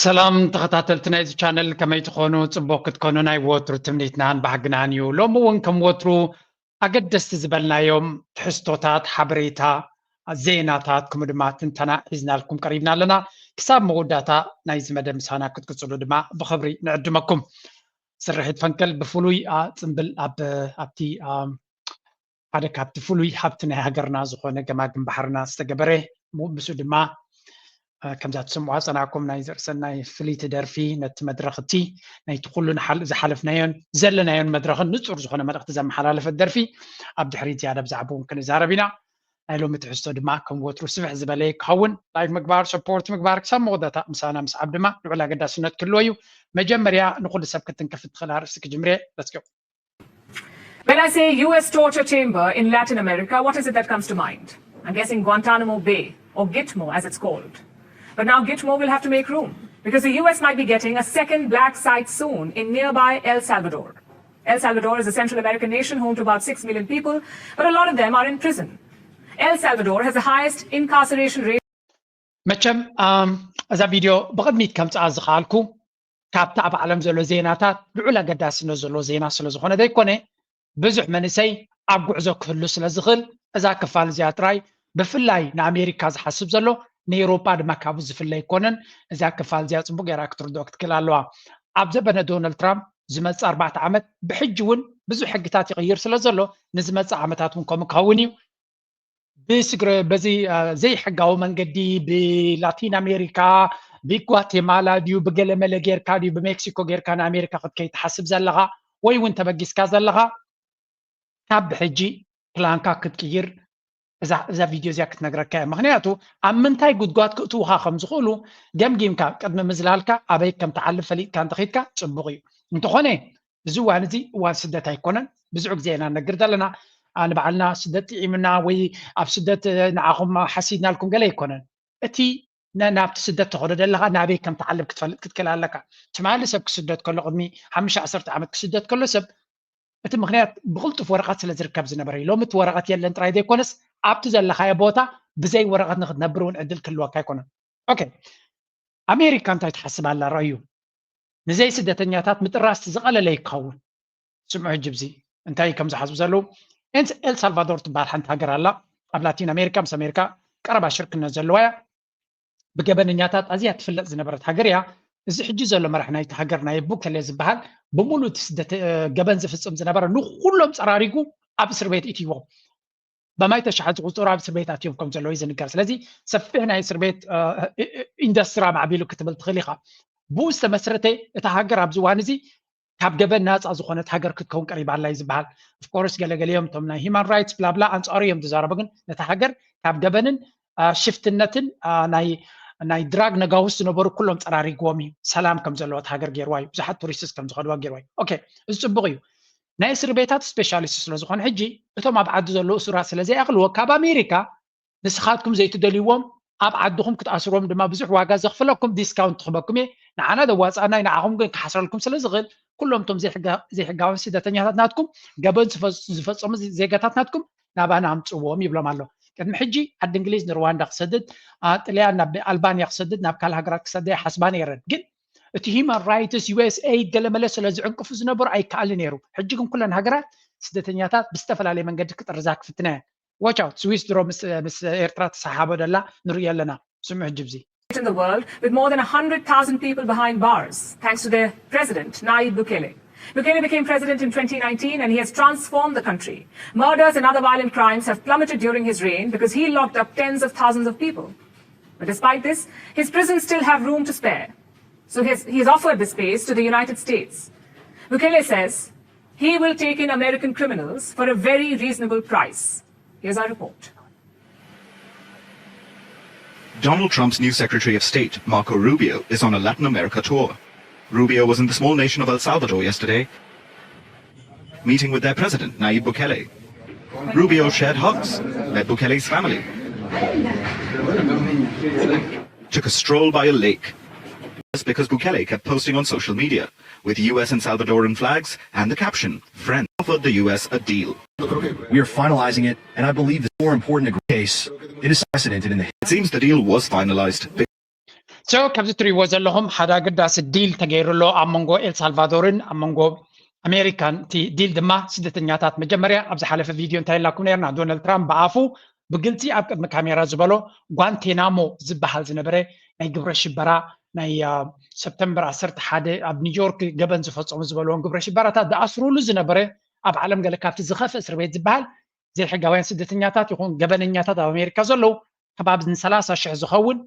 ሰላም ተኸታተልቲ ናይዚ ቻነል፣ ከመይ ትኾኑ? ጽቡቕ ክትኮኑ ናይ ወትሩ ትምኒትናን ባህግናን እዩ። ሎሚ እውን ከም ወትሩ ኣገደስቲ ዝበልናዮም ትሕዝቶታት፣ ሓበሬታ፣ ዜናታት፣ ከምኡ ድማ ትንተና ሒዝናልኩም ቀሪብና ኣለና። ክሳብ መወዳእታ ናይዚ መደብ ምሳና ክትቅጽሉ ድማ ብኽብሪ ንዕድመኩም። ስርሒት ፈንቅል ብፍሉይ፣ ኣ፣ ጽምብል ኣብ፣ ኣብቲ፣ ኣ፣ ሓደ ካብቲ ፍሉይ ሃብቲ ናይ ሃገርና ዝኾነ ገማግም ባሕርና ዝተገበረ፣ ሙ-፣ ምስኡ ድማ፣ እ፣ ከምዛ ትሰምዑዋ ጸናሕኩም ናይ ዘርእሰናይ ፍልይቲ ደርፊ ነቲ መድረኽ እቲ ናይቲ ኩሉ ንሓል-፣ ዝሓለፍናዮን ዘለናዮን መድረኽን ንጹር ዝኾነ መልእኽቲ ዘመሓላለፈት ደርፊ፣ ኣብ ድሕሪት ዝያዳ ብዛዕባኡ እውን ክንዛረብ ኢና። ናይ ሎሚ ትሕዝቶ ድማ ከም ወትሩ ስፍሕ ዝበለ ክኸውን። ላይክ ምግባር፣ ሰፖርት ምግባር፣ ክሳብ መወዳእታ ምሳና ምስዓብ ድማ ልዑል ኣገዳስነት ክህልዎ እዩ። መጀመርያ ንኹሉ ሰብ ክትንክፍ እትኽእል ኣርእስቲ ክጅምር እየ። Let's go። When I say U S torture chamber in Latin America, what is it that comes to mind? I'm guessing Guantanamo Bay, or Gitmo as it's called. But now Gitmo will have to make room, because the U S might be getting a second black site soon in nearby El Salvador. El Salvador is a Central American nation home to about six million people, but a lot of them are in prison. El Salvador has the highest incarceration rate. መቸም፣ ኣም፣ እዛ ቪድዮ ብቕድሚት ከምጽኣ ዝኸኣልኩ፣ ካብቲ ኣብ ዓለም ዘሎ ዜናታት ልዑል ኣገዳስነት ዘለዎ ዜና ስለ ዝኾነ ዘይኮነ፣ ብዙሕ መንእሰይ ኣብ ጉዕዞ ክህሉ ስለ ዝኽእል፣ እዛ ክፋል እዚኣ ጥራይ፣ ብፍላይ ንኣሜሪካ ዝሓስብ ዘሎ፣ ንኤውሮጳ ድማ ካብኡ ዝፍለ ኣይኮነን። እዛ ክፋል እዚኣ ጽቡቕ ጌራ ክትርድኦ ክትክእል ኣለዋ። ኣብ ዘበነ ዶናልድ ትራምፕ ዝመጽእ ኣርባዕተ ዓመት፣ ብሕጂ እውን ብዙሕ ሕግታት ይቕይር ስለ ዘሎ፣ ንዝመጽእ ዓመታት እውን ከምኡ ክኸውን እዩ። ብስግረ-፣ በዚ፣ አ፣ ዘይሕጋዊ መንገዲ ብላቲን ኣሜሪካ፣ ብጓቴማላ ድዩ፣ ብገለመለ ጌርካ ድዩ፣ ብሜክሲኮ ጌርካ ንኣሜሪካ ክትከይድ ትሓስብ ዘለኻ፣ ወይ እውን ተበጊስካ ዘለኻ፣ ካብ ብሕጂ ፕላንካ ክትቅይር እዛ፣ እዛ ቪድዮ እዚኣ ክትነግረካ እያ። ምኽንያቱ ኣብ ምንታይ ጉድጓድ ክእትዉኻ ከም ዝኽእሉ ገምጊምካ ቅድሚ ምዝላልካ ኣበይ ከም ትዓልብ ፈሊጥካ እንተኺድካ ጽቡቕ እዩ። እንተኾነ እዚ እዋን እዚ እዋን ስደት ኣይኮነን። ብዙሕ ግዜ ኢና ንነግር ዘለና፣ ኣ፣ ንባዕልና ስደት ጥዒምና ወይ ኣብ ስደት፣ እ፣ ንዓኹም ሓሲድናልኩም ገለ ኣይኮነን። እቲ ነ-፣ ናብቲ ስደት ተኸዶ ዘለኻ ናበይ ከም ትዓልብ ክትፈልጥ ክትክእል ኣለካ። ትማሊ ሰብ ክስደት ከሎ፣ ቅድሚ ሓሙሽተ ዓሰርተ ዓመት ክስደት ከሎ ሰብ፣ እቲ ምኽንያት ብቕልጡፍ ወረቐት ስለ ዝርከብ ዝነበረ እዩ። ሎሚ እቲ ወረቐት የለን ጥራይ ዘይኮነስ፣ ኣብቲ ዘለኻዮ ቦታ ብዘይ ወረቐት ንክትነብር እውን ዕድል ክህልወካ ኣይኮነን። ኦኬ፣ ኣሜሪካ እንታይ ትሓስብ ኣላ? ረኣዩ። ንዘይ ስደተኛታት ምጥራስ ዝቐለለ ይኸውን። ስምዑ ሕጂ፣ ብዚ እንታይ ከም ዝሓስቡ ዘለዉ። ኤል-፣ ኤል ሳልቫዶር ትበሃል ሓንቲ ሃገር ኣላ። ኣብ ላቲን ኣሜሪካ ምስ ኣሜሪካ ቀረባ ሽርክነት ዘለዋ እያ። ብገበነኛታት ኣዝያ ትፍለጥ ዝነበረት ሃገር እያ። እዚ ሕጂ ዘሎ መራሒ ናይቲ ሃገር፣ ናይ ቡከሌ ዝበሃል፣ ብምሉእ እቲ ስደተ-፣ ገበን ዝፍጽም ዝነበረ ንኹሎም ጸራሪጉ ኣብ እስር ቤት እትይዎም። ብማእቲ ኣሽሓት ዝቑጸሩ ኣብ እስር ቤት ኣትዮም ከም ዘለዉ እዩ ዝንገር። ስለዚ ሰፊሕ ናይ እስር ቤት፣ እ፣ እ፣ እ፣ ኢንዱስትሪ ኣማዕቢሉ ክትብል ትኽእል ኢኻ። ብኡ ዝተመስረተ እታ ሃገር ኣብዚ እዋን እዚ ካብ ገበን ናጻ ዝኾነት ሃገር ክትከውን ቀሪባ ኣላ እዩ ዝበሃል። ኦፍኮርስ ገለገሊኦም እቶም ናይ ሂማን ራይትስ ብላብላ ኣንጻሩ እዮም ዝዛረቡ፣ ግን ነታ ሃገር ካብ ገበንን፣ አ፣ ሽፍትነትን፣ አ፣ ናይ፣ ናይ ድራግ ነጋውስ ዝነበሩ ኩሎም ጸራሪግዎም እዩ። ሰላም ከም ዘለዎት ሃገር ገይርዋ እዩ። ብዙሓት ቱሪስትስ ከም ዝኸድዋ ገይርዋ እዩ። ኦኬ፣ እዚ ጽቡቕ እዩ። ናይ እስር ቤታት ስፔሻሊስት ስለ ዝኾነ ሕጂ እቶም ኣብ ዓዲ ዘለዉ እሱራት ስለ ዘይኣኽልዎ ካብ ኣሜሪካ ንስኻትኩም ዘይትደልይዎም ኣብ ዓድኹም ክትኣስርዎም ድማ ብዙሕ ዋጋ ዘኽፍለኩም ዲስካውንት ክህበኩም እየ። ንዓና ዘዋፅኣና እዩ፣ ንዓኹም ግን ክሓስረልኩም ስለ ዝኽእል ኩሎም እቶም ዘይሕጋ-፣ ዘይሕጋውያን ስደተኛታት ናትኩም፣ ገበን ዝፈ-፣ ዝፈጸሙ ዜ-፣ ዜጋታት ናትኩም ናባና ኣምጽዎም ይብሎም ኣሎ። ቅድሚ ሕጂ ዓዲ እንግሊዝ ንሩዋንዳ ክሰድድ፣ አ፣ ጥልያን ናብ ኣልባንያ ክሰድድ፣ ናብ ካልእ ሃገራት ክሰደ ይሓስባ ነይረን። ግን እቲ ሂማን ራይትስ፣ ዩ ኤስ ኤይድ ገለመለ ስለ ዝዕንቅፉ ዝነበሩ ኣይከኣልን ነይሩ። ሕጂ ግን ኩለን ሃገራት ስደተኛታት ብዝተፈላለየ መንገዲ ክጥርዛ ክፍትና እየን። ዋች ኣውት፣ ስዊስ ድሮ ምስ፣ ምስ ኤርትራ ተሰሓሓቦ ደላ ንርእዮ ኣለና። ስምዑ ሕጂ ብዚ። In the world, with more than a hundred thousand people behind bars, thanks to their president, Nayib Bukele. Bukele became president in twenty nineteen and he has transformed the country. Murders and other violent crimes have plummeted during his reign because he locked up tens of thousands of people. But despite this, his prisons still have room to spare. So he's, he's offered the space to the United States. Bukele says he will take in American criminals for a very reasonable price. Here's our report. Donald Trump's new Secretary of State, Marco Rubio, is on a Latin America tour. Rubio was in the small nation of El Salvador yesterday, meeting with their president, Nayib Bukele. Rubio shared hugs, met Bukele's family, took a stroll by a lake. That's because Bukele kept posting on social media with U S and Salvadoran flags and the caption, "Friend," offered the U S a deal. We are finalizing it, and I believe the more important case, it is precedented in the It seems the deal was finalized. So፣ ከምዚ ትሪእዎ ዘለኹም ሓደ ኣገዳሲ ዲል ተገይሩ ኣሎ ኣብ መንጎ ኤልሳልቫዶርን ኣብ መንጎ ኣሜሪካን። እቲ ዲል ድማ ስደተኛታት፣ መጀመርያ ኣብ ዝሓለፈ ቪድዮ እንታይ ኢልናኩም ነርና? ዶናልድ ትራምፕ ብኣፉ ብግልፂ ኣብ ቅድሚ ካሜራ ዝበሎ፣ ጓንቴናሞ ዝበሃል ዝነበረ ናይ ግብረ ሽበራ፣ ናይ ሰፕተምበር ዓሰርተ ሓደ ኣብ ኒውዮርክ ገበን ዝፈፀሙ ዝበለዎም ግብረ ሽበራታት ዝኣስሩሉ ዝነበረ፣ ኣብ ዓለም ገለ ካብቲ ዝኸፍእ እስር ቤት ዝበሃል፣ ዘይሕጋውያን ስደተኛታት ይኹን ገበነኛታት ኣብ ኣሜሪካ ዘለዉ ከባቢ ን30 ሽሕ ዝኸውን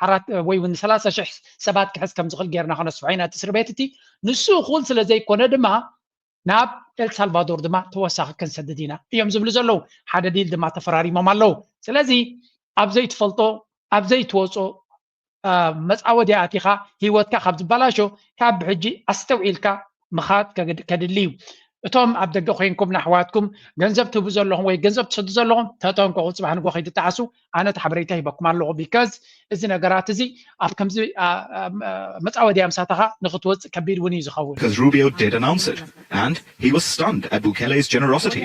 ዓራት ወይ እውን ን30 ሽሕ ሰባት ክሕዝ ከም ዝኽእል ጌርና ከነስፍሖ ኢና እቲ እስር ቤት እቲ። ንሱ እኹል ስለ ዘይኮነ ድማ ናብ ኤልሳልቫዶር ድማ ተወሳኺ ክንሰድድ ኢና እዮም ዝብሉ ዘለዉ። ሓደ ዲል ድማ ተፈራሪሞም ኣለዉ። ስለዚ ኣብ ዘይትፈልጦ፣ ኣብ ዘይትወጾ መፃወድያ ኣቲኻ ህይወትካ ካብ ዝበላሾ፣ ካብ ብሕጂ ኣስተውዒልካ ምኻድ ከድሊ እዩ። እቶም ኣብ ደገ ኮይንኩም ንኣሕዋትኩም ገንዘብ ትህቡ ዘለኹም ወይ ገንዘብ ትሰዱ ዘለኹም፣ ተጠንቀቑ፣ ፅባሕ ንጎ ከይትጠዓሱ። ኣነ እቲ ሓበሬታ ሂበኩም ኣለኹ፣ because እዚ ነገራት እዚ ኣብ ከምዚ መፃወድያ ምሳተኻ ንክትወፅእ ከቢድ እውን እዩ ዝኸውን። Because Rubio did announce it, and he was stunned at Bukele's generosity.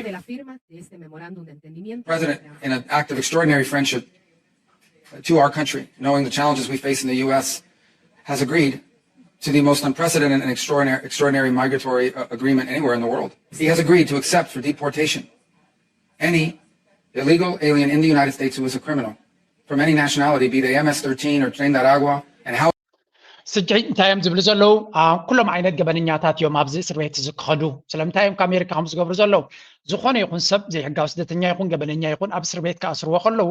President, in an act of extraordinary friendship to our country, knowing the challenges we face in the U S, has agreed to the most unprecedented and extraordinary, extraordinary migratory uh, agreement anywhere in the world. He has agreed to accept for deportation any illegal alien in the United States who is a criminal from any nationality, be they M S thirteen or Tren d'Aragua, and how ስጂ እንታይ እዮም ዝብሉ ዘለዉ? ኩሎም ዓይነት ገበነኛታት እዮም ኣብዚ እስር ቤት እዚ ክኸዱ። ስለምንታይ እዮም ካብ ኣሜሪካ ከም ዝገብሩ ዘለዉ? ዝኾነ ይኹን ሰብ፣ ዘይሕጋዊ ስደተኛ ይኹን ገበነኛ ይኹን፣ ኣብ እስር ቤት ክኣስርዎ ከለዉ፣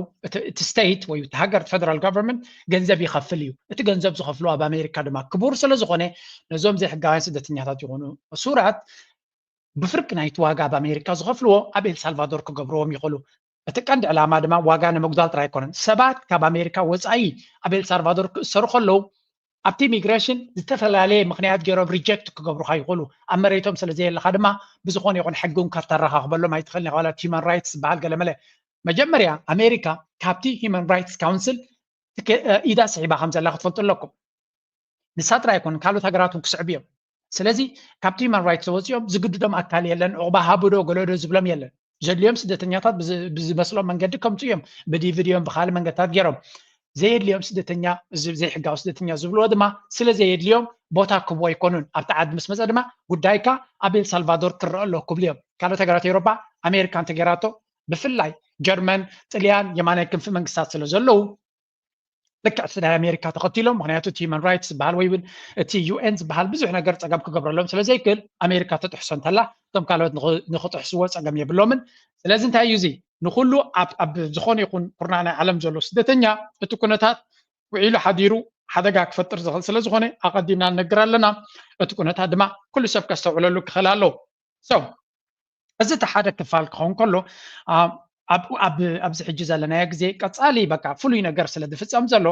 እቲ ስቴት ወይ እቲ ሃገር፣ ፌደራል ጋቨርንመንት ገንዘብ ይኸፍል እዩ። እቲ ገንዘብ ዝኸፍሉ ኣብ ኣሜሪካ ድማ ክቡር ስለ ዝኾነ፣ ነዞም ዘይሕጋውያን ስደተኛታት ይኹኑ እሱራት ብፍርቂ ናይቲ ዋጋ ኣብ ኣሜሪካ ዝኸፍልዎ ኣብ ኤልሳልቫዶር ክገብርዎም ይኽእሉ። እቲ ቀንዲ ዕላማ ድማ ዋጋ ንምጉዳል ጥራይ ኣይኮነን። ሰባት ካብ ኣሜሪካ ወፃኢ ኣብ ኤልሳልቫዶር ክእሰሩ ከለዉ፣ ኣብቲ ኢሚግሬሽን ዝተፈላለየ ምኽንያት ገይሮም ሪጀክት ክገብሩኻ ይኽእሉ። ኣብ መሬቶም ስለ ዘየለኻ ድማ ብዝኾነ ይኹን ሕጊ እውን ከተረኻኽበሎም ኣይትኽእልን ኢኻ። ዋላ እቲ ሂማን ራይትስ ዝበሃል ገለመለ። መጀመርያ ኣሜሪካ ካብቲ ሂማን ራይትስ ካውንስል ኢዳ ስሒባ ከም ዘላ ክትፈልጡ ኣለኩም። ንሳ ጥራይ ኣይኮነን፣ ካልኦት ሃገራት እውን ክስዕቡ እዮም። ስለዚ ካብቲ ሂማን ራይትስ ወፂኦም ዝግድዶም ኣካል የለን። ዕቑባ ሃቡ ዶ ገለ ዶ ዝብሎም የለን። ዘድልዮም ስደተኛታት ብዝመስሎም መንገዲ ከምፁ እዮም፣ ብዲቪ ድዮም ብካልእ መንገድታት ገይሮም። ዘየድልዮም ስደተኛ፣ ዘይሕጋዊ ስደተኛ ዝብልዎ ድማ ስለ ዘየድልዮም ቦታ ክህብዎ ኣይኮኑን። ኣብቲ ዓዲ ምስ መፀ ድማ ጉዳይካ ኣብ ኤልሳልቫዶር ክረአ ኣሎ ክብሉ እዮም። ካልኦት ሃገራት ኤውሮጳ ኣሜሪካ እንተገይራቶ፣ ብፍላይ ጀርመን፣ ጥልያን የማናይ ክንፊ መንግስታት ስለ ዘለዉ ልክዕ እቲ ናይ ኣሜሪካ ተኸቲሎም፣ ምክንያቱ እቲ ሂማን ራይትስ ዝበሃል ወይ እውን እቲ ዩ ኤን ዝበሃል ብዙሕ ነገር ፀገም ክገብረሎም ስለ ዘይክእል፣ ኣሜሪካ ተጥሕሶ እንተላ እቶም ካልኦት ንኽጥሕስዎ ፀገም የብሎምን። ስለዚ እንታይ እዩ እዚ? ንኩሉ ኣብ ዝኾነ ይኹን ኩርናዕ ናይ ዓለም ዘሎ ስደተኛ እቲ ኩነታት ውዒሉ ሓዲሩ ሓደጋ ክፈጥር ዝኽእል ስለ ዝኾነ ኣቐዲምና ንነግር ኣለና። እቲ ኩነታት ድማ ኩሉ ሰብ ከስተውዕለሉ ክኽእል ኣለዎ። So፣ እዚ እቲ ሓደ ክፋል ክኸውን ከሎ፣ ኣብዚ ሕጂ ዘለናዮ ግዜ ቀፃሊ በቃ ፍሉይ ነገር ስለ ዝፍፀም ዘሎ፣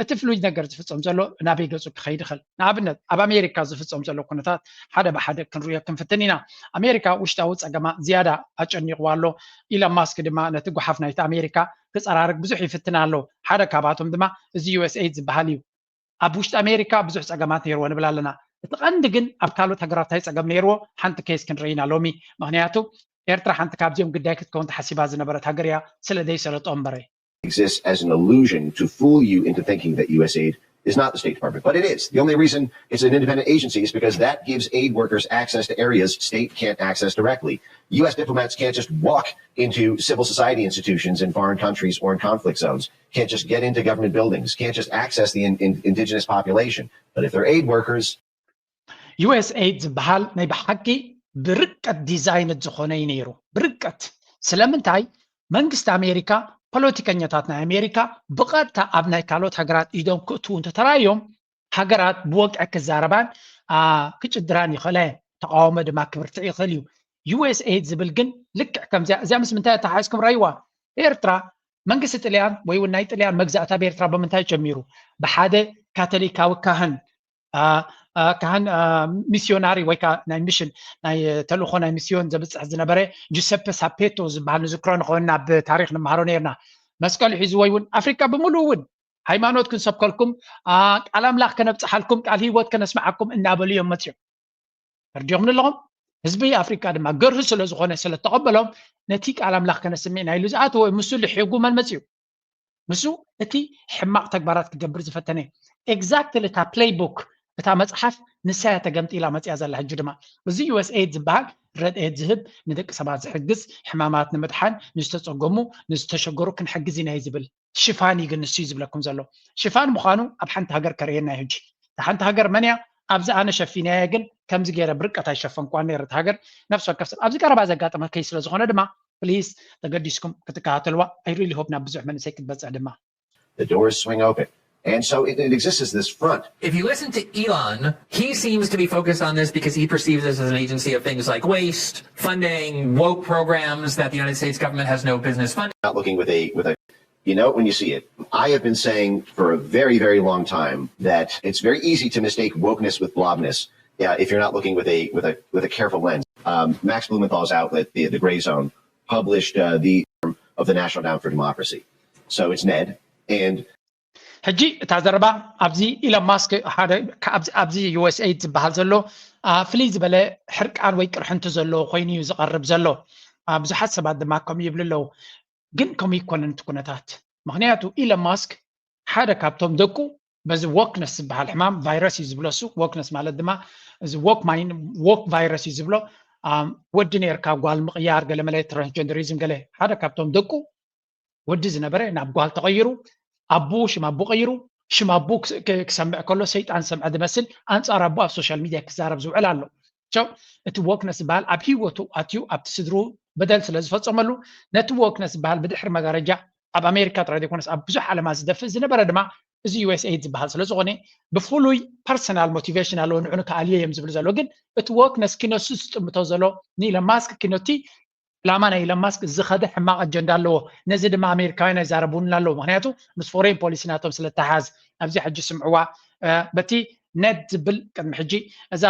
እቲ ፍሉይ ነገር ዝፍፀም ዘሎ ናበይ ገፁ ክኸይድ ይኽእል? ንኣብነት ኣብ ኣሜሪካ ዝፍፀም ዘሎ ኩነታት ሓደ ብሓደ ክንሪኦ ክንፍትን ኢና። ኣሜሪካ ውሽጣዊ ፀገማ ዝያዳ ኣጨኒቕዋ ኣሎ። ኢሎን ማስክ ድማ ነቲ ጓሓፍ ናይቲ ኣሜሪካ ክፀራርግ ብዙሕ ይፍትን ኣሎ። ሓደ ካብኣቶም ድማ እዚ ዩ ኤስ ኤይድ ዝበሃል እዩ። ኣብ ውሽጢ ኣሜሪካ ብዙሕ ፀገማት ነይርዎ ንብል ኣለና። እቲ ቀንዲ ግን ኣብ ካልኦት ሃገራት እንታይ ፀገም ነይርዎ ሓንቲ ኬስ ክንርኢ ኢና ሎሚ። ምክንያቱ ኤርትራ ሓንቲ ካብዚኦም ግዳይ ክትከውን ተሓሲባ ዝነበረት ሃገር እያ፣ ስለ ዘይሰለጦ እምበረ። Exists as an illusion to fool you into thinking that U S aid is not the State Department, but it is. The only reason it's an independent agency is because that gives aid workers access to areas state can't access directly. U S diplomats can't just walk into civil society institutions in foreign countries or in conflict zones, can't just get into government buildings, can't just access the in, in, indigenous population. But if they're aid workers, ዩ ኤስ ኤይድ ዝበሃል ናይ ብሓቂ ብርቀት ዲዛይንድ ዝኾነ እዩ ነይሩ። ብርቀት ስለምንታይ? መንግስቲ ኣሜሪካ፣ ፖለቲከኛታት ናይ ኣሜሪካ ብቐጥታ ኣብ ናይ ካልኦት ሃገራት ኢዶም ክእትዉ እንተተራዮም፣ ሃገራት ብወግዒ ክዛረባን ክጭድራን ይኽእላ እየን። ተቃውሞ ድማ ክብርትዕ ይኽእል እዩ። ዩ ኤስ ኤይድ ዝብል ግን ልክዕ ከምዚያ፣ እዚኣ ምስ ምንታይ ኣተሓሒዝኩም ራይዋ? ኤርትራ መንግስቲ ጥልያን ወይ እውን ናይ ጥልያን መግዛእቲ ኣብ ኤርትራ ብምንታይ ጀሚሩ? ብሓደ ካቶሊካዊ ካህን፣ ካህን ሚስዮናሪ ወይ ከዓ ናይ ሚሽን፣ ናይ ተልእኾ ናይ ሚስዮን ዘብፅሕ ዝነበረ ጁሰፐ ሳፔቶ ዝበሃል ንዝክሮ ንኸውን ኣብ ታሪክ ንመሃሮ ነርና። መስቀሉ ሒዙ ወይ እውን ኣፍሪካ ብምሉእ እውን ሃይማኖት ክንሰብከልኩም፣ ቃል ኣምላኽ ከነብፅሓልኩም፣ ቃል ህይወት ከነስምዓኩም እናበሉ እዮም መፅዮም። ተርዲኹም ኣለኹም? ህዝቢ ኣፍሪካ ድማ ገርሁ ስለ ዝኾነ ስለ ተቐበሎም ነቲ ቃል ኣምላኽ ከነስምዕ ኢና ኢሉ ዝኣተወ ምስሉ ሒጉ መን መፅዩ? ንሱ እቲ ሕማቕ ተግባራት ክገብር ዝፈተነ። Exactly እታ ፕሌይቡክ፣ እታ መፅሓፍ ንሳ እያ ተገምጢላ መፅያ ዘላ። ሕጂ ድማ እዚ ዩኤስኤይድ ዝበሃል ረድኤት ዝህብ፣ ንደቂ ሰባት ዝሕግዝ፣ ሕማማት ንምድሓን፣ ንዝተፀገሙ፣ ንዝተሸገሩ ክንሕግዝ ኢና እዩ ዝብል ሽፋን እዩ። ግን ንሱ እዩ ዝብለኩም ዘሎ። ሽፋን ምዃኑ ኣብ ሓንቲ ሃገር ከርእየና እዩ። ሕጂ እታ ሓንቲ ሃገር መን እያ? ኣብዚ ኣነ ሸፊነያ እየ፣ ግን ከምዚ ገይረ ብርቀት ኣይሸፈንኳን ነይረ። እታ ሃገር ነፍሲ ወከፍ ሰብ ኣብዚ ቀረባ ዘጋጠመ ኬስ ስለ ዝኾነ ድማ ፕሊዝ ተገዲስኩም ክትከታተልዋ። I really hope ናብ ብዙሕ መንእሰይ ክትበፅሕ ድማ። The doors swing open. And so it, it exists as this front. If you listen to Elon, he seems to be focused on this because he perceives this as an agency of things like waste, funding, woke programs that the United States government has no business funding. Not looking with a with a you know it when you see it. I have been saying for a very, very long time that it's very easy to mistake wokeness with blobness, yeah, if you're not looking with a with a with a careful lens. Um, Max Blumenthal's outlet, the the Gray Zone, published uh, the of the National Down for Democracy. So it's Ned and ሕጂ እታ ዘረባ ኣብዚ ኢሎን ማስክ ሓደ ኣብዚ ዩኤስኤይድ ዝበሃል ዘሎ ፍልይ ዝበለ ሕርቃን ወይ ቅርሕንቲ ዘለዎ ኮይኑ እዩ ዝቐርብ ዘሎ። ብዙሓት ሰባት ድማ ከምኡ ይብሉ ኣለዉ። ግን ከምኡ ይኮነን እቲ ኩነታት። ምክንያቱ ኢሎን ማስክ ሓደ ካብቶም ደቁ በዚ ዎክነስ ዝበሃል ሕማም ቫይረስ እዩ ዝብሎ። እሱ ዎክነስ ማለት ድማ እዚ ዎክ ማይን ዎክ ቫይረስ እዩ ዝብሎ። ወዲ ነርካ ጓል ምቕያር፣ ገለመለ ትራንስጀንደሪዝም፣ ገለ ሓደ ካብቶም ደቁ ወዲ ዝነበረ ናብ ጓል ተቐይሩ፣ ኣቡ ሽም ኣቡ ቀይሩ፣ ሽም ኣቡ ክሰምዕ ከሎ ሰይጣን ዝሰምዐ ዝመስል ኣንፃር ኣቡ ኣብ ሶሻል ሚድያ ክዛረብ ዝውዕል ኣሎ። እቲ ዎክነስ ዝበሃል ኣብ ህይወቱ ኣትዩ ኣብቲ ስድሩ በደል ስለ ዝፈፀመሉ ነቲ ዎክነስ ዝበሃል ብድሕሪ መጋረጃ ኣብ ኣሜሪካ ጥራይ ዘይኮነስ ኣብ ብዙሕ ዓለማት ዝደፍእ ዝነበረ ድማ እዚ ዩኤስኤይድ ዝበሃል ስለ ዝኾነ ብፍሉይ ፐርሰናል ሞቲቬሽን ኣለዎ ንዑ ንክኣልዮ እዮም ዝብሉ ዘሎ። ግን እቲ ዎክነስ ኪነሱ ዝጥምቶ ዘሎ ንኢሎን ማስክ ኪኖቲ ዕላማ ናይ ኢሎን ማስክ ዝኸደ ሕማቕ ኣጀንዳ ኣለዎ። ነዚ ድማ ኣሜሪካውያን ኣይዛረቡን ኣለዉ፣ ምክንያቱ ምስ ፎሬን ፖሊሲ ናቶም ስለተሓዝ። ኣብዚ ሕጂ ስምዕዋ በቲ ነድ ዝብል ቅድሚ ሕጂ እዛ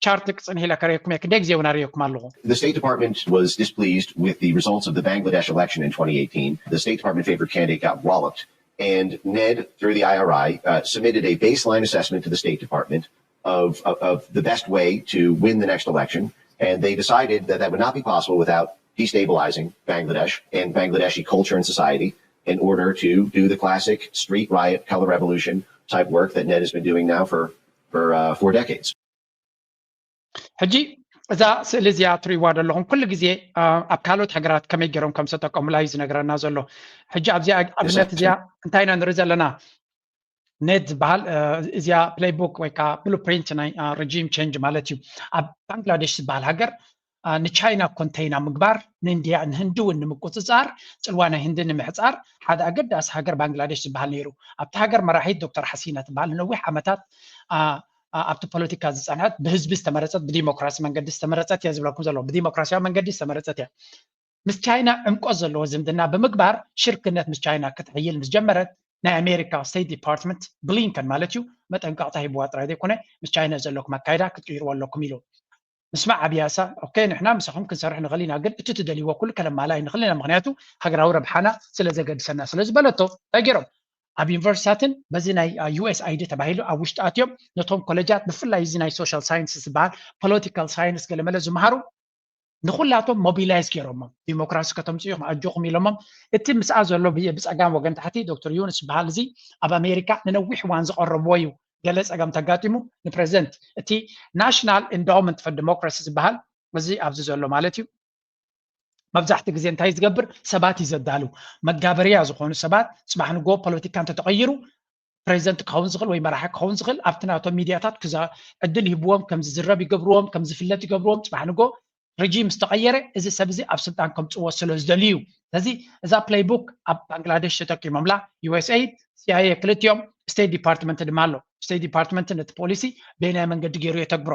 ቻርት ክፅንሕ ኢለ ከርእየኩም እየ። ክንደይ ግዜ እውን ኣርእየኩም ኣለኹ። The State Department was displeased with the results of the Bangladesh election in twenty eighteen. The State Department favored candidate got walloped. And Ned, through the I R I, uh, submitted a baseline assessment to the State Department of, of, of the best way to win the next election. And they decided that that would not be possible without destabilizing Bangladesh and Bangladeshi culture and society in order to do the classic street riot, color revolution type work that Ned has been doing now for, for uh, four decades. ሕጂ እዛ ስእሊ እዚኣ ትርእይዋ ዘለኹም ኩሉ ግዜ ኣብ ካልኦት ሃገራት ከመይ ገይሮም ከም ዝተጠቀሙላ እዩ ዝነግረና ዘሎ። ሕጂ ኣብዚኣ ኣብነት እዚኣ እንታይ ኢና ንርኢ ዘለና? ኔድ ዝበሃል እዚኣ ፕሌይቡክ ወይ ከዓ ብሉፕሪንት ናይ ሪጂም ቼንጅ ማለት እዩ። ኣብ ባንግላዴሽ ዝበሃል ሃገር ንቻይና ኮንተይና ምግባር፣ ንእንድያ ንህንዲ እውን ንምቁፅፃር፣ ፅልዋ ናይ ህንዲ ንምሕፃር ሓደ ኣገዳሲ ሃገር ባንግላዴሽ ዝበሃል ነይሩ። ኣብቲ ሃገር መራሒት ዶክተር ሓሲና ትበሃል ንነዊሕ ዓመታት ኣብቲ ፖለቲካ ዝፀንሐት ብህዝቢ ዝተመረፀት ብዲሞክራሲ መንገዲ ዝተመረፀት እያ ዝብለኩም ዘሎ። ብዲሞክራሲያዊ መንገዲ ዝተመረፀት እያ። ምስ ቻይና ዕምቆት ዘለዎ ዝምድና ብምግባር ሽርክነት ምስ ቻይና ክትሕይል ምስ ጀመረት ናይ ኣሜሪካ ስቴት ዲፓርትመንት ብሊንከን ማለት እዩ መጠንቀቕታ ሂብዋ ጥራይ ዘይኮነ ምስ ቻይና ዘለኩም ኣካይዳ ክትቅይርዎ ኣለኩም ኢሉ። ምስማዕ ኣብያሳ ኦኬ ንሕና ምሳኹም ክንሰርሕ ንኽእል ኢና ግን እቲ ትደልይዎ ኩሉ ከነማላ ኣይንኽእል ኢና ምክንያቱ ሃገራዊ ረብሓና ስለ ዘገድሰና ስለ ዝበለቶ እንታይ ገይሮም ኣብ ዩኒቨርሲታትን በዚ ናይ ዩኤስኣይዲ ተባሂሉ ኣብ ውሽጢ ኣትዮም ነቶም ኮሌጃት ብፍላይ እዚ ናይ ሶሻል ሳይንስ ዝበሃል ፖለቲካል ሳይንስ ገለመለ ዝመሃሩ ንኩላቶም ሞቢላይዝ ገይሮሞም ዲሞክራሲ ከተምፅኡ ኢኹም ኣጆኹም ኢሎሞም። እቲ ምስኣ ዘሎ ብፀጋም ወገን ታሕቲ ዶክተር ዩንስ ዝበሃል እዚ ኣብ ኣሜሪካ ንነዊሕ እዋን ዝቐረብዎ እዩ። ገለ ፀገም ተጋጢሙ ንፕሬዚደንት እቲ ናሽናል ኢንዳውመንት ፈር ዲሞክራሲ ዝበሃል እዚ ኣብዚ ዘሎ ማለት እዩ መብዛሕቲ ግዜ እንታይ ዝገብር ሰባት እዩ ዘዳሉ መጋበርያ ዝኾኑ ሰባት ፅባሕ ንጎ ፖለቲካ እንተተቐይሩ ፕሬዚደንት ክኸውን ዝኽእል ወይ መራሒ ክኸውን ዝኽእል ኣብቲ ናቶም ሚድያታት ክዛ ዕድል ይህብዎም ከም ዝዝረብ ይገብርዎም ከም ዝፍለጥ ይገብርዎም ፅባሕ ንጎ ሪጂም ዝተቐየረ እዚ ሰብ እዚ ኣብ ስልጣን ከምፅዎ ስለ ዝደልዩ እዩ ስለዚ እዛ ፕሌይቡክ ኣብ ባንግላዴሽ ተጠቂሞምላ ዩኤስኤይድ ሲኣይኤ ክልቲኦም ስቴት ዲፓርትመንት ድማ ኣሎ ስቴት ዲፓርትመንት ነቲ ፖሊሲ በየናይ መንገዲ ገይሩ የተግብሮ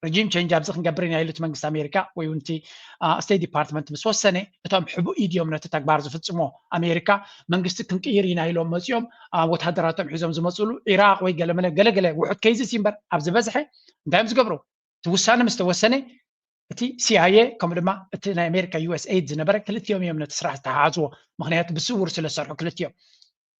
ሪጂም ቸንጅ ኣብዚ ክንገብር ኢና ኢሉ እቲ መንግስቲ ኣሜሪካ ወይ እውን እቲ ስቴት ዲፓርትመንት ምስ ወሰነ እቶም ሕቡእ ኢድ እዮም ነቲ ተግባር ዝፍፅሞ ኣሜሪካ መንግስቲ ክንቅይር ኢና ኢሎም መፂኦም ወታደራቶም ሒዞም ዝመፅሉ ኢራቅ ወይ ገለመለ ገለገለ ውሑድ ከይዚ ሲ እምበር ኣብ ዝበዝሐ እንታይ እዮም ዝገብሩ እቲ ውሳነ ምስ ተወሰነ እቲ ሲኣይኤ ከምኡ ድማ እቲ ናይ ኣሜሪካ ዩኤስኤይድ ዝነበረ ክልቲኦም እዮም ነቲ ስራሕ ዝተሓሓዝዎ ምክንያቱ ብስውር ስለ ዝሰርሑ ክልቲኦም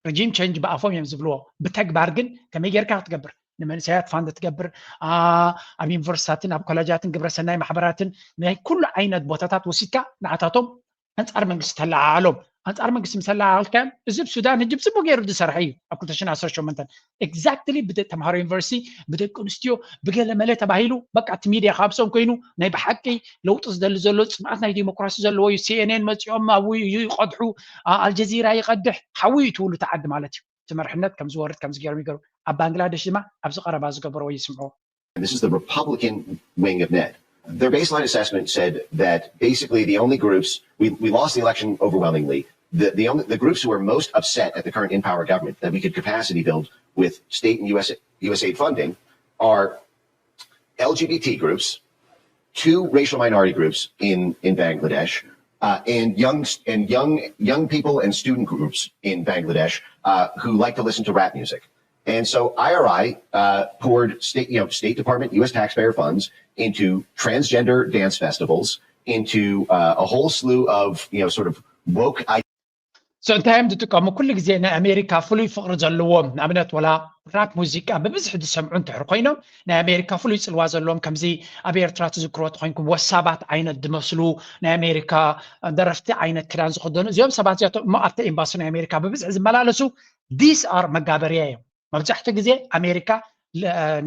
ሪጂም ቸንጅ ብኣፎም እዮም ዝብልዎ ብተግባር ግን ከመይ ጌርካ ክትገብር ንመንእሰያት ፋንድ ትገብር ኣብ ዩኒቨርሲታትን ኣብ ኮለጃትን ግብረሰናይ ማሕበራትን ናይ ኩሉ ዓይነት ቦታታት ወሲድካ ንዓታቶም ኣንፃር መንግስቲ ተለዓዓሎም። ኣንፃር መንግስቲ ምስ ኣለዓዓልካዮም፣ እዚ ኣብ ሱዳን ሕጂ ብፅቡቅ ገይሩ ዝሰርሐ እዩ። ኣብ ክልተ ሽሕን ዓሰርተ ሸሞንተን exactly ብተምሃሮ ዩኒቨርሲቲ፣ ብደቂ ኣንስትዮ፣ ብገለ መለ ተባሂሉ፣ በቃ እቲ ሚድያ ካብሶም ኮይኑ ናይ ብሓቂ ለውጢ ዝደሊ ዘሎ፣ ፅምኣት ናይ ዲሞክራሲ ዘለዎ እዩ። ሲኤንኤን መፂኦም ኣብኡ ይቀድሑ፣ ኣልጀዚራ ይቀድሕ፣ ሓዊ እዩ ትብሉ ተዓዲ ማለት እዩ። እቲ መርሕነት ከም ዝወርድ ከም ዝገርም ይገሩ። ኣብ ባንግላደሽ ድማ ኣብዚ ቀረባ ዝገበርዎ ይስምዑ። And this is the Republican wing of Ned. Their baseline assessment said that basically the only groups, we, we lost the election overwhelmingly. The, the, only, the groups who are most upset at the current in power government that we could capacity build with state and U S, U S aid funding are L G B T groups, two racial minority groups in, in Bangladesh, uh, and young and young young people and student groups in Bangladesh uh, who like to listen to rap music. And so I R I uh, poured state, you know, State Department, U S taxpayer funds into transgender dance festivals, into uh, a whole slew of, you know, sort of woke. So እንታይ እዮም ዝጥቀሙ? ኩሉ ግዜ ናይ ኣሜሪካ ፍሉይ ፍቅሪ ዘለዎም፣ ንኣብነት ወላ ራፕ ሙዚቃ ብብዝሒ ዝሰምዑ እንድሕር ኮይኖም፣ ናይ ኣሜሪካ ፍሉይ ፅልዋ ዘለዎም፣ ከምዚ ኣብ ኤርትራ ትዝክርዎ ተኮይንኩም ወሳባት ዓይነት ዝመስሉ ናይ ኣሜሪካ ደረፍቲ ዓይነት ክዳን ዝክደኑ፣ እዚኦም ሰባት እዚኣቶም እሞ ኣብቲ ኤምባሲ ናይ ኣሜሪካ ብብዝሒ ዝመላለሱ፣ these are መጋበርያ እዮም። መብዛሕትኡ ግዜ ኣሜሪካ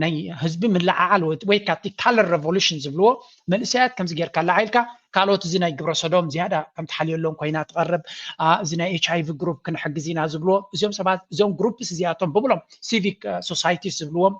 ናይ ህዝቢ ምልዓዓል ወይ ካብቲ color revolution ዝብልዎ፣ መንእሰያት ከምዚ ጌርካ ኣለዓኢልካ፣ ካልኦት እዚ ናይ ግብረ ሰዶም ዝያዳ ከም ትሓልየሎም ኮይና ትቐርብ። እዚ ናይ ኤች ኣይ ቪ ግሩፕ ክንሕግዝ ኢና ዝብልዎ፣ እዚኦም ሰባት፣ እዞም ግሩፕስ እዚኣቶም ብምሎም፣ ሲቪክ ሶሳይቲስ ዝብልዎም፣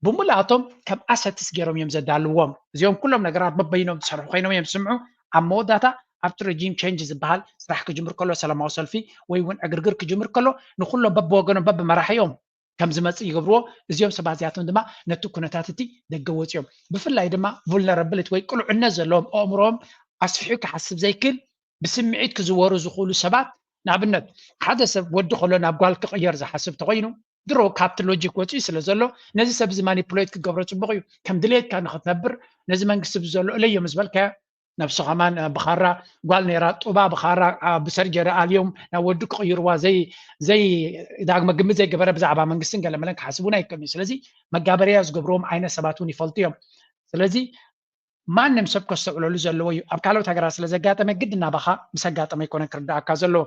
ብምልኣቶም ከም ኣሰትስ ገይሮም እዮም ዘዳልዎም። እዚኦም ኩሎም ነገራት በበይኖም ዝሰርሑ ኮይኖም እዮም ዝስምዑ። ኣብ መወዳእታ ኣብቲ regime change ዝበሃል ስራሕ ክጅምር ከሎ፣ ሰላማዊ ሰልፊ ወይ እውን ዕግርግር ክጅምር ከሎ፣ ንኩሎም በብወገኖም በብመራሒኦም ከም ዝመፅእ ይገብርዎ። እዚኦም ሰባት እዚኣቶም ድማ ነቲ ኩነታት እቲ ደገ ወፂኦም፣ ብፍላይ ድማ vulnerability ወይ ቅሉዕነት ዘለዎም፣ ኣእምሮኦም ኣስፊሑ ክሓስብ ዘይክእል፣ ብስምዒት ክዝወሩ ዝኽእሉ ሰባት። ንኣብነት ሓደ ሰብ ወዲ ከሎ ናብ ጓል ክቕየር ዝሓስብ ተኮይኑ፣ ድሮ ካብቲ ሎጂክ ወፂኡ ስለ ዘሎ፣ ነዚ ሰብ እዚ ማኒፕሌት ክገብሮ ፅቡቅ እዩ። ከም ድሌትካ ንክትነብር ነዚ መንግስቲ ብዘሎ እለዮ ምስ በልካዮ፣ ነብሱ ከማን ብኻራ ጓል ነይራ ጡባ ብኻራ ብሰርጀሪ ኣልዮም ናብ ወዱ ክቕይርዋ ዘይ ዘይ ዳግመ ግምት ዘይገበረ ብዛዕባ መንግስትን ገለመለን ክሓስብ እውን ኣይክእልን እዩ። ስለዚ መጋበርያ ዝገብርዎም ዓይነት ሰባት እውን ይፈልጡ እዮም። ስለዚ ማንም ሰብ ከስተውዕለሉ ዘለዎ እዩ። ኣብ ካልኦት ሃገራት ስለ ዘጋጠመ ግድን ናባኻ ምስ ኣጋጠመ ኣይኮነን ክርዳኣካ ዘለዎ።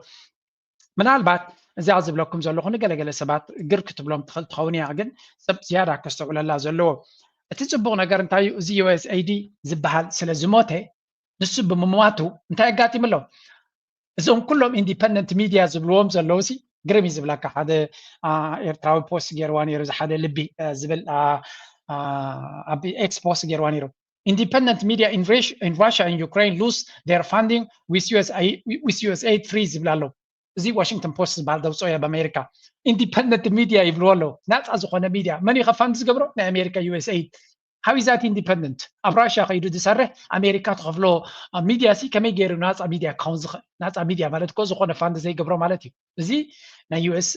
ምናልባት እዚኣ ዝብለኩም ዘለኹ ንገለገለ ሰባት ግር ክትብሎም ትኽእል ትኸውን እያ፣ ግን ሰብ ዝያዳ ከስተውዕለላ ዘለዎ። እቲ ጽቡቕ ነገር እንታይ እዩ? እዚ ዩ ኤስ ኤ ዲ ዝበሃል ስለ ዝሞተ፣ ንሱ ብምሟቱ እንታይ ኣጋጢሙ ኣሎ? እዞም ኩሎም ኢንዲፐንደንት ሚድያ ዝብልዎም ዘለዉ ሲ ግርም እዩ ዝብለካ። ሓደ ኤርትራዊ ፖስት ገይርዋ ነይሩ፣ እዚ ሓደ ልቢ ዝብል ኣብ ኤክስ ፖስት ገይርዋ ነይሩ። Independent media in Russia and Ukraine lose their funding with U S aid free ዝብል ኣሎ። እዚ ዋሽንግተን ፖስት ዝበሃል ዘውፅኦ እያ ብኣሜሪካ። ኢንዲፐንደንት ሚድያ ይብልዎ ኣለዉ። ናፃ ዝኾነ ሚድያ መን እዩ ከፋንድ ዝገብሮ? ናይ ኣሜሪካ ዩ ኤስ ኤድ። How is that independent? ኣብ ራሽያ ከይዱ ዝሰርሕ ኣሜሪካ ትኸፍሎ ሚድያ ሲ ከመይ ገይሩ ናፃ ሚድያ ክኸውን ዝኽእል? ናፃ ሚድያ ማለት እኮ ዝኾነ ፋንድ ዘይገብሮ ማለት እዩ። እዚ ናይ ዩ ኤስ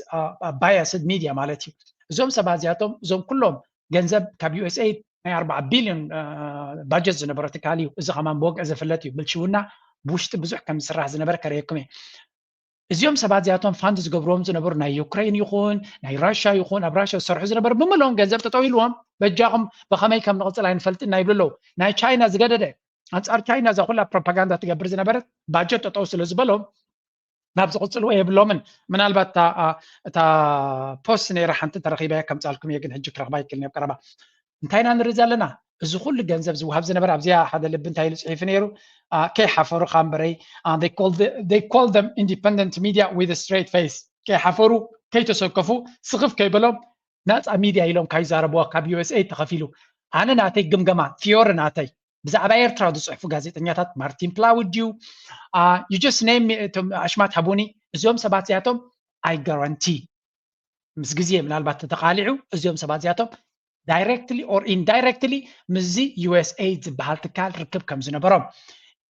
ባያስድ ሚድያ ማለት እዩ። እዞም ሰባት እዚኣቶም እዞም ኩሎም ገንዘብ ካብ ዩ ኤስ ኤድ ናይ ኣርባዓ ቢልዮን ባጀት ዝነበሮ ትካል እዩ። እዚ ከማን ብወግዒ ዝፍለጥ እዩ። ብልሽውና ብውሽጢ ብዙሕ ከም ዝስራሕ ዝነበረ ከርእየኩም እየ። እዚኦም ሰባት እዚኣቶም ፋንድ ዝገብርዎም ዝነበሩ ናይ ዩክሬን ይኹን ናይ ራሽያ ይኹን ኣብ ራሽያ ዝሰርሑ ዝነበሩ ብምልኦም ገንዘብ ጠጠው ኢልዎም በጃኹም ብኸመይ ከም ንቕፅል ኣይንፈልጥን ኢና ይብሉ ኣለዉ። ናይ ቻይና ዝገደደ ኣንፃር ቻይና እዛ ኩላ ፕሮፓጋንዳ ትገብር ዝነበረት ባጀት ጠጠው ስለ ዝበሎም ናብ ዝቕፅልዎ የብሎምን። ምናልባት እታ ፖስት ነይራ ሓንቲ ተረኺበያ ከምፃልኩም እየ ግን ሕጂ ክረኽባ ይክልን ኣብ ቀረባ። እንታይ ኢና ንርኢ ዘለና? እዚ ኩሉ ገንዘብ ዝወሃብ ዝነበረ ኣብዚኣ ሓደ ልቢ እንታይ ኢሉ ፅሒፉ ነይሩ? ከይሓፈሩ ካብ እምበረይ they call them independent media with straight face ከይሓፈሩ ከይተሰከፉ ስኽፍ ከይበሎም ናፃ ሚድያ ኢሎም ካይዛረብዋ ካብ ዩ ኤስ ኤድ ተኸፊሉ። ኣነ ናተይ ግምገማ ቲዮሪ ናተይ ብዛዕባ ኤርትራ ዝፅሕፉ ጋዜጠኛታት ማርቲን ፕላውድ ድዩ you just name እቶም ኣሽማት ሃቡኒ እዚኦም ሰባት እዚኣቶም I guarantee ምስ ግዜ ምናልባት ተተቃሊዑ እዚኦም ሰባት እዚኣቶም directly or indirectly ምስዚ ዩ ኤስ ኤድ ዝበሃል ትካል ርክብ ከም ዝነበሮም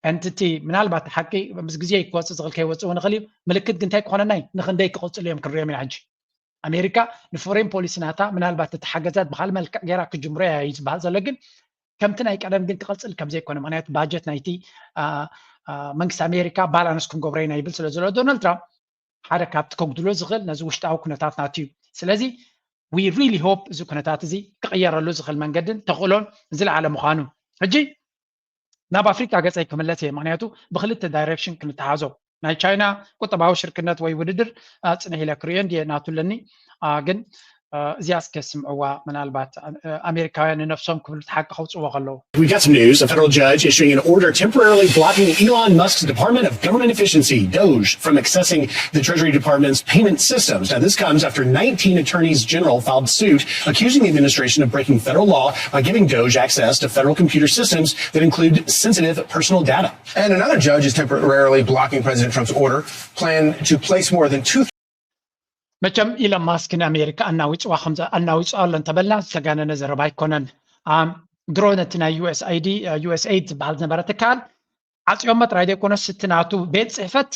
እንትቲ ምናልባት ሓቂ ምስ ግዜ ክወፅእ ዝኽእል ከይወፅእ እውን ይኽእል እዩ። ምልክት ግን እንታይ ክኾነና እዩ? ንክንደይ ክቕፅሉ እዮም ክንሪኦም ኢና ሕጂ። ኣሜሪካ ንፎሬን ፖሊሲ ናታ ምናልባት እቲ ሓገዛት ብካልእ መልክዕ ገይራ ክጅምሮ እያ እዩ ዝበሃል ዘሎ ግን ከምቲ ናይ ቀደም ግን ክቐፅል ከም ዘይኮነ ምክንያቱ ባጀት ናይቲ መንግስቲ ኣሜሪካ ባላንስ ክንገብሮ ኢና ይብል ስለ ዘሎ ዶናልድ ትራምፕ ሓደ ካብቲ ከጉድሎ ዝኽእል ነዚ ውሽጣዊ ኩነታት ናቱ እዩ። ስለዚ we really hope እዚ ኩነታት እዚ ክቕየረሉ ዝኽእል መንገድን ተኽእሎን ዝለዓለ ምዃኑ። ሕጂ ናብ ኣፍሪካ ገፀይ ክምለስ እየ። ምክንያቱ ብክልተ ዳይሬክሽን ክንተሓዞ፣ ናይ ቻይና ቁጠባዊ ሽርክነት ወይ ውድድር ፅንሕ ኢለ ክርእዮ እንድየ፣ ናቱ ኣለኒ። ግን እዚኣ እስከ ስምዕዋ፣ ምናልባት ኣሜሪካውያን ንነፍሶም ክብሉ እቲ ሓቂ ከውፅዎ ከለዉ። We've got some news. A federal judge issuing an order temporarily blocking Elon Musk's Department of Government Efficiency, DOGE, from accessing the Treasury Department's payment systems. Now, this comes after nineteen attorneys general filed suit accusing the administration of breaking federal law by giving DOGE access to federal computer systems that include sensitive personal data. And another judge is temporarily blocking President Trump's order, planned to place more than two መቸም ኢሎን ማስክ ንኣሜሪካ ኣናዊፅዋ ከምዚ ኣናዊፅዋ ኣሎ እንተበልና ዝተጋነነ ዘረባ ኣይኮነን። ድሮ ነቲ ናይ ዩኤስኣይዲ ዩኤስኤይድ ዝበሃል ዝነበረ ትካል ዓፅዮሞ ጥራይ ዘይኮነስ እቲ ናቱ ቤት ፅሕፈት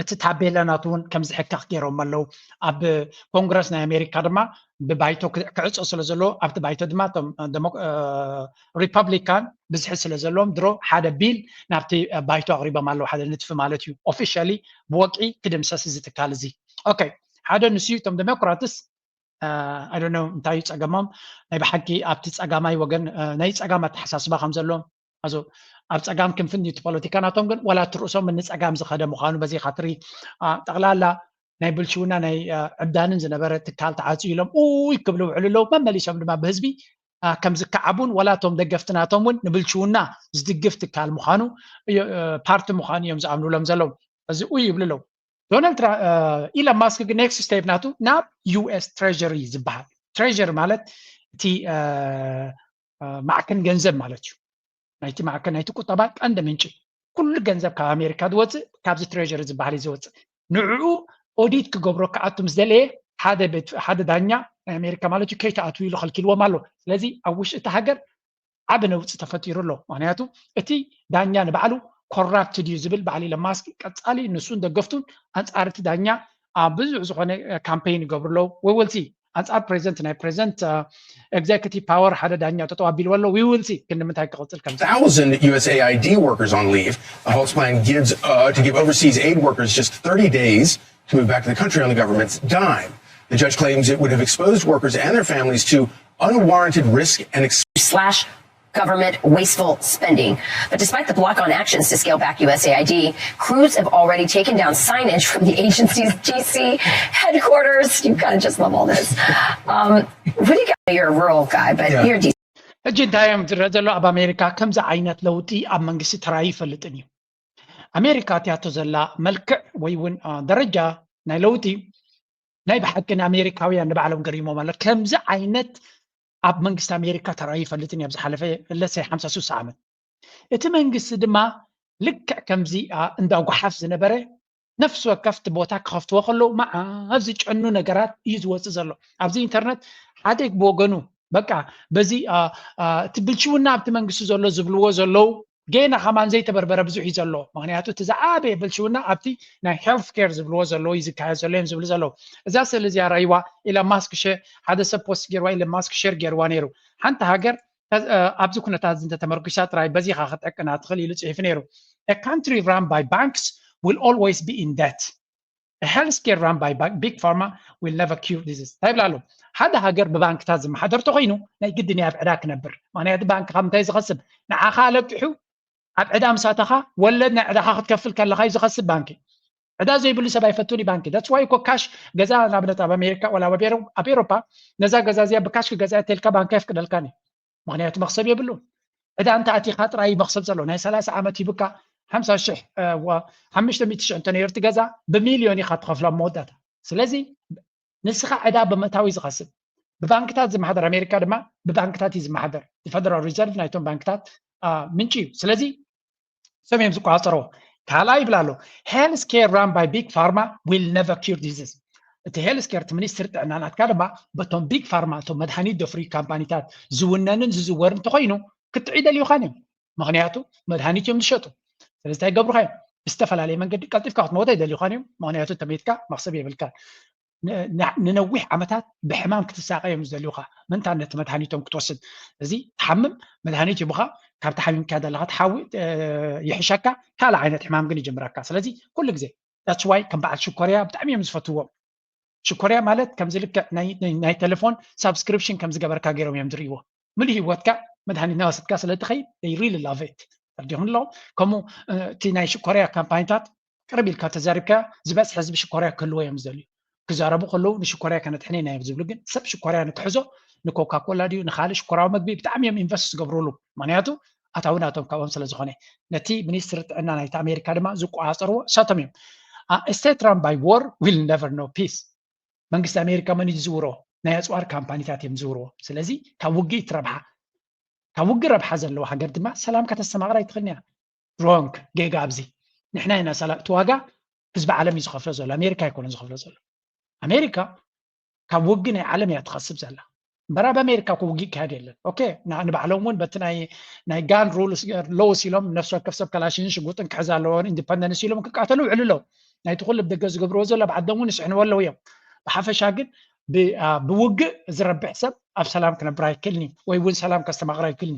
እቲ ታቤላ ናቱ እውን ከም ዝሕከኽ ገይሮም ኣለዉ። ኣብ ኮንግረስ ናይ ኣሜሪካ ድማ ብባይቶ ክዕፆ ስለ ዘለዎ ኣብቲ ባይቶ ድማ እቶም ሪፐብሊካን ብዝሒ ስለ ዘለዎም ድሮ ሓደ ቢል ናብቲ ባይቶ ኣቕሪቦም ኣለዉ። ሓደ ንድፊ ማለት እዩ። ኦፊሻሊ ብወግዒ ክድምሰስ እዚ ትካል እዚ። ኦኬ፣ ሓደ ንሱ እዩ። እቶም ዴሞክራትስ ኣይ ዶንት ኖ እንታይ እዩ ፀገሞም። ናይ ብሓቂ ኣብቲ ፀጋማይ ወገን ናይ ፀጋም ኣተሓሳስባ ከም ዘለዎም ኣዞ ኣብ ፀጋም ክንፍን እዩ እቲ ፖለቲካ ናቶም። ግን ዋላ እቲ ርእሶም ንፀጋም ዝኸደ ምዃኑ በዚ ካትሪ ጠቕላላ ናይ ብልሽውና ናይ ዕብዳንን ዝነበረ ትካል ተዓፅዩ ኢሎም ኡይ ክብሉ ውዕሉ ኣለዉ። መመሊሶም ድማ ብህዝቢ ከም ዝከዓቡን ዋላ እቶም ደገፍቲ ናቶም እውን ንብልሽውና ዝድግፍ ትካል ምዃኑ ፓርቲ ምዃኑ እዮም ዝኣምኑሎም ዘለዉ። እዚ ኡይ ይብሉ ኣለዉ። ዶናልድ ኢለን ማስክ ግን ኔክስት ስቴፕ ናቱ ናብ ዩኤስ ትሬሪ ዝበሃል ትሬሪ ማለት እቲ ማዕከን ገንዘብ ማለት እዩ። ናይቲ ማዕከን ናይቲ ቁጠባ ቀንዲ ምንጪ ኩሉ ገንዘብ ካብ ኣሜሪካ ዝወፅእ ካብዚ ትሬሪ ዝበሃል እዩ ዝወፅእ። ንዕኡ ኦዲት ክገብሮ ክኣቱ ምስ ደለየ ሓደ ዳኛ ናይ ኣሜሪካ ማለት እዩ ከይተኣትዉ ኢሉ ከልኪልዎም ኣሎ። ስለዚ ኣብ ውሽጢ እቲ ሃገር ዓቢ ነውፂ ተፈጢሩ ኣሎ። ምክንያቱ እቲ ዳኛ ንባዕሉ ኮራፕትድ እዩ ዝብል በዓል ኢለን ማስክ ቀፃሊ ንሱን ደገፍቱን ኣንፃር እቲ ዳኛ ኣብ ብዙሕ ዝኾነ ካምፔይን ይገብሩ ኣለዉ። We will see። ኣንፃር ፕሬዚደንት ናይ ፕሬዚደንት ኤግዜኪቲቭ ፓወር ሓደ ዳኛ ጠጠው ኣቢልዎ ኣሎ። We will see ክንዲ ምንታይ ክቕፅል ከም Thousand USAID workers on leave. The Halt's plan gives uh, to give overseas aid workers just thirty days to move back to the country on the government's dime. The judge claims it would have exposed workers and their families to unwarranted risk and slash government wasteful spending. But despite the block on actions to scale back USAID, crews have already taken down signage from the agency's D C headquarters. You gotta just love all this. Um, what do you got? You're a rural guy, but yeah. You're a D C. ሕጂ እንታይ እዮም ዝረአ ዘሎ? ኣብ ኣሜሪካ ከምዚ ዓይነት ለውጢ ኣብ መንግስቲ ተራዩ ይፈልጥን እዩ። ኣሜሪካ እቲያቶ ዘላ መልክዕ ወይ እውን ደረጃ ናይ ለውጢ ናይ ብሓቂ ንኣሜሪካውያን ንባዕሎም ገሪሞም ኣሎ። ከምዚ ዓይነት ኣብ መንግስቲ ኣሜሪካ ተራዩ ይፈልጥን እዩ። ኣብ ዝሓለፈ ለሰይ ሓምሳ ሱሳ ዓመት እቲ መንግስቲ ድማ ልክዕ ከምዚ እንዳ ጓሓፍ ዝነበረ ነፍሲ ወከፍቲ ቦታ ክኸፍትዎ ከለዉ መዓብ ዝጨኑ ነገራት እዩ ዝወፅእ ዘሎ። ኣብዚ ኢንተርነት ሓደ ብወገኑ በቃ በዚ እቲ ብልሽውና ኣብቲ መንግስቲ ዘሎ ዝብልዎ ዘለዉ ገና ከማን ዘይተበርበረ ብዙሕ እዩ ዘሎ። ምክንያቱ እቲ ዝዓበየ ብልሽውና ኣብቲ ናይ ሄልት ኬር ዝብልዎ ዘለዉ እዩ ዝካየድ ዘሎ እዮም ዝብሉ ዘለዉ። እዛ ስእሊ እዚኣ ራይዋ ኢለን ማስክ ሓደ ሰብ ፖስት ገይርዋ ኢለን ማስክ ሸር ገይርዋ ነይሩ። ሓንቲ ሃገር ኣብዚ ኩነታት እዚ እንተተመርኪሳ ጥራይ በዚኻ ክትዕቅና ትኽእል ኢሉ ፅሒፉ ነይሩ። A country run by banks will always be in debt. A healthcare run by big pharma will never cure disease። እንታይ ይብላ ኣሎ? ሓደ ሃገር ብባንክታት ዝመሓደር ተኮይኑ ናይ ግድን ኣብ ዕዳ ክነብር። ምክንያቱ ባንክ ካብ እንታይ ዝኸስብ? ንዓኻ ኣለቂሑ ኣብ ዕዳ ምሳተኻ ወለድ ናይ ዕዳኻ ክትከፍል ከለኻ እዩ ዝኸስብ ባንኪ። ዕዳ ዘይብሉ ሰብ ኣይፈቱን እዩ ባንኪ። That's why እኮ ካሽ ገዛ ንኣብነት ኣብ ኣሜሪካ ወላ ኣብ ኤሮፓ ነዛ ገዛ እዚኣ ብካሽ ክገዛ እየ ተልካ ባንኪ ኣይፍቅደልካን እዩ። ምክንያቱ መክሰብ የብሉን። ዕዳ እንተ ኣቲኻ ጥራይ መክሰብ ዘሎ ናይ ሰላሳ ዓመት ሂቡካ ሓምሳ ሽሕ ሓምሽተ ሚእቲ ሽሕ እንተነይሩ እቲ ገዛ ብሚልዮን ኢኻ ትኸፍሎ ኣብ መወዳእታ። ስለዚ ንስኻ ዕዳ ብምእታው እዩ ዝኸስብ። ብባንክታት ዝመሓደር ኣሜሪካ ድማ ብባንክታት እዩ ዝመሓደር። ፈደራል ሪዘርቭ ናይቶም ባንክታት ምንጪ እዩ። ስለዚ እሶም እዮም ዝቆፃፀርዎ። ካልኣይ ይብል ኣሎ health care run by big pharma will never cure disease። እቲ ሄልስ ኬር እቲ ሚኒስትሪ ጥዕና ናትካ ድማ በቶም ቢግ ፋርማ እቶም መድሃኒት ደፍርዩ ካምፓኒታት ዝውነንን ዝዝወርን እንተኮይኑ ክትጥዑ ይደልዩኻን እዮም። ምክንያቱ መድሃኒት እዮም ዝሸጡ። ስለዚ እንታይ ይገብሩኻ እዮም? ብዝተፈላለየ መንገዲ ቀልጢፍካ ክትመወት ኣይደልዩኻን እዮም። ምክንያቱ ተመይትካ መክሰብ የብልካን። ንነዊሕ ዓመታት ብሕማም ክትሳቀ እዮም ዝደልዩካ። ምንታ ነቲ መድሃኒቶም ክትወስድ እዚ ትሓምም መድሃኒት ይቡካ ካብቲ ሓሚምካ ዘለካ ትሓዊ ይሕሸካ ካልእ ዓይነት ሕማም ግን ይጅምረካ። ስለዚ ኩሉ ግዜ that's why ከም በዓል ሽኮርያ ብጣዕሚ እዮም ዝፈትዎም። ሽኮርያ ማለት ከምዚ ልክዕ ናይ ቴሌፎን ሳብስክሪፕሽን ከም ዝገበርካ ገይሮም እዮም ዝርእይዎ። ምሉእ ህይወትካ መድሃኒት ናወሰድካ ስለ ትኸይድ they really love it። ተረዲኹም ኣለኹም። ከምኡ እቲ ናይ ሽኮርያ ካምፓኒታት ቅርብ ኢልካ ተዛሪብካ ዝበዝሕ ህዝቢ ሽኮርያ ክህልዎ እዮም ዝደልዩ። ክዛረቡ ከለዉ ንሽኮርያ ከነድሕን ኢና እዮም ዝብሉ፣ ግን ሰብ ሽኮርያ ንክሕዞ ንኮካኮላ ድዩ ንካልእ ሽኮራዊ መግቢ ብጣዕሚ እዮም ኢንቨስት ዝገብሩሉ። ምክንያቱ ኣታዊ ናቶም ካብኦም ስለ ዝኾነ፣ ነቲ ሚኒስትሪ ጥዕና ናይቲ ኣሜሪካ ድማ ዝቆፃፀርዎ እሳቶም እዮም። State run by war will never know peace። መንግስቲ ኣሜሪካ መን እዩ ዝዝውሮ? ናይ ኣፅዋር ካምፓኒታት እዮም ዝዝውርዎ። ስለዚ ካብ ውግእ ትረብሓ፣ ካብ ውግእ ረብሓ ዘለዎ ሃገር ድማ ሰላም ከተስተማቕር ኣይትኽእልን እያ። ሮንግ፣ ጌጋ ኣብዚ። ንሕና ኢና ሰላም፣ እቲ ዋጋ ህዝቢ ዓለም እዩ ዝኸፍሎ ዘሎ፣ ኣሜሪካ ኣይኮነን ዝኸፍሎ ዘሎ። ኣሜሪካ ካብ ውግእ ናይ ዓለም እያ ትኸስብ ዘላ እምበር ኣብ ኣሜሪካ እኮ ውግእ ይካየድ የለን። ኦኬ፣ ንባዕሎም እውን በቲ ናይ ጋን ሩል ሎውስ ኢሎም ነፍሲ ወከፍ ሰብ ከላሽንን ሽጉጥን ክሕዝ ኣለዎ ኢንዲፐንደንስ ኢሎም ክቃተሉ ይውዕሉ ኣለዉ። ናይቲ ኩሉ ብደገ ዝገብርዎ ዘሎ ኣብ ዓዶም እውን ይስሕንዎ ኣለዉ እዮም። ብሓፈሻ ግን ብውግእ ዝረብሕ ሰብ ኣብ ሰላም ክነብር ኣይክእልኒ ወይ እውን ሰላም ከስተማቕር ኣይክእልኒ።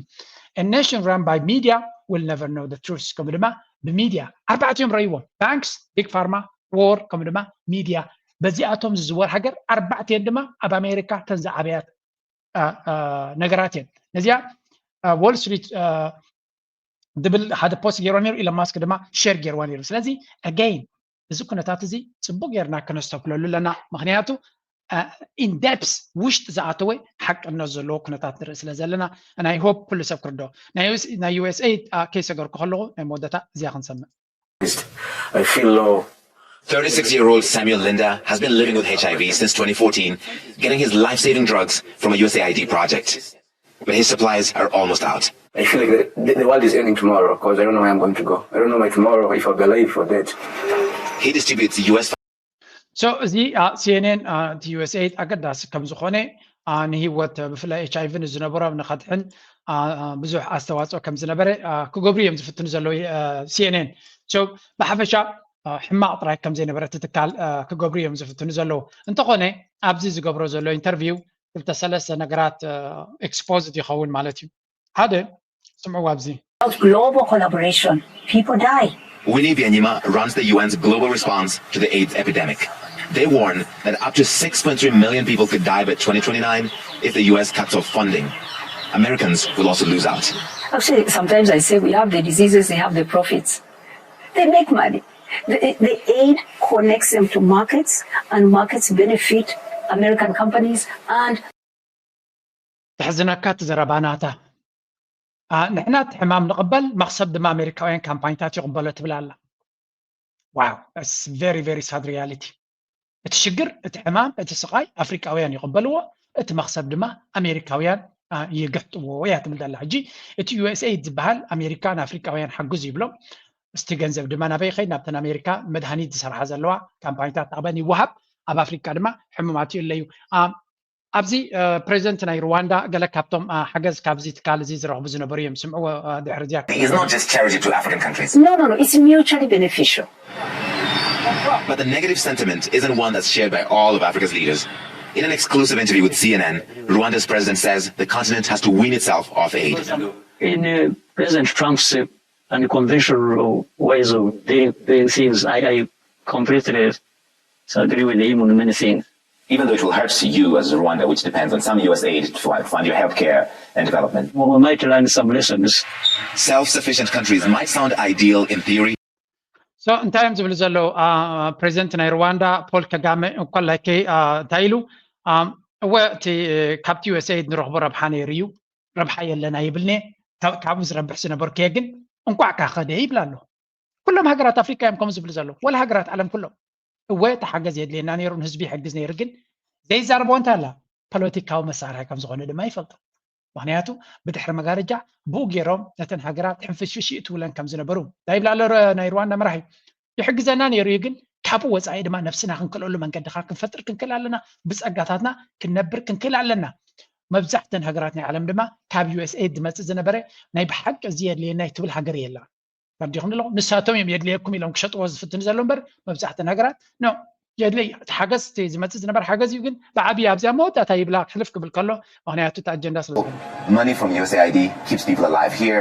Nation run by media will never know the truth። ከምኡ ድማ ብሚድያ ኣርባዕቲኦም ረይዎም፣ ባንክስ፣ ቢግ ፋርማ፣ ዎር ከምኡ ድማ ሚድያ። በዚኣቶም ዝዝወር ሃገር ኣርባዕቲኤን ድማ ኣብ ኣሜሪካ ተን ዝዓበያ ነገራት እየን። ነዚኣ ዎል ስትሪት ድብል ሓደ ፖስት ገይርዋ ነይሩ፣ ኢሎን ማስክ ድማ ሸር ገይርዋ ነይሩ። ስለዚ ኣገይን እዚ ኩነታት እዚ ፅቡቅ ጌርና ከነስተብክለሉ ኣለና። ምክንያቱ ኢንደፕስ ውሽጢ ዝኣተወ ሓቅነት ዘለዎ ኩነታት ንርኢ ስለ ዘለና ናይ ሆፕ ኩሉ ሰብ ክርዶ ናይ ዩኤስኤ ከይሰገርኩ ከለኹ ናይ መወዳእታ እዚኣ ክንሰምዕ። I feel low. Thirty-six-year-old Samuel Linda has been living with H I V since twenty fourteen, getting his life-saving drugs from a U S A I D project. But his supplies are almost out. I feel like the, the world is ending tomorrow because I don't know where I'm going to go. I don't know my tomorrow, if I'll be alive or dead. He distributes U S So እዚ ሲኤንኤን እቲ ዩኤስኤድ ኣገዳሲ ከም ዝኾነ ንህይወት ብፍላይ ኤች ኣይቪ ንዝነበሮም ንኸድሕን ብዙሕ ኣስተዋፅኦ ከም ዝነበረ ክገብሩ እዮም ዝፍትኑ ዘለዉ። ሲኤንኤን ብሓፈሻ ሕማቕ ጥራይ ከም ዘይነበረ እቲ ትካል ክገብሩ እዮም ዝፍትኑ ዘለዉ። እንተኾነ ኣብዚ ዝገብሮ ዘሎ ኢንተርቪው ክልተ ሰለስተ ነገራት ኤክስፖዝድ ይኸውን ማለት እዩ። ሓደ ስምዕዎ ኣብዚ Without global collaboration, people die. Winnie Byanyima runs the U N's global response to the AIDS epidemic. They warn that up to six point three million people could die by twenty twenty-nine if the U S cuts off funding. Americans will also lose out. Actually, sometimes I say we have the diseases, they have the profits. They make money. The, the aid connects them to markets, and markets benefit American companies and ተሕዝነካ እቲ ዘረባ ናታ። ንሕና እቲ ሕማም ንቕበል፣ መኽሰብ ድማ ኣሜሪካውያን ካምፓኒታት ይቕበሎ ትብል ኣላ። Wow, that's very very sad reality። እቲ ሽግር፣ እቲ ሕማም፣ እቲ ስቓይ ኣፍሪቃውያን ይቕበልዎ፣ እቲ መኽሰብ ድማ ኣሜሪካውያን ይግሕጥዎ እያ ትብል ዘላ። ሕጂ እቲ ዩኤስኤድ ዝበሃል ኣሜሪካ ንኣፍሪቃውያን ሓግዙ ይብሎም። እስቲ ገንዘብ ድማ ናበይ ይኸይድ? ናብተን ኣሜሪካ መድሃኒት ዝሰርሓ ዘለዋ ካምፓኒታት ናቕበን ይወሃብ። ኣብ ኣፍሪቃ ድማ ሕሙማት ይእለዩ። ኣብዚ ፕሬዚደንት ናይ ሩዋንዳ ገለ ካብቶም ሓገዝ ካብዚ ትካል እዚ ዝረኽቡ ዝነበሩ እዮም። ስምዕዎ ድሕሪ እዚኣ። It's not just charity to African countries. No, no, no. It's mutually beneficial. But the negative sentiment isn't one that's shared by all of Africa's leaders. In an exclusive interview with C N N, Rwanda's president says the continent has to wean itself off aid. In uh, President Trump's uh, unconventional ways of doing, doing things, I, I completely disagree with him on many things. Even though it will hurt you as Rwanda, which depends on some U S aid to fund your healthcare and development. We might learn some lessons. Self-sufficient countries might sound ideal in theory. So እንታይ እዮም ዝብሉ ዘለዉ? ፕሬዚደንት ናይ ሩዋንዳ ፖል ከጋመ እንኳን ላይከይ እንታይ ኢሉ? እወ እቲ ካብቲ ዩኤስኤድ ንረኽቦ ረብሓ ነይሩ እዩ፣ ረብሓ የለን ኣይብልንየ። ካብኡ ዝረብሕ ዝነበርኩየ ግን እንኳዕ ካኸደ ይብል ኣሎ። ኩሎም ሃገራት ኣፍሪቃ እዮም ከምኡ ዝብሉ ዘለዉ፣ ወላ ሃገራት ዓለም ኩሎም። እወ እቲ ሓገዝ የድልየና ነይሩ፣ ንህዝቢ ይሕግዝ ነይሩ፣ ግን ዘይዛረቦ እንታይ ኣላ? ፖለቲካዊ መሳርሒ ከም ዝኾነ ድማ ይፈልጡ። ምክንያቱ ብድሕሪ መጋረጃ ብኡ ገይሮም ነተን ሃገራት ሕንፍሽፍሽ ይእትውለን ከም ዝነበሩ እንታይ ይብል ኣሎ ናይ ሩዋንዳ መራሒ? ይሕግዘና ነይሩ እዩ፣ ግን ካብኡ ወፃኢ ድማ ነብስና ክንክልኣሉ መንገድኻ ክንፈጥር ክንክእል ኣለና፣ ብፀጋታትና ክንነብር ክንክእል ኣለና። መብዛሕተን ሃገራት ናይ ዓለም ድማ ካብ ዩኤስኤድ ዝመፅእ ዝነበረ ናይ ብሓቂ እዚ የድልየና ትብል ሃገር የላ። ተረዲኹም ኣለኹም? ንሳቶም እዮም የድልየኩም ኢሎም ክሸጥዎ ዝፍትኑ ዘሎ እምበር መብዛሕተን ሃገራት ኖ የድልየ እቲ ሓገዝ እቲ ዝመፅእ ዝነበር ሓገዝ እዩ፣ ግን ብዓብዪ ኣብዚኣ መወዳእታ ይብላ ክሕልፍ ክብል ከሎ ምክንያቱ እቲ ኣጀንዳ ስለ ዝኾነ Money from U S A I D keeps people alive here.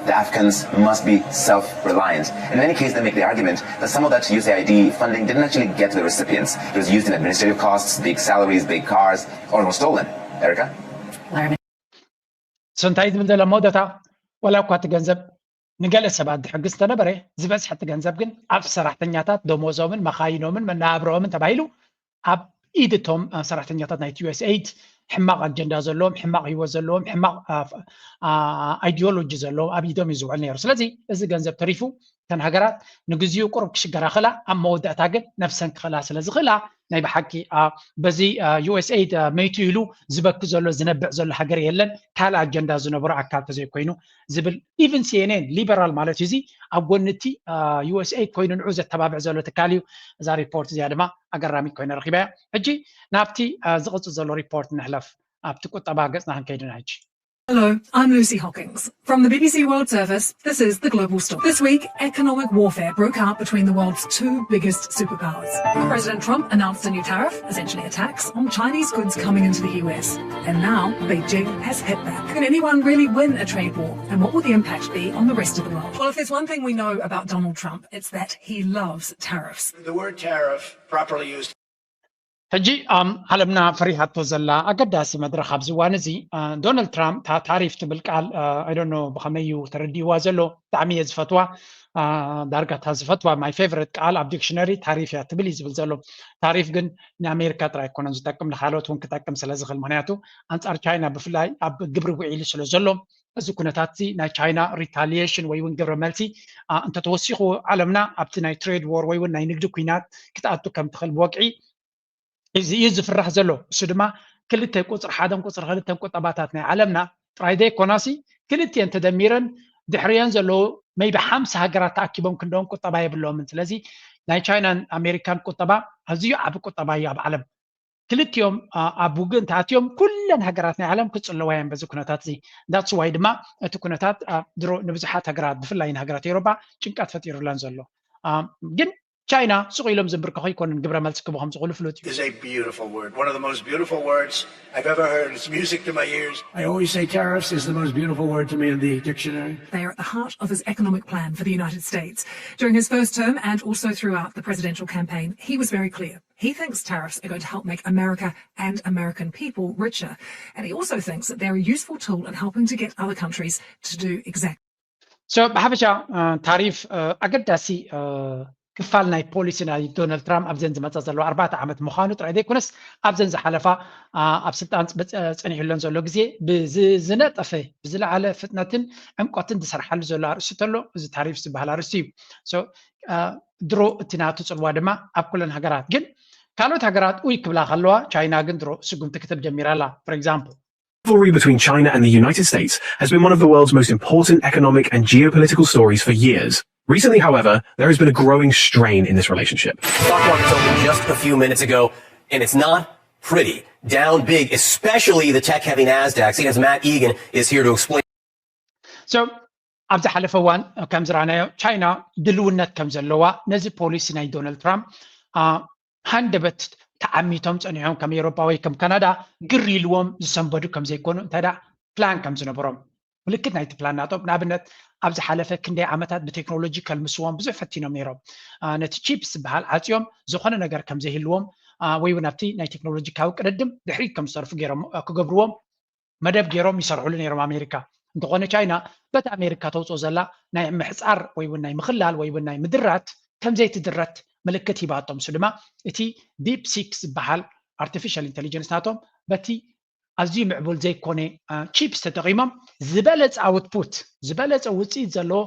The Africans must be self-reliant. In any case, they make the argument that some of that U S A I D funding didn't actually get to the recipients. It was used in administrative costs, big salaries, big cars, or was stolen. Erica? So እንታይ ዝብል ዘሎ መወዳእታ ወላ እኳ እቲ ገንዘብ ንገለ ሰባት ዝሕግዝ ዝተነበረ፣ ዝበዝሐ እቲ ገንዘብ ግን ኣብ ሰራሕተኛታት ደሞዞምን መኻይኖምን መነባብሮምን ተባሂሉ ኣብ ኢድ እቶም ሰራሕተኛታት ናይቲ ዩኤስኤይድ ሕማቕ ኣጀንዳ ዘለዎም፣ ሕማቕ ህይወት ዘለዎም፣ ሕማቕ ኣይዲዮሎጂ ዘለዎም ኣብ ኢዶም እዩ ዝውዕል ነይሩ። ስለዚ እዚ ገንዘብ ተሪፉ እተን ሃገራት ንግዚኡ ቁሩብ ክሽገራ ክላ፣ ኣብ መወዳእታ ግን ነብሰን ክኽላ ስለ ዝኽላ፣ ናይ ብሓቂ በዚ ዩኤስኤይድ መይቱ ኢሉ ዝበኪ ዘሎ ዝነብዕ ዘሎ ሃገር የለን፣ ካልእ ኣጀንዳ ዝነበሮ ኣካል ተዘይኮይኑ ዝብል። ኢቭን ሲኤንኤን ሊበራል ማለት እዩ፣ እዚ ኣብ ጎኒ እቲ ዩኤስኤይድ ኮይኑ ንዑ ዘተባብዕ ዘሎ ትካል እዩ። እዛ ሪፖርት እዚኣ ድማ ኣገራሚት ኮይነ ረኺበያ። ሕጂ ናብቲ ዝቕፅል ዘሎ ሪፖርት ንሕለፍ። ኣብቲ ቁጠባ ገፅና ክንከይድና ሕጂ። Hello, I'm Lucy Hockings. From the B B C World Service, this is The Global Story. This week, economic warfare broke out between the world's two biggest superpowers. President Trump announced a new tariff, essentially a tax, on Chinese goods coming into the U S. And now, Beijing has hit back. Can anyone really win a trade war? And what will the impact be on the rest of the world? Well, if there's one thing we know about Donald Trump, it's that he loves tariffs. The word tariff, properly used, ሕጂ ዓለምና ፈሪሃቶ ዘላ ኣገዳሲ መድረኽ ኣብዚ እዋን እዚ፣ ዶናልድ ትራምፕ እታ ታሪፍ ትብል ቃል፣ ኣይዶኖ ብኸመይ እዩ ተረዲእዋ ዘሎ፣ ብጣዕሚ እየ ዝፈትዋ። ዳርጋ እታ ዝፈትዋ፣ ማይ ፌቨረት ቃል ኣብ ዲክሽነሪ ታሪፍ እያ ትብል እዩ ዝብል ዘሎ። ታሪፍ ግን ንኣሜሪካ ጥራይ ኣይኮነን ዝጠቅም፣ ንካልኦት እውን ክጠቅም ስለ ዝኽእል። ምክንያቱ ኣንጻር ቻይና ብፍላይ ኣብ ግብሪ ውዒሉ ስለ ዘሎ፣ እዚ ኩነታት እዚ ናይ ቻይና ሪታሊየሽን ወይ እውን ግብረ መልሲ እንተተወሲኹ፣ ዓለምና ኣብቲ ናይ ትሬድ ዎር ወይ እውን ናይ ንግዲ ኩናት ክትኣቱ ከም ትኽእል ብወግዒ እዚ እዩ ዝፍራሕ ዘሎ። እሱ ድማ ክልተ ቁፅሪ ሓደን ቁፅሪ ክልተን ቁጠባታት ናይ ዓለምና ጥራይ ዘይኮናሲ፣ ክልቲኤን ተደሚረን ድሕሪየን ዘለዉ maybe ሓምሳ ሃገራት ተኣኪቦም ክንደኦም ቁጠባ የብሎምን። ስለዚ ናይ ቻይናን ኣሜሪካን ቁጠባ ኣዝዩ ዓቢ ቁጠባ እዩ ኣብ ዓለም። ክልቲኦም ኣብ ውግእ እንተኣትዮም ኩለን ሃገራት ናይ ዓለም ክፅለዋ እየን በዚ ኩነታት እዚ። That's why ድማ እቲ ኩነታት ድሮ ንብዙሓት ሃገራት ብፍላይ ንሃገራት ኤውሮጳ ጭንቀት ፈጢሩለን ዘሎ። ግን ቻይና ስቕ ኢሎም ዝንብርከኹ ኣይኮኑን፣ ግብረ መልሲ ክህቡ ከም ዝኽእሉ ፍሉጥ እዩ። Is a beautiful word. One of the most beautiful words I've ever heard. It's music to my ears. I always say tariffs is the most beautiful word to me in the dictionary. They are at the heart of his economic plan for the United States. During his first term and also throughout the presidential campaign, he was very clear. He thinks tariffs are going to help make America and American people richer. And he also thinks that they're a useful tool in helping to get other countries to do exactly. So ብሓፈሻ ታሪፍ ኣገዳሲ ክፋል ናይ ፖሊሲ ናይ ዶናልድ ትራምፕ ኣብዘን ዝመፃ ዘለዋ ኣርባዕተ ዓመት ምዃኑ ጥራይ ዘይኮነስ፣ ኣብዘን ዝሓለፋ ኣብ ስልጣን ፀኒሕለን ዘሎ ግዜ ብዝነጠፈ፣ ብዝለዓለ ፍጥነትን ዕምቆትን ዝሰርሓሉ ዘሎ ኣርእስቲ ተሎ፣ እዚ ታሪፍ ዝበሃል ኣርእስቲ እዩ። ድሮ እቲ ናቱ ፅልዋ ድማ ኣብ ኩለን ሃገራት ግን፣ ካልኦት ሃገራት ኡይ ክብላ ከለዋ፣ ቻይና ግን ድሮ ስጉምቲ ክትብ ጀሚራ ኣላ። For example, rivalry between China and the United States has been one of the world's most important economic and geopolitical stories for years. Recently, however, there has been a growing strain in this relationship. Stock market's open just a few minutes ago, and it's not pretty. Down big, especially the tech heavy NASDAQ. C N N's Matt Egan is here to explain. So ኣብ ዝሓለፈ እዋን ከም ዝረኣናዮ፣ ቻይና ድልውነት ከም ዘለዋ ነዚ ፖሊሲ ናይ ዶናልድ ትራምፕ ሃንደበት ተዓሚቶም ጸኒሖም፣ ከም ኤውሮጳ ወይ ከም ካናዳ ግር ኢልዎም ዝሰንበዱ ከም ዘይኮኑ፣ እንታይ ደኣ ፕላን ከም ዝነበሮም ምልክት ናይቲ ፕላን ናቶም። ንኣብነት ኣብ ዝሓለፈ ክንደይ ዓመታት ብቴክኖሎጂ ከልምስዎም ብዙሕ ፈቲኖም ነይሮም። ነቲ ቺፕስ ዝበሃል ዓጽዮም ዝኾነ ነገር ከም ዘይህልዎም ወይ እውን ኣብቲ ናይ ቴክኖሎጂ ካብ ቅድድም ድሕሪት ከም ዝተርፉ ገይሮም ክገብርዎም መደብ ገይሮም ይሰርሕሉ ነይሮም ኣሜሪካ። እንተኾነ ቻይና በቲ ኣሜሪካ ተውፅኦ ዘላ ናይ ምሕፃር ወይ እውን ናይ ምኽላል ወይ እውን ናይ ምድራት ከም ዘይትድረት ምልክት ሂባቶም። እሱ ድማ እቲ ዲፕ ሲክ ዝበሃል ኣርቲፊሻል ኢንቴሊጀንስ ናቶም በቲ ኣዝዩ ምዕቡል ዘይኮነ ቺፕስ ተጠቒሞም ዝበለፀ ኣውትፑት፣ ዝበለፀ ውፅኢት ዘለዎ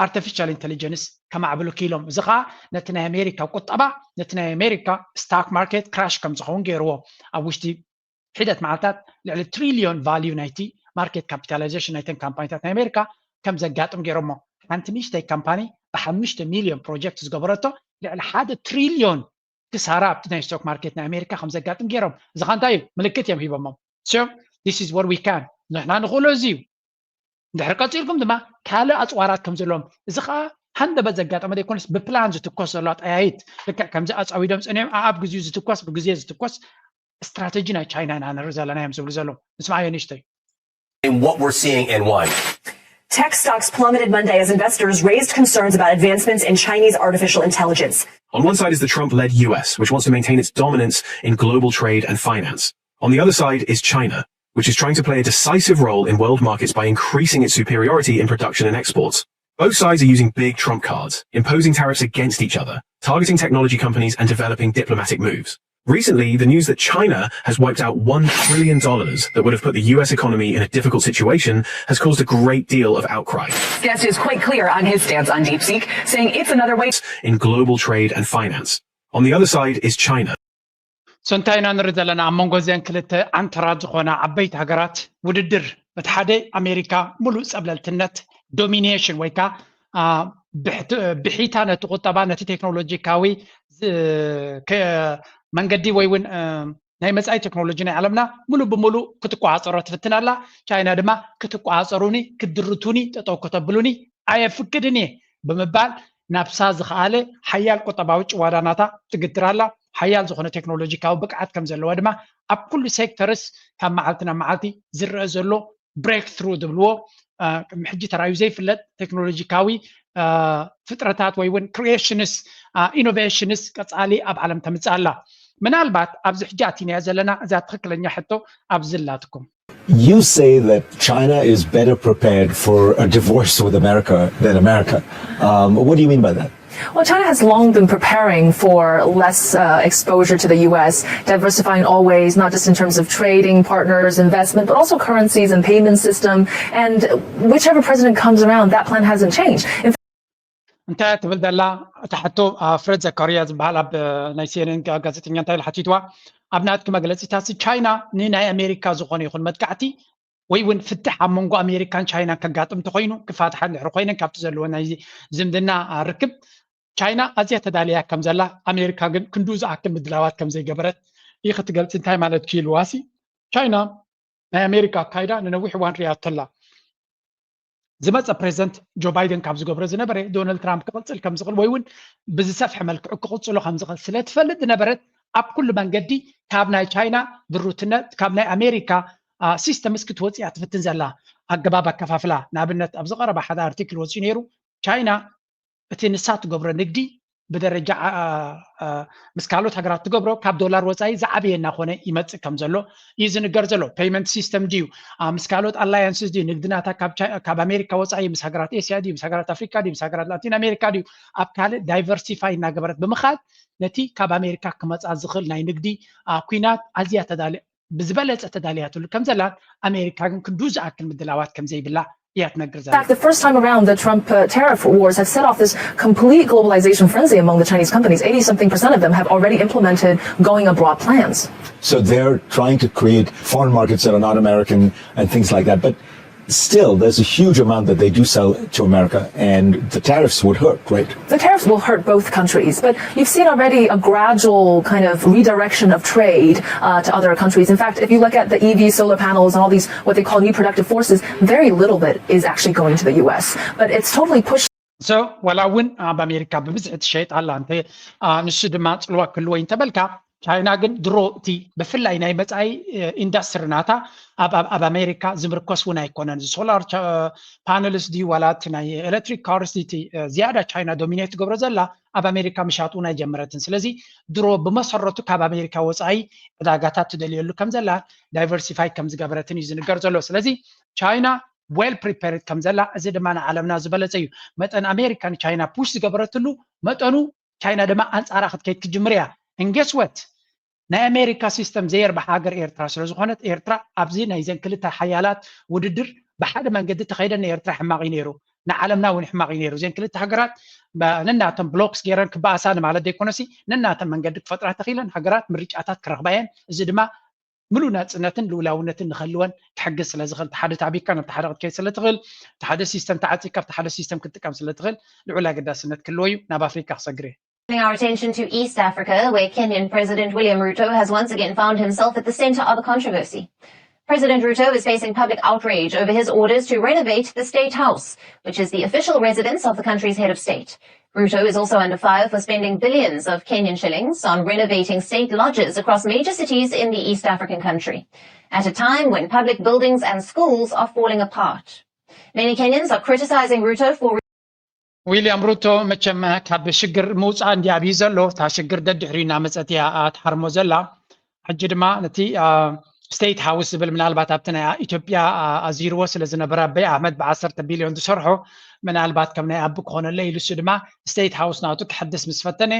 ኣርቲፊሻል ኢንቴሊጀንስ ከማዕብሉ ክኢሎም። እዚ ከዓ ነቲ ናይ ኣሜሪካ ቁጠባ፣ ነቲ ናይ ኣሜሪካ ስታክ ማርኬት ክራሽ ከም ዝኸውን ገይርዎ። ኣብ ውሽጢ ሒደት መዓልታት ልዕሊ ትሪልዮን ቫልዩ ናይቲ ማርኬት ካፒታላይዜሽን ናይተን ካምፓኒታት ናይ ኣሜሪካ ከም ዘጋጥም ገይሮሞ። ሓንቲ ንእሽተይ ካምፓኒ ብሓሙሽተ ሚልዮን ፕሮጀክት ዝገበረቶ ልዕሊ ሓደ ትሪልዮን ክሳራ ኣብቲ ናይ ስቶክ ማርኬት ናይ ኣሜሪካ ከም ዘጋጥም ገይሮም። እዚ ኸ እንታይ እዩ? ምልክት እዮም ሂቦሞም። So this is what we can፣ ንሕና ንኽእሎ እዚ እዩ። እንድሕር ቀፂልኩም ድማ ካልእ ኣፅዋራት ከም ዘለዎም፣ እዚ ከዓ ሃንደበት ዘጋጠመ ዘይኮነስ ብፕላን ዝትኮስ ዘሎ ኣጠያይት፣ ልክዕ ከምዚ ኣፃዊዶም ፀኒሖም ኣኣብ ግዚኡ ዝትኮስ፣ ብግዜ ዝትኮስ ስትራተጂ ናይ ቻይና ኢና ንርኢ ዘለና እዮም ዝብሉ ዘለዉ። ንስማዓዮ ንእሽተይ። And what we're seeing and why. Tech stocks plummeted Monday as investors raised concerns about advancements in Chinese artificial intelligence. On one side is the Trump led U S, which wants to maintain its dominance in global trade and finance. On the other side is China, which is trying to play a decisive role in world markets by increasing its superiority in production and exports. Both sides are using big trump cards, imposing tariffs against each other, targeting technology companies, and developing diplomatic moves. Recently, the news that China has wiped out one trillion dollars that would have put the U S economy in a difficult situation has caused a great deal of outcry. Guest is quite clear on his stance on DeepSeek, saying it's another way in global trade and finance. On the other side is China. So እንታይ ኢና ንርኢ ዘለና? ኣብ መንጎ እዚአን ክልተ ዓንተራት ዝኾና ዓበይቲ ሃገራት ውድድር፣ እቲ ሓደ ኣሜሪካ ሙሉእ ጸብለልትነት፣ ዶሚኔሽን ወይ ከዓ ብሒታ ነቲ ቁጠባ፣ ነቲ ቴክኖሎጂካዊ መንገዲ ወይ እውን ናይ መጻኢ ቴክኖሎጂ ናይ ዓለምና ሙሉእ ብሙሉእ ክትቆጻጸሮ ትፍትን ኣላ። ቻይና ድማ ክትቆጻጸሩኒ፣ ክድርቱኒ፣ ጠጠው ከተብሉኒ ኣየፍቅድን እየ ብምባል ናብሳ ዝኸኣለ ሓያል ቁጠባዊ ጭዋዳናታ ትግትር ኣላ። ሓያል ዝኾነ ቴክኖሎጂካዊ ብቅዓት ከም ዘለዋ ድማ ኣብ ኩሉ ሴክተርስ ካብ መዓልቲ ናብ መዓልቲ ዝረአ ዘሎ ብሬክ ትሩ ዝብልዎ ሕጂ ተራዩ ዘይፍለጥ ቴክኖሎጂካዊ ፍጥረታት ወይ እውን ክሪኤሽንስ ኢኖቬሽንስ ቀፃሊ ኣብ ዓለም ተምፅእ ኣላ። ምናልባት ኣብዚ ሕጂ ኣቲናዮ ዘለና እዛ ትኽክለኛ ሕቶ ኣብዚ ኣላትኩም። You say that China is better prepared for a divorce with America than America. Um, what do you mean by that? Well, China has long been preparing for less uh, exposure to the U S, diversifying always, not just in terms of trading partners, investment, but also currencies and payment system. And whichever president comes around, that plan hasn't changed. In እንታይ ትብል ዘላ? እታ ሕቶ ፍሬድ ዘካርያ ዝበሃል ኣብ ናይ ሲኤንኤን ጋዜጠኛ እንታይ ኢሉ ሓቲትዋ? ኣብ ናትኪ መግለፂታት ቻይና ንናይ ኣሜሪካ ዝኾነ ይኹን መጥቃዕቲ ወይ እውን ፍትሕ ኣብ መንጎ ኣሜሪካን ቻይናን ከጋጥም እንተኮይኑ፣ ክፋትሓ እንድሕር ኮይነን ካብቲ ዘለዎ ናይ ዝምድና ርክብ ቻይና ኣዝያ ተዳልያ ከም ዘላ፣ ኣሜሪካ ግን ክንድኡ ዝኣክል ምድላዋት ከም ዘይገበረት እዩ ክትገልጽ። እንታይ ማለት ክኢልዋሲ? ቻይና ናይ ኣሜሪካ ኣካይዳ ንነዊሕ እዋን ሪኣቶ ኣላ። ዝመፀ ፕሬዚደንት ጆ ባይደን ካብ ዝገብሮ ዝነበረ ዶናልድ ትራምፕ ክቕፅል ከም ዝኽእል ወይ እውን ብዝሰፍሐ መልክዑ ክቕፅሎ ከም ዝኽእል ስለትፈልጥ ዝነበረት ኣብ ኩሉ መንገዲ ካብ ናይ ቻይና ድሩትነት ካብ ናይ ኣሜሪካ ሲስተምስ ክትወፅእ እያ ትፍትን ዘላ። ኣገባብ ኣከፋፍላ ንኣብነት ኣብዚ ቀረባ ሓደ ኣርቲክል ወፂኡ ነይሩ። ቻይና እቲ ንሳ ትገብሮ ንግዲ ብደረጃ ምስ ካልኦት ሃገራት ትገብሮ ካብ ዶላር ወፃኢ ዝዓበየ እናኾነ ይመፅእ ከም ዘሎ እዩ ዝንገር ዘሎ። ፔይመንት ሲስተም ድዩ ምስ ካልኦት ኣላያንስስ ድዩ ንግዲ ናታ ካብ ኣሜሪካ ወፃኢ ምስ ሃገራት ኤስያ ድዩ ምስ ሃገራት ኣፍሪካ ድዩ ምስ ሃገራት ላቲን ኣሜሪካ ድዩ ኣብ ካልእ ዳይቨርሲፋይ እናገበረት ብምኻድ ነቲ ካብ ኣሜሪካ ክመፃ ዝኽእል ናይ ንግዲ ኩናት ኣዝያ ተዳልያ ብዝበለፀ ተዳልያትሉ ከም ዘላን ኣሜሪካ ግን ክንዱ ዝኣክል ምድላዋት ከም ዘይብላ እያ ትነግር ዘላ። In fact, the first time around, the Trump uh, tariff wars have set off this complete globalization frenzy among the Chinese companies. eighty something percent of them have already implemented going abroad plans. So they're trying to create foreign markets that are not American and things like that. But still, there's a huge amount that they do sell to America, and the tariffs would hurt, right? The tariffs will hurt both countries, but you've seen already a gradual kind of redirection of trade uh, to other countries. In fact, if you look at the E V solar panels and all these what they call new productive forces, very little bit is actually going to the U S. But it's totally pushed. So, ወላ እውን ኣብ ኣሜሪካ ብብዝሒ ትሸይጥ ኣላ እንተ ንሱ ድማ ፅልዋ ክህልዎ እንተበልካ ቻይና ግን ድሮ እቲ ብፍላይ ናይ መፃኢ ኢንዳስትሪ ናታ ኣብ ኣሜሪካ ዝምርኮስ እውን ኣይኮነን። እዚ ሶላር ፓነልስ ድዩ ዋላ እቲ ናይ ኤሌክትሪክ ካርስ እቲ ዝያዳ ቻይና ዶሚኔት ትገብሮ ዘላ ኣብ ኣሜሪካ ምሻጥ እውን ኣይጀመረትን። ስለዚ ድሮ ብመሰረቱ ካብ ኣሜሪካ ወፃኢ ዕዳጋታት ትደልየሉ ከም ዘላ ዳይቨርሲፋይ ከም ዝገበረትን እዩ ዝንገር ዘሎ። ስለዚ ቻይና ዌል ፕሪፐርድ ከም ዘላ እዚ ድማ ንዓለምና ዝበለፀ እዩ። መጠን ኣሜሪካ ንቻይና ፑሽ ዝገበረትሉ መጠኑ ቻይና ድማ ኣንፃራ ክትከይድ ክትጅምር እያ። እንጌስወት ናይ ኣሜሪካ ሲስተም ዘየርባሕ ሃገር ኤርትራ ስለዝኾነት ኤርትራ ኣብዚ ናይዘን ክልተ ሓያላት ውድድር ብሓደ መንገዲ ተኸይደ ንኤርትራ ሕማቕ እዩ ነይሩ፣ ንዓለምና እውን ሕማቕ እዩ ነይሩ። እዘን ክልተ ሃገራት ነናተን ብሎክስ ገይረን ክበኣሳ ንማለት ዘይኮነሲ ነናተን መንገዲ ክፈጥራ ተኽኢለን ሃገራት ምርጫታት ክረኽባ እየን። እዚ ድማ ምሉእ ናፅነትን ልኡላውነትን ንክህልወን ክሕግዝ ስለዝኽእል፣ እቲ ሓደ ተዓቢካ ናብቲ ሓደ ክትከይድ ስለትኽእል፣ እቲ ሓደ ሲስተም ተዓፂካ ኣብቲ ሓደ ሲስተም ክትጥቀም ስለትኽእል ልዑል ኣገዳስነት ክህልዎ እዩ። ናብ ኣፍሪካ ክሰግር እየ። Turning our attention to East Africa, where Kenyan President William Ruto has once again found himself at the center of a controversy. President Ruto is facing public outrage over his orders to renovate the State House, which is the official residence of the country's head of state. Ruto is also under fire for spending billions of Kenyan shillings on renovating state lodges across major cities in the East African country, at a time when public buildings and schools are falling apart. Many Kenyans are criticizing Ruto for ዊልያም ሩቶ መቸም ካብ ሽግር ምውፃእ እንዲ ኣብዩ ዘሎ እታ ሽግር ደድሕሪ እናመፀት እያ ትሓርሞ ዘላ። ሕጂ ድማ ነቲ ስቴት ሃውስ ዝብል ምናልባት ኣብቲ ናይ ኢትዮጵያ ኣዚርዎ ስለ ዝነበረ ኣበይ ኣሕመድ ብዓሰርተ ቢልዮን ዝሰርሖ ምናልባት ከም ናይ ኣቢ ክኾነለ ኢሉ እሱ ድማ ስቴት ሃውስ ናቱ ክሕድስ ምስ ፈተነ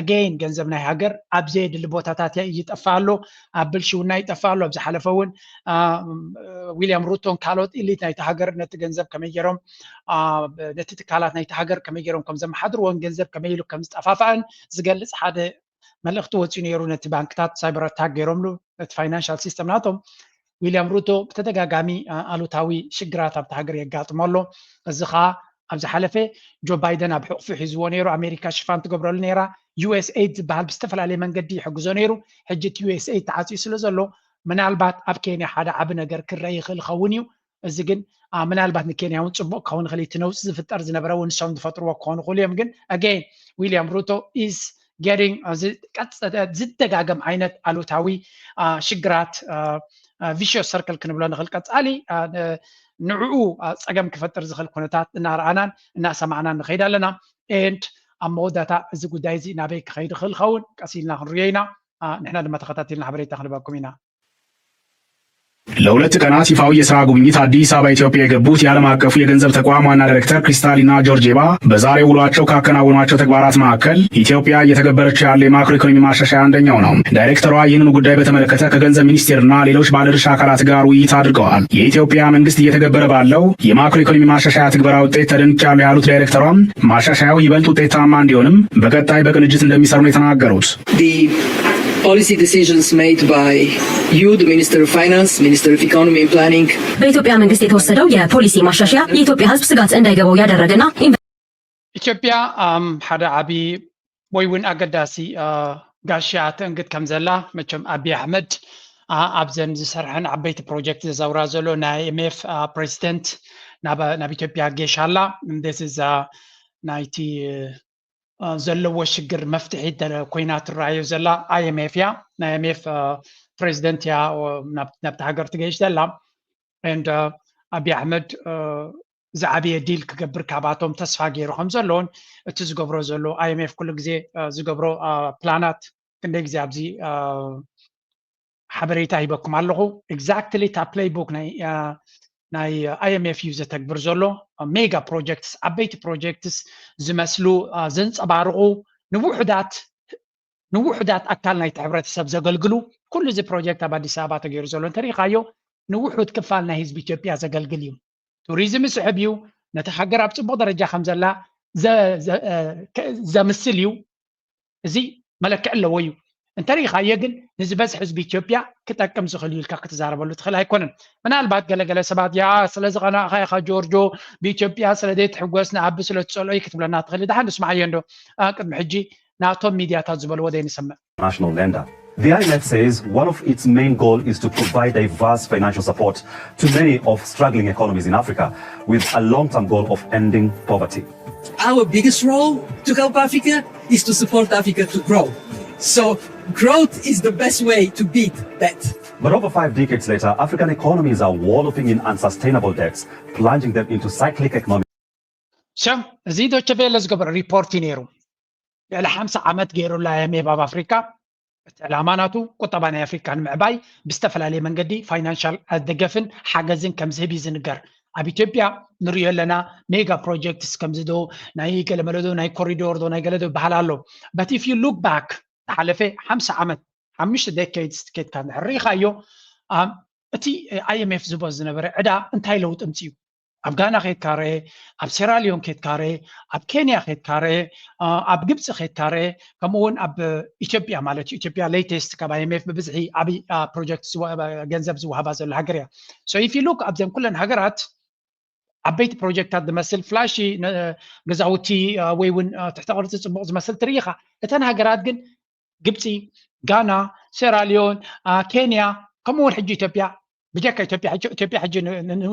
ኣገይን ገንዘብ ናይ ሃገር ኣብ ዘየድሊ ቦታታት ይጠፋ ኣሎ፣ ኣብ ብልሽውና ይጠፋ ኣሎ። ኣብ ዝሓለፈ እውን ዊልያም ሩቶን ካልኦት ኢሊት ናይቲ ሃገር ነቲ ገንዘብ ከመይ ገይሮም ነቲ ትካላት ናይቲ ሃገር ከመይ ገይሮም ከም ዘመሓድርዎን ገንዘብ ከመይ ኢሉ ከም ዝጠፋፋእን ዝገልፅ ሓደ መልእኽቲ ወፂኡ ነይሩ። ነቲ ባንክታት ሳይበር ኣታክ ገይሮምሉ ነቲ ፋይናንሻል ሲስተም ናቶም። ዊልያም ሩቶ ብተደጋጋሚ ኣሉታዊ ሽግራት ኣብቲ ሃገር የጋጥሞ ኣሎ። እዚ ከዓ ኣብ ዝሓለፈ ጆ ባይደን ኣብ ሕቑፉ ሒዝዎ ነይሩ። ኣሜሪካ ሽፋን ትገብረሉ ነይራ። ዩኤስኤድ ዝበሃል ብዝተፈላለየ መንገዲ ይሕግዞ ነይሩ። ሕጂ እቲ ዩኤስኤድ ተዓፅዩ ስለ ዘሎ ምናልባት ኣብ ኬንያ ሓደ ዓቢ ነገር ክረአ ይኽእል ይኸውን እዩ። እዚ ግን ምናልባት ንኬንያ እውን ፅቡቅ ክኸውን ይኽእል እቲ ነውፂ ዝፍጠር ዝነበረ እውን ንሶም ዝፈጥርዎ ክኾኑ ይኽእሉ እዮም። ግን ኣገይን ዊልያም ሩቶ ኢዝ ጌቲንግ ዝደጋገም ዓይነት ኣሉታዊ ሽግራት ቪሽዮስ ሰርክል ክንብሎ ንኽእል ቀፃሊ ንዕኡ ፀገም ክፈጥር ዝኽእል ኩነታት እናረኣናን እናሰማዕናን ንኸይድ ኣለና። ኤንድ ኣብ መወዳእታ እዚ ጉዳይ እዚ ናበይ ክኸይድ ይኽእል ይኸውን ቀስ ኢልና ክንሪኦ ኢና። ንሕና ድማ ተኸታቲልና ሓበሬታ ክንህበኩም ኢና። ለሁለት ቀናት ይፋዊ የስራ ጉብኝት አዲስ አበባ ኢትዮጵያ የገቡት የዓለም አቀፉ የገንዘብ ተቋም ዋና ዳይሬክተር ክሪስታሊና ጆርጂየቫ በዛሬው ውሏቸው ካከናወኗቸው ተግባራት መካከል ኢትዮጵያ እየተገበረችው ያለ የማክሮ ኢኮኖሚ ማሻሻያ አንደኛው ነው። ዳይሬክተሯ ይህንኑ ጉዳይ በተመለከተ ከገንዘብ ሚኒስቴርና ሌሎች ባለድርሻ አካላት ጋር ውይይት አድርገዋል። የኢትዮጵያ መንግስት እየተገበረ ባለው የማክሮ ኢኮኖሚ ማሻሻያ ትግበራ ውጤት ተደንቻለሁ ያሉት ዳይሬክተሯ ማሻሻያው ይበልጥ ውጤታማ እንዲሆንም በቀጣይ በቅንጅት እንደሚሰሩ ነው የተናገሩት። policy decisions made by you, the Minister of Finance, Minister of Economy and Planning. በኢትዮጵያ መንግስት የተወሰደው የፖሊሲ ማሻሻያ የኢትዮጵያ ሕዝብ ስጋት እንዳይገባው ያደረገና ኢትዮጵያ ሓደ ዓቢ ወይ እውን ኣገዳሲ ጋሻ ተእንግድ ከም ዘላ መቸም ኣቢ ኣሕመድ ኣብዘን ዝሰርሐን ዓበይቲ ፕሮጀክት ዘዛውራ ዘሎ ናይ ኤምኤፍ ፕሬዚደንት ናብ ኢትዮጵያ ጌሻ ኣላ። እንደዚ ናይቲ ዘለዎ ሽግር መፍትሒ ኮይና ትረኣዮ ዘላ ኣይኤምኤፍ እያ። ናይ ኣይኤምኤፍ ፕሬዚደንት እያ ናብቲ ሃገር ትገይሽ ዘላ። ንድ ኣቢ ኣሕመድ ዝዓበየ ዲል ክገብር ካብኣቶም ተስፋ ገይሩ ከም ዘለውን እቲ ዝገብሮ ዘሎ ኣይኤምኤፍ ኩሉ ግዜ ዝገብሮ ፕላናት ክንደይ ግዜ ኣብዚ ሓበሬታ ሂበኩም ኣለኹ። ኤግዛክትሊ እታ ፕሌይቡክ ናይ ኣይኤምኤፍ እዩ ዘተግብር ዘሎ። ሜጋ ፕሮጀክትስ ዓበይቲ ፕሮጀክትስ ዝመስሉ ዘንፀባርቑ ንውሑዳት ንውሑዳት ኣካል ናይቲ ሕብረተሰብ ዘገልግሉ ኩሉ እዚ ፕሮጀክት ኣብ ኣዲስ ኣበባ ተገይሩ ዘሎ እንተሪኢኻዮ ንውሑድ ክፋል ናይ ህዝቢ ኢትዮጵያ ዘገልግል እዩ። ቱሪዝም ይስሕብ እዩ። ነቲ ሃገር ኣብ ፅቡቕ ደረጃ ከም ዘላ ዘምስል እዩ። እዚ መለክዕ ኣለዎ እዩ። እንተሪኢኻዮ ግን ንዝበዝሕ ህዝቢ ኢትዮጵያ ክጠቅም ዝኽእል እዩ ኢልካ ክትዛረበሉ ትኽእል ኣይኮነን። ምናልባት ገለገለ ሰባት ያ ስለዝቐናእኻ ኢኻ ጆርጆ ብኢትዮጵያ ስለ ዘይትሕጎስ ንኣቢ ስለ ትፀልኦ እዩ ክትብለና ትኽእል። ደሓን ንስማዓዮ እንዶ ቅድሚ ሕጂ ናቶም ሚድያታት ዝበልዎ ዘይንሰምዕ። National lender. The I M F says one of its main goal is to provide diverse financial support to many of struggling economies in Africa with a long-term goal of ending poverty. Our biggest role to help Africa is to support Africa to grow. So growth is the best way to beat debt. But over five decades later, African economies are wallowing in unsustainable debts, plunging them into cyclic economic ሸ እዚ ዶቸ ቬለ ዝገበረ ሪፖርት እዩ ነይሩ። ልዕሊ ሓምሳ ዓመት ገይሩላ የሜብ ኣብ ኣፍሪካ እቲ ዕላማ ናቱ ቁጠባ ናይ ኣፍሪካ ንምዕባይ ብዝተፈላለየ መንገዲ ፋይናንሻል ደገፍን ሓገዝን ከም ዝህብ እዩ ዝንገር። ኣብ ኢትዮጵያ ንሪኦ ኣለና ሜጋ ፕሮጀክትስ ከምዚ ዶ ናይ ገለመለዶ ናይ ኮሪዶር ዶ ናይ ገለዶ ይበሃል ኣሎ። But if you look back ዝሓለፈ ሓምሳ ዓመት ሓሙሽተ ዴኬድስ ኬድካ እንድሕር ርኢኻዮ እቲ ኣይኤምኤፍ ዝቦ ዝነበረ ዕዳ እንታይ ለውጢ ምፅኡ? ኣብ ጋና ኬድካ ርኤ፣ ኣብ ሴራሊዮን ኬድካ ርኤ፣ ኣብ ኬንያ ኬድካ ርኤ፣ ኣብ ግብፂ ኬድካ ርኤ፣ ከምኡ እውን ኣብ ኢትዮጵያ ማለት እዩ። ኢትዮጵያ ሌቴስት ካብ ኣይኤምኤፍ ብብዝሒ ዓብዪ ፕሮጀክት ገንዘብ ዝወሃባ ዘሎ ሃገር እያ። So if you look ኣብዘን ኩለን ሃገራት ዓበይቲ ፕሮጀክታት ዝመስል ፍላሺ ገዛውቲ ወይ እውን ትሕተ ቅርፂ ፅቡቅ ዝመስል ትርኢ ኢኻ። እተን ሃገራት ግን ግብፂ፣ ጋና፣ ሴራሊዮን፣ ኬንያ ከምኡ እውን ሕጂ ኢትዮጵያ ብጀካ ኢትዮጵያ ኢትዮጵያ ሕጂ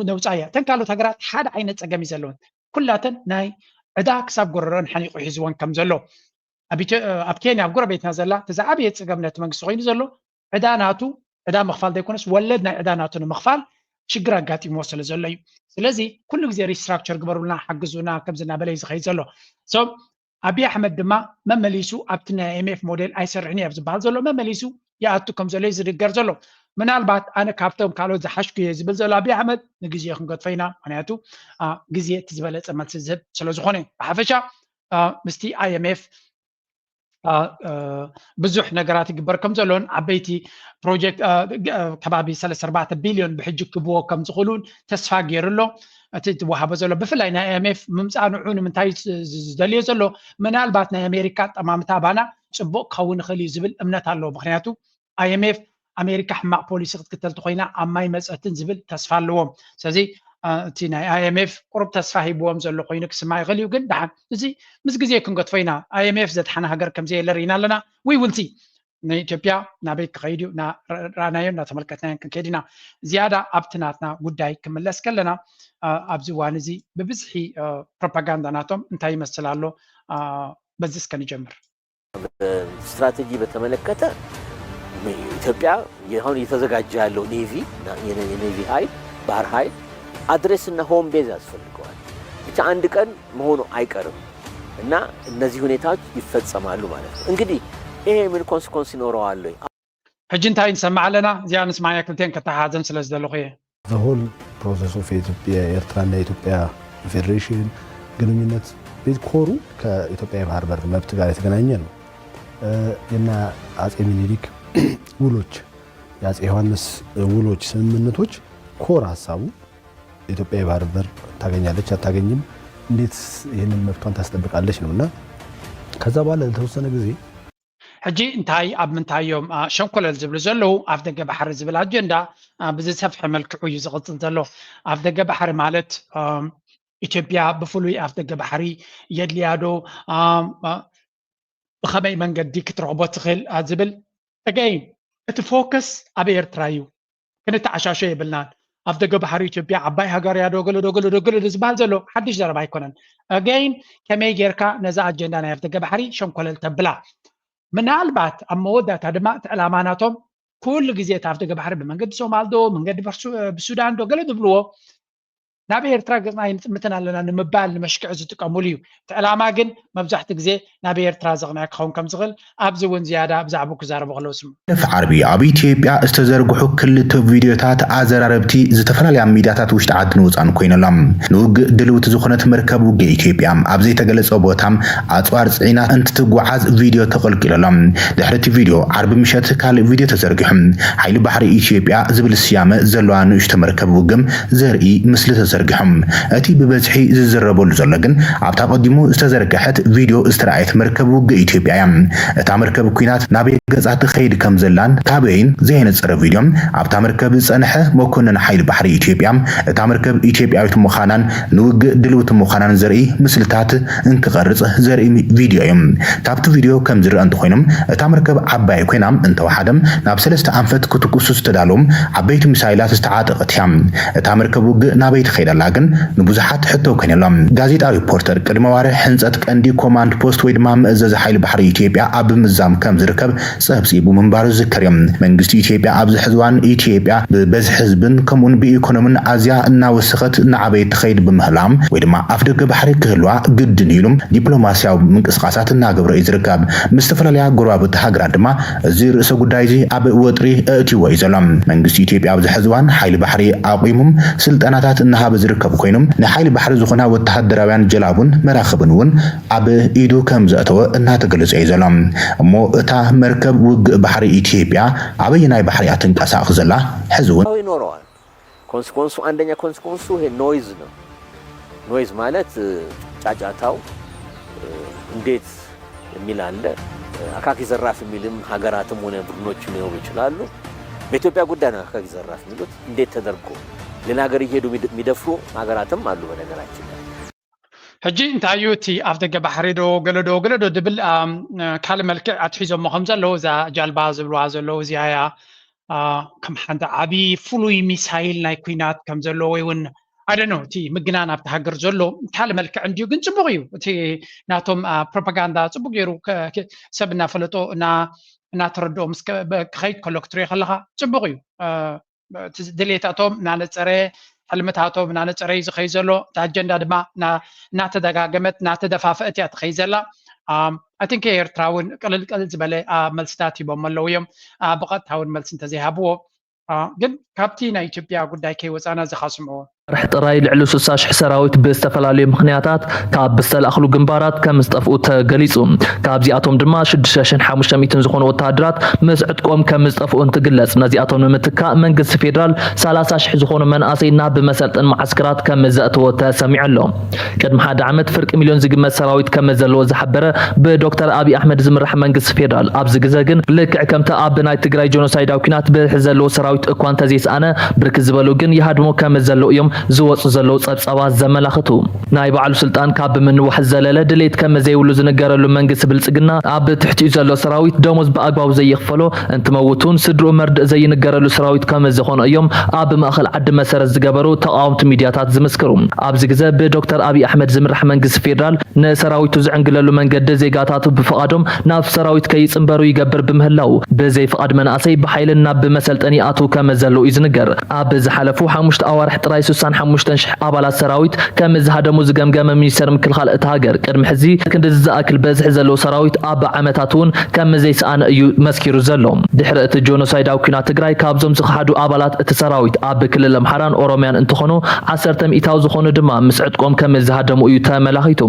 ነውፃ እያ። እተን ካልኦት ሃገራት ሓደ ዓይነት ፀገም እዩ ዘለወን። ኩላተን ናይ ዕዳ ክሳብ ጎረረን ሓኒቑ ሒዝወን ከም ዘሎ ኣብ ኬንያ ኣብ ጎረቤትና ዘላ እቲ ዝዓበየ ፀገም ነቲ መንግስቲ ኮይኑ ዘሎ ዕዳ ናቱ ዕዳ ምኽፋል ዘይኮነስ ወለድ ናይ ዕዳ ናቱ ንምኽፋል ሽግር ኣጋጢምዎ ስለ ዘሎ እዩ። ስለዚ ኩሉ ግዜ ሪስትራክቸር ግበሩልና ሓግዙና ከምዚ እናበለ እዩ ዝኸይድ ዘሎ። ኣቢ ኣሕመድ ድማ መመሊሱ ኣብቲ ናይ ኣይኤምኤፍ ሞዴል ኣይሰርሕን እዩ ኣብ ዝበሃል ዘሎ መመሊሱ ይኣቱ ከም ዘሎ እዩ ዝድገር ዘሎ። ምናልባት ኣነ ካብቶም ካልኦት ዝሓሽኩ እየ ዝብል ዘሎ ኣብይ ኣሕመድ ንግዜ ክንገድፎ ኢና። ምክንያቱ ግዜ እቲ ዝበለፀ መልሲ ዝህብ ስለዝኾነ፣ ብሓፈሻ ምስቲ ኣይ ኤም ኤፍ ብዙሕ ነገራት ይግበር ከም ዘሎን ዓበይቲ ፕሮጀክት ከባቢ ሰለስተ ኣርባዕተ ቢልዮን ብሕጂ ክብዎ ከም ዝኽእሉን ተስፋ ገይሩ ኣሎ። እቲ ዝወሃቦ ዘሎ ብፍላይ ናይ ኣይ ኤም ኤፍ ምምፃእ ንዑ ንምንታይ ዝደልዮ ዘሎ? ምናልባት ናይ ኣሜሪካ ጠማምታ ባና ፅቡቕ ክኸውን ይኽእል እዩ ዝብል እምነት ኣለዎ። ምክንያቱ ኣይ ኤም ኤፍ ኣሜሪካ ሕማቕ ፖሊሲ ክትክተል ተኮይና ኣብ ማይ መፀትን ዝብል ተስፋ ኣለዎም። ስለዚ እቲ ናይ ኣይ ኤም ኤፍ ቁሩብ ተስፋ ሂብዎም ዘሎ ኮይኑ ክስማዕ ይኽእል እዩ። ግን ደሓን እዚ ምስ ግዜ ክንገድፎ ኢና። ኣይ ኤም ኤፍ ዘድሓነ ሃገር ከምዘየለ ርኢና ኣለና። ዊ ውልሲ ንኢትዮጵያ ናበይ ክኸይድ እዩ ረኣናዮ እናተመልከትናዮ ክንከይድ ኢና። ዝያዳ ኣብቲ ናትና ጉዳይ ክምለስ ከለና ኣብዚ እዋን እዚ ብብዝሒ ፕሮፓጋንዳ ናቶም እንታይ ይመስል ኣሎ? በዚ እስከ ንጀምር። ስትራቴጂ በተመለከተ ኢትዮጵያ አሁን እየተዘጋጀ ያለው ኔቪ የኔቪ ኃይል ባህር ኃይል አድሬስ እና ሆም ቤዝ ያስፈልገዋል። ብቻ አንድ ቀን መሆኑ አይቀርም እና እነዚህ ሁኔታዎች ይፈጸማሉ ማለት ነው። እንግዲህ ይሄ ምን ኮንስኮንስ ይኖረዋል ወይ? ሕጂ እንታይ ንሰማዕ ኣለና? እዚኣ ንስማያ ክልቴን ከተሓዘን ስለ ዝደለኹ እየ። The whole process of የኤርትራና የኢትዮጵያ ፌዴሬሽን ግንኙነት ቤት ኮሩ ከኢትዮጵያ የባህር በር መብት ጋር የተገናኘ ነው። የና አጼ ሚኒሊክ ውሎች፣ የአጼ ዮሐንስ ውሎች፣ ስምምነቶች ኮር ሀሳቡ ኢትዮጵያ የባህር በር ታገኛለች አታገኝም፣ እንዴት ይህንን መብቷን ታስጠብቃለች ነው እና ከዛ በኋላ ለተወሰነ ጊዜ ሕጂ እንታይ ኣብ ምንታይ እዮም ሸንኮለል ዝብሉ ዘለዉ? ኣፍ ደገ ባሕሪ ዝብል ኣጀንዳ ብዝሰፍሐ መልክዑ እዩ ዝቕፅል ዘሎ። ኣፍ ደገ ባሕሪ ማለት ኢትዮጵያ ብፍሉይ ኣፍ ደገ ባሕሪ የድልያ ዶ? ብኸመይ መንገዲ ክትረኽቦ ትኽእል ዝብል። Again እቲ ፎከስ ኣብ ኤርትራ እዩ። ክንተዓሻሾ የብልናን። ኣፍ ደገ ባሕሪ ኢትዮጵያ ዓባይ ሃገር እያ ዶ ገለ ዶ ገለ ዶ ገለ ዶ ዝበሃል ዘሎ ሓድሽ ዘረባ ኣይኮነን። Again ከመይ ጌርካ ነዛ ኣጀንዳ ናይ ኣፍ ደገ ባሕሪ ሸንኮለል ተብላ? ምናልባት ኣብ መወዳእታ ድማ እቲ ዕላማ ናቶም ኩሉ ግዜ እቲ ኣፍ ደገ ባሕሪ ብመንገዲ ሶማል ዶ መንገዲ ብሱዳን ዶ ገለ ዝብልዎ ናብ ኤርትራ ገፅና ኣይንጥምትን ኣለና ንምባል ንመሽክዕ ዝጥቀሙሉ እዩ። እቲ ዕላማ ግን መብዛሕትኡ ግዜ ናብ ኤርትራ ዘቕንዐ ክኸውን ከም ዝኽእል ኣብዚ እውን ዝያዳ ብዛዕባኡ ክዛረቡ ከለዉ ስምዑ። ሕሉፍ ዓርቢ ኣብ ኢትዮጵያ ዝተዘርግሑ ክልተ ቪድዮታት ኣዘራረብቲ ዝተፈላለያ ሚድያታት ውሽጢ ዓድን ወፃእን ኮይነሎም። ንውግእ ድልውቲ ዝኾነት መርከብ ውግእ ኢትዮጵያ ኣብ ዘይተገለፀ ቦታ ኣፅዋር ፅዒና እንትትጓዓዝ ቪድዮ ተቐልቂሉሎም። ድሕሪ እቲ ቪድዮ ዓርቢ ምሸት ካልእ ቪድዮ ተዘርጊሑ። ሓይሊ ባሕሪ ኢትዮጵያ ዝብል ስያመ ዘለዋ ንእሽቶ መርከብ ውግም ዘርኢ ምስሊ ተዘርጊሑ። እቲ ብበዝሒ ዝዝረበሉ ዘሎ ግን ኣብታ ቀዲሙ ዝተዘርገሐት ቪድዮ ዝተረኣየት መርከብ ውግእ ኢትዮጵያ እያ። እታ መርከብ ኲናት ናበይ ገጻ ትኸይድ ከም ዘላን ካበይን ዘየነጸረ ቪድዮ ኣብታ መርከብ ዝጸንሐ መኮንን ሓይሊ ባሕሪ ኢትዮጵያ እታ መርከብ ኢትዮጵያዊት ምዃናን ንውግእ ድልውቲ ምዃናን ዘርኢ ምስልታት እንክቐርጽ ዘርኢ ቪድዮ እዩ። ካብቲ ቪድዮ ከም ዝረአ እንተኾይኑ እታ መርከብ ዓባይ ኮይና እንተወሓደ ናብ ሰለስተ ኣንፈት ክትኩሱ ዝተዳለዉ ዓበይቲ ሚሳይላት ዝተዓጠቐት እያ። እታ መርከብ ውግእ ናበይ ትኸይድ ኣላ ግን ንብዙሓት ሕቶ ኮይኑ ኣሎ። ጋዜጣ ሪፖርተር ቅድሚ ኣዋርሕ ህንፀት ቀንዲ ኮማንድ ፖስት ወይ ድማ መእዘዚ ሓይሊ ባሕሪ ኢትዮጵያ ኣብ ምምዛም ከም ዝርከብ ፀብፂቡ ምንባሩ ዝዝከር እዩ። መንግስቲ ኢትዮጵያ ኣብዚ ሕዚ እዋን ኢትዮጵያ ብበዝሒ ህዝብን ከምኡውን ብኢኮኖምን ኣዝያ እናወሰኸት እናዓበየት ትኸይድ ብምህላ ወይ ድማ ኣፍደገ ባሕሪ ክህልዋ ግድን ኢሉ ዲፕሎማስያዊ ምንቅስቃሳት እናገበረ እዩ ዝርከብ። ምስ ዝተፈላለያ ጎረባብቲ ሃገራት ድማ እዚ ርእሰ ጉዳይ እዚ ኣብ ወጥሪ ኣእትይዎ እዩ ዘሎ። መንግስቲ ኢትዮጵያ ኣብዚ ሕዚ እዋን ሓይሊ ባሕሪ ኣቑሙ ስልጠናታት እናሃበ ዝርከብ ኮይኑ ናይ ሓይሊ ባሕሪ ዝኾና ወተሃደራውያን ጀላቡን መራኽብን እውን ኣብ ኢዱ ከም ዘእተወ እናተገለጸ እዩ ዘሎ። እሞ እታ መርከብ ውግእ ባሕሪ ኢትዮጵያ ኣበየናይ ባሕሪ እያ ትንቀሳቐስ ዘላ? ሕዚ እውን ይኖረዋል። ኮንስኮንሱ አንደኛ ኮንስኮንሱ ይሄ ኖይዝ ነው። ኖይዝ ማለት እ፣ ጫጫታው እ፣ እንዴት የሚል አለ። እ፣ አካኪ ዘራፍ የሚልም ሀገራትም ሆነ ቡድኖች ሊኖሩ ይችላሉ። በኢትዮጵያ ጉዳይ ነው አካኪ ዘራፍ የሚሉት። እንዴት ተደርጎ ሌላ ሀገር እየሄዱ የሚደ- የሚደፍሩ ሀገራትም አሉ። በነገራችን ላይ ሕጂ እንታይ እዩ እቲ ኣፍ ደገ ባሕሪ ዶ ገለ ዶ ገለ ዶ ድብል ኣም፣ ካልእ መልክዕ ኣትሒዞሞ ከም ዘለዉ እዛ ጃልባ ዝብልዋ ዘለዉ እዚኣ እያ። አ፣ ከም ሓንቲ ዓብዪ ፍሉይ ሚሳይል ናይ ኩናት ከም ዘሎ ወይ እውን ኣደኖ እቲ ምግናን ኣብቲ ሃገር ዘሎ ካልእ መልክዕ እንድዩ። ግን ፅቡቕ እዩ እቲ ናቶም አ፣ ፕሮፓጋንዳ ፅቡቅ ገይሩ ከ- ከ- ሰብ እናፈለጦ እና እናተረድኦ ምስ ከ- በ- ክኸይድ ከሎ ክትሪኦ ከለካ ፅቡቅ እዩ። አ፣ እቲ ድሌታቶም እናነፀረ ሕልምታቶም እናነፀረ እዩ ዝኸይድ ዘሎ። እቲ ኣጀንዳ ድማ እና- እናተደጋገመት እናተደፋፈአት እያ ትኸይድ ዘላ። ኣም፣ I think ኤርትራ እውን ቅልል ቅልል ዝበለ አ፣ መልስታት ሂቦም ኣለዉ እዮም። አ፣ ብቐጥታ እውን መልሲ እንተዘይሃብዎ ግን ካብቲ ናይ ኢትዮጵያ ጉዳይ ከይወፃና እዚ ካስምዑ ርሕ ጥራይ ልዕሊ ስሳ ሽሕ ሰራዊት ብዝተፈላለዩ ምኽንያታት ካብ ዝተላእኽሉ ግንባራት ከም ዝጠፍኡ ተገሊጹ። ካብዚኣቶም ድማ ሽዱሽተ ሽሕን ሓሙሽተ ሚእትን ዝኾኑ ወተሃደራት ምስ ዕጥቆም ከም ዝጠፍኡ እንትግለጽ፣ ነዚኣቶም ንምትካእ መንግስቲ ፌደራል ሰላሳ ሽሕ ዝኾኑ መናእሰይ ናብ መሰልጠን መዓስከራት ከም ዘእተወ ተሰሚዑ ኣሎ። ቅድሚ ሓደ ዓመት ፍርቂ ሚልዮን ዝግመት ሰራዊት ከም ዘለዎ ዝሓበረ ብዶክተር ኣብይ ኣሕመድ ዝምራሕ መንግስቲ ፌደራል፣ ኣብዚ ግዘ ግን ልክዕ ከምቲ ኣብ ናይ ትግራይ ጀኖሳይዳዊ ኲናት ብዝሒ ዘለዎ ሰራዊት እኳ እንተዘይሰኣነ፣ ብርክት ዝበሉ ግን ይሃድሙ ከም ዘለዉ እዮም ዝወፁ ዘለዉ ፀብፃባት ዘመላኽቱ። ናይ ባዕሉ ስልጣን ካብ ምንዋሕ ዝዘለለ ድሌት ከም ዘይብሉ ዝንገረሉ መንግስቲ ብልፅግና፣ ኣብ ትሕቲኡ ዘሎ ሰራዊት ደሞዝ ብኣግባቡ ዘይኽፈሎ፣ እንትመውት እውን ስድርኡ መርድእ ዘይንገረሉ ሰራዊት ከም ዝኾነ እዮም ኣብ ማእኸል ዓዲ መሰረት ዝገበሩ ተቓወምቲ ሚድያታት ዝምስክሩ። ኣብዚ ግዘ ብዶክተር ኣብይ ኣሕመድ ዝምራሕ መንግስቲ ፌደራል ንሰራዊቱ ዝዕንግለሉ መንገዲ ዜጋታቱ ብፍቓዶም ናብ ሰራዊት ከይፅንበሩ ይገብር ብምህላው፣ ብዘይ ፍቓድ መናእሰይ ብሓይልን ናብ መሰልጠኒ ይኣትዉ ከም ዘለዉ እዩ ዝንገር። ኣብ ዝሓለፉ ሓሙሽተ ኣዋርሕ ጥራይ ስሳን ሓሙሽተን ሽሕ ኣባላት ሰራዊት ከም ዝሃደሙ ዝገምገመ ሚኒስተር ምክልኻል እታ ሃገር፣ ቅድሚ ሕዚ ክንድዚ ዝኣክል በዝሒ ዘለዎ ሰራዊት ኣብ ዓመታት እውን ከም ዘይሰኣነ እዩ መስኪሩ ዘሎ። ድሕሪ እቲ ጆኖሳይዳዊ ኲናት ትግራይ፣ ካብዞም ዝኸሓዱ ኣባላት እቲ ሰራዊት ኣብ ክልል ኣምሓራን ኦሮሚያን እንትኾኑ፣ ዓሰርተ ሚእታዊ ዝኾኑ ድማ ምስ ዕጥቆም ከም ዝሃደሙ እዩ ተመላኺቱ።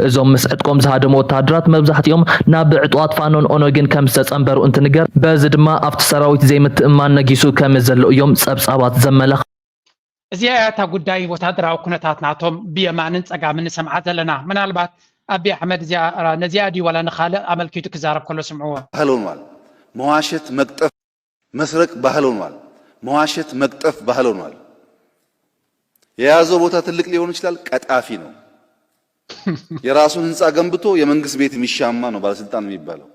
እዞም ምስ ዕጥቆም ዝሃደሙ ወተሃደራት መብዛሕትኦም ናብ ዕጡቓት ፋኖን ኦነግን ከም ዝተጸንበሩ እንትንገር፣ በዚ ድማ ኣብቲ ሰራዊት ዘይምትእምማን ነጊሱ ከም ዘሎ እዮም ጸብጻባት ዘመላኽቱ። እዚኣ እያ እታ ጉዳይ ወታደራዊ ኩነታት ናቶም ብየማንን ጸጋምን ንሰምዓ ዘለና። ምናልባት ኣቢ ኣሕመድ እዚኣ፣ ነዚኣ ድዩ ዋላ ንኻልእ ኣመልኪቱ ክዛረብ ከሎ ስምዕዎ። ባህል ሆኗል። መዋሸት፣ መቅጠፍ፣ መስረቅ ባህል ሆኗል። መዋሸት፣ መቅጠፍ ባህል ሆኗል። የያዘው ቦታ ትልቅ ሊሆን ይችላል፣ ቀጣፊ ነው። የራሱን ህንፃ ገንብቶ የመንግስት ቤት የሚሻማ ነው ባለስልጣን የሚባለው።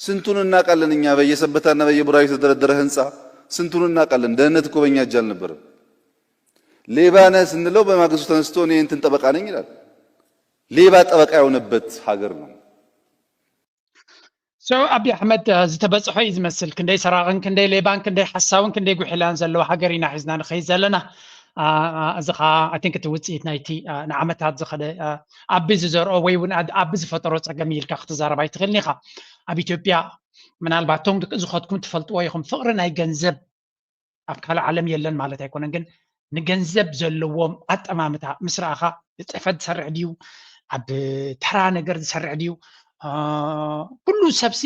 ስንቱን እናውቃለን እኛ፣ በየሰበታና በየቡራዩ የተደረደረ ህንፃ ስንቱን እናውቃለን። ደህንነት እኮ በእኛ እጅ አልነበረም። ሌባ ነህ ስንለው በማግስቱ ተነስቶ እኔ እንትን ጠበቃ ነኝ ይላል። ሌባ ጠበቃ የሆነበት ሀገር ነው። So ኣቢ ኣሕመድ፣ ዝተበፅሖ እዩ ዝመስል። ክንደይ ሰራቕን ክንደይ ሌባን ክንደይ ሓሳውን ክንደይ ጉሒላን ዘለዎ ሃገር ኢና ሒዝና ንኸይድ ዘለና። እዚ ከዓ I think እቲ ውፅኢት ናይቲ ንዓመታት ዝኸደ ኣቢ ዝዘርኦ ወይ እውን ኣቢ ዝፈጠሮ ፀገም ኢልካ ክትዛረብ ኣይትኽእልን ኢኻ። ኣብ ኢትዮጵያ ምናልባት እቶም ዝኸድኩም ትፈልጥዎ ኢኹም፣ ፍቕሪ ናይ ገንዘብ ኣብ ካልእ ዓለም የለን ማለት ኣይኮነን፣ ግን ንገንዘብ ዘለዎም ኣጠማምታ ምስ ረኣኻ፣ ብፅሕፈት ዝሰርሕ ድዩ፣ ኣብ ተራ ነገር ዝሰርሕ ድዩ፣ ኩሉ ሰብሲ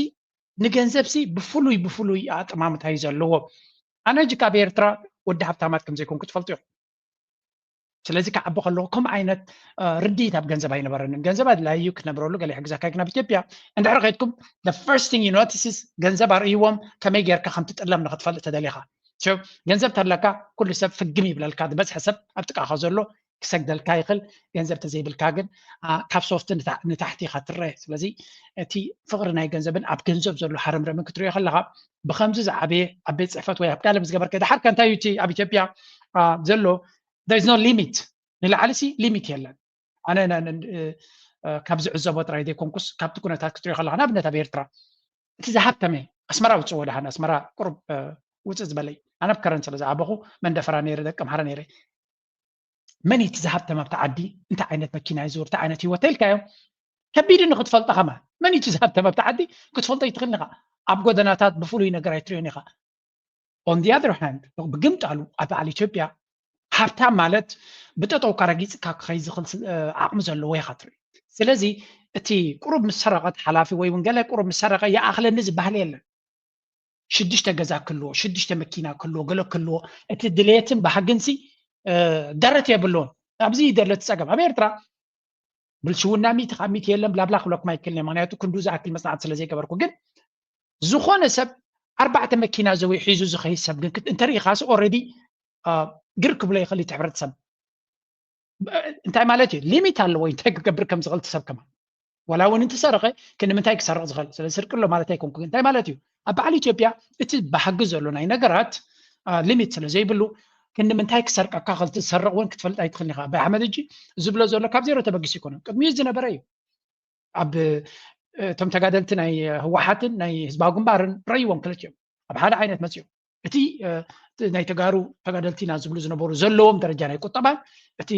ንገንዘብሲ ብፍሉይ ብፍሉይ ኣጠማምታ እዩ ዘለዎ። ኣነ ሕጂ ካብ ኤርትራ ወዲ ሃብታማት ከም ዘይኮንኩ ትፈልጡ ኢኹም። ስለዚ ክዓቢ ከለኹ ከምኡ ዓይነት ርድኢት ኣብ ገንዘብ ኣይነበረንን። ገንዘብ ኣድላዩ እዩ ክትነብረሉ፣ ገለ ይሕግዘካ እዩ። ግን ኣብ ኢትዮጵያ እንድሕር ከይድኩም the first thing you notice is ገንዘብ ኣርእይዎም ከመይ ጌርካ ከም ትጥለም ንክትፈልጥ ተደሊኻ። ገንዘብ ተለካ ኩሉ ሰብ ፍግም ይብለልካ፣ ዝበዝሐ ሰብ ኣብ ጥቃኻ ዘሎ ክሰግደልካ ይኽእል። ገንዘብ ተዘይብልካ ግን ካብ ሶፍት ንታሕቲ ኢኻ ትረአ። ስለዚ እቲ ፍቕሪ ናይ ገንዘብን ኣብ ገንዘብ ዘሎ ሃረምረምን ክትሪኦ ከለኻ ብከምዚ ዝዓበየ ኣብ ቤት ፅሕፈት ወይ ኣብ ጋለብ ዝገበርከ፣ ድሓር ከ እንታይ እዩ እቲ ኣብ ኢትዮጵያ ዘሎ there is no limit፣ ንላዕሊ ሲ ሊሚት የለን። ኣነ ካብ ዝዕዘቦ ጥራይ ዘይኮንኩስ ካብቲ ኩነታት ክትሪኦ ከለኻ፣ ንኣብነት ኣብ ኤርትራ እቲ ዝሃብተመ፣ ኣስመራ ውፅዎ ደሓን፣ ኣስመራ ቁሩብ ውፅእ ዝበለ እዩ። ኣነ ኣብ ከረን ስለ ዝዓበኹ መንደፈራ ነይረ፣ ደቂ ኣምሓራ ነይረ። መን እቲ ዝሃብተም ኣብቲ ዓዲ፣ እንታይ ዓይነት መኪና ይዝውር፣ እንታይ ዓይነት ህይወት ተልካዮ ከቢድ ንክትፈልጦ ከማ መን እቲ ዝሃብተም ኣብቲ ዓዲ ክትፈልጦ ይትኽእል ኢኻ። ኣብ ጎደናታት ብፍሉይ ነገር ኣይትሪኦን ኢኻ። On the other hand፣ ብግምጣሉ ኣብ በዓል ኢትዮጵያ ሃብታም ማለት ብጠጠውካ ረጊፅካ ክኸይ ዝኽእል ዓቕሚ ዘለዎ ኢኻ ትርኢ። ስለዚ እቲ ቁሩብ ምስ ሰረቐ እቲ ሓላፊ ወይ እውን ገለ ቁሩብ ምስ ሰረቐ ይኣኽለኒ ዝበሃል የለን። ሽዱሽተ ገዛ ክልዎ፣ ሽዱሽተ መኪና ክልዎ፣ ገለ ክልዎ፣ እቲ ድሌትን ባህግንሲ ደረት የብልዎን። ኣብዚ እዩ ዘሎ እቲ ፀገም። ኣብ ኤርትራ ብልሽውና ሚእቲ ካብ ሚእቲ የለን ብላብላ ክብለኩም ኣይክእልን እየ፣ ምክንያቱ ክንዱ ዝኣክል መፅናዕቲ ስለ ዘይገበርኩ። ግን ዝኾነ ሰብ ኣርባዕተ መኪና ዘው ሒዙ ዝኸይድ ሰብ ግን እንተሪኢኻሲ ኦልሬዲ ግር ክብሎ ይኽእል እቲ ሕብረተሰብ። እንታይ ማለት እዩ? ሊሚት ኣለዎ እንታይ ክገብር ከም ዝኽእል እቲ ሰብ ከማን። ዋላ እውን እንትሰርቐ ክንምንታይ ክሰርቕ ዝኽእል? ስለዚ ስርቂ ኣሎ ማለት ኣይኮንኩ። እንታይ ማለት እዩ? ኣብ በዓል ኢትዮጵያ እቲ ባህጊ ዘሎ ናይ ነገራት ሊሚት ስለ ዘይብሉ ክንምንታይ ክሰርቀካ ክእል ትሰርቕ እውን ክትፈልጥ ኣይትኽእልን ኢኻ። ኣቢ ኣሕመድ ሕጂ ዝብሎ ዘሎ ካብ ዜሮ ተበጊሱ ኣይኮነን። ቅድሚኡ ዝነበረ እዩ። ኣብ እቶም ተጋደልቲ ናይ ህወሓትን ናይ ህዝባዊ ግንባርን ረእይዎም ክልቲኦም ኣብ ሓደ ዓይነት መፅኦም። እቲ ናይ ተጋሩ ተጋደልቲ ኢና ዝብሉ ዝነበሩ ዘለዎም ደረጃ ናይ ቁጠባን እቲ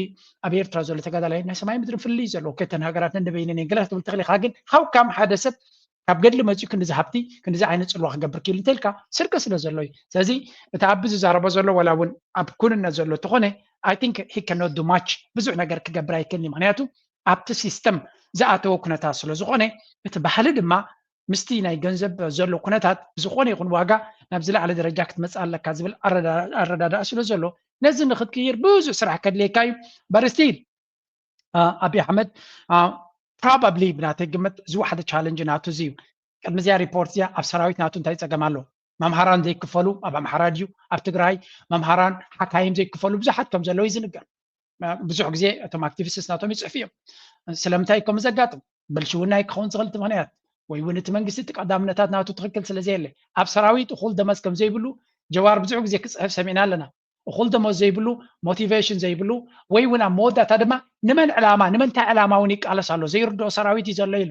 ኣብ ኤርትራ ዘሎ ተጋዳላይ ናይ ሰማይ ምድሪ ፍልልይ ዘለዎ። ከተን ሃገራት ነንበይነን እየን ገለ ክትብል ትኽእል ኢኻ፣ ግን how come ሓደ ሰብ ካብ ገድሊ መፅኡ ክንዲዚ ሃብቲ ክንዲዚ ዓይነት ፅልዋ ክገብር ክኢሉ እንተልካ ስርቂ ስለ ዘሎ እዩ። ስለዚ እቲ ኣቢ ዝዛረቦ ዘሎ ዋላ እውን ኣብ ኩንነት ዘሎ እንተኾነ I think he cannot do much፣ ብዙሕ ነገር ክገብር ኣይክእልን እዩ። ምክንያቱ ኣብቲ ሲስተም ዝኣተወ ኩነታት ስለ ዝኾነ እቲ ባህሊ ድማ ምስቲ ናይ ገንዘብ ዘሎ ኩነታት ብዝኾነ ይኹን ዋጋ ናብ ዝለዓለ ደረጃ ክትመፅእ ኣለካ ዝብል ኣረዳድኣ ስለ ዘሎ ነዚ ንክትቅይር ብዙሕ ስራሕ ከድልየካ እዩ። But still ኣብይ ኣሕመድ probably ብናተይ ግምት ዝወሓደ ቻለንጅ ናቱ እዚ እዩ። ቅድሚ እዚኣ ሪፖርት እዚያ ኣብ ሰራዊት ናቱ እንታይ ፀገም ኣሎ? መምሃራን ዘይክፈሉ ኣብ ኣምሓራ ድዩ ኣብ ትግራይ? መምሃራን ሓካይም ዘይክፈሉ ብዙሓት ከም ዘለዉ እዩ ዝንገር። ብዙሕ ግዜ እቶም ኣክቲቪስትስ ናቶም ይፅሕፉ እዮም። ስለምንታይ ከም ዘጋጥም ብልሽውና ክኸውን ዝኽእል እቲ ምክንያት ወይ እውን እቲ መንግስቲ እቲ ቀዳምነታት ናቱ ትኽክል ስለ ዘየለ ኣብ ሰራዊት እኹል ደመዝ ከም ዘይብሉ ጀዋር ብዙሕ ግዜ ክፅሕፍ ሰሚዕና ኣለና። እኹል ደሞዝ ዘይብሉ፣ ሞቲቬሽን ዘይብሉ ወይ እውን ኣብ መወዳእታ ድማ ንመን ዕላማ ንመንታይ ዕላማ እውን ይቃለስ ኣሎ ዘይርድኦ ሰራዊት እዩ ዘሎ ኢሉ።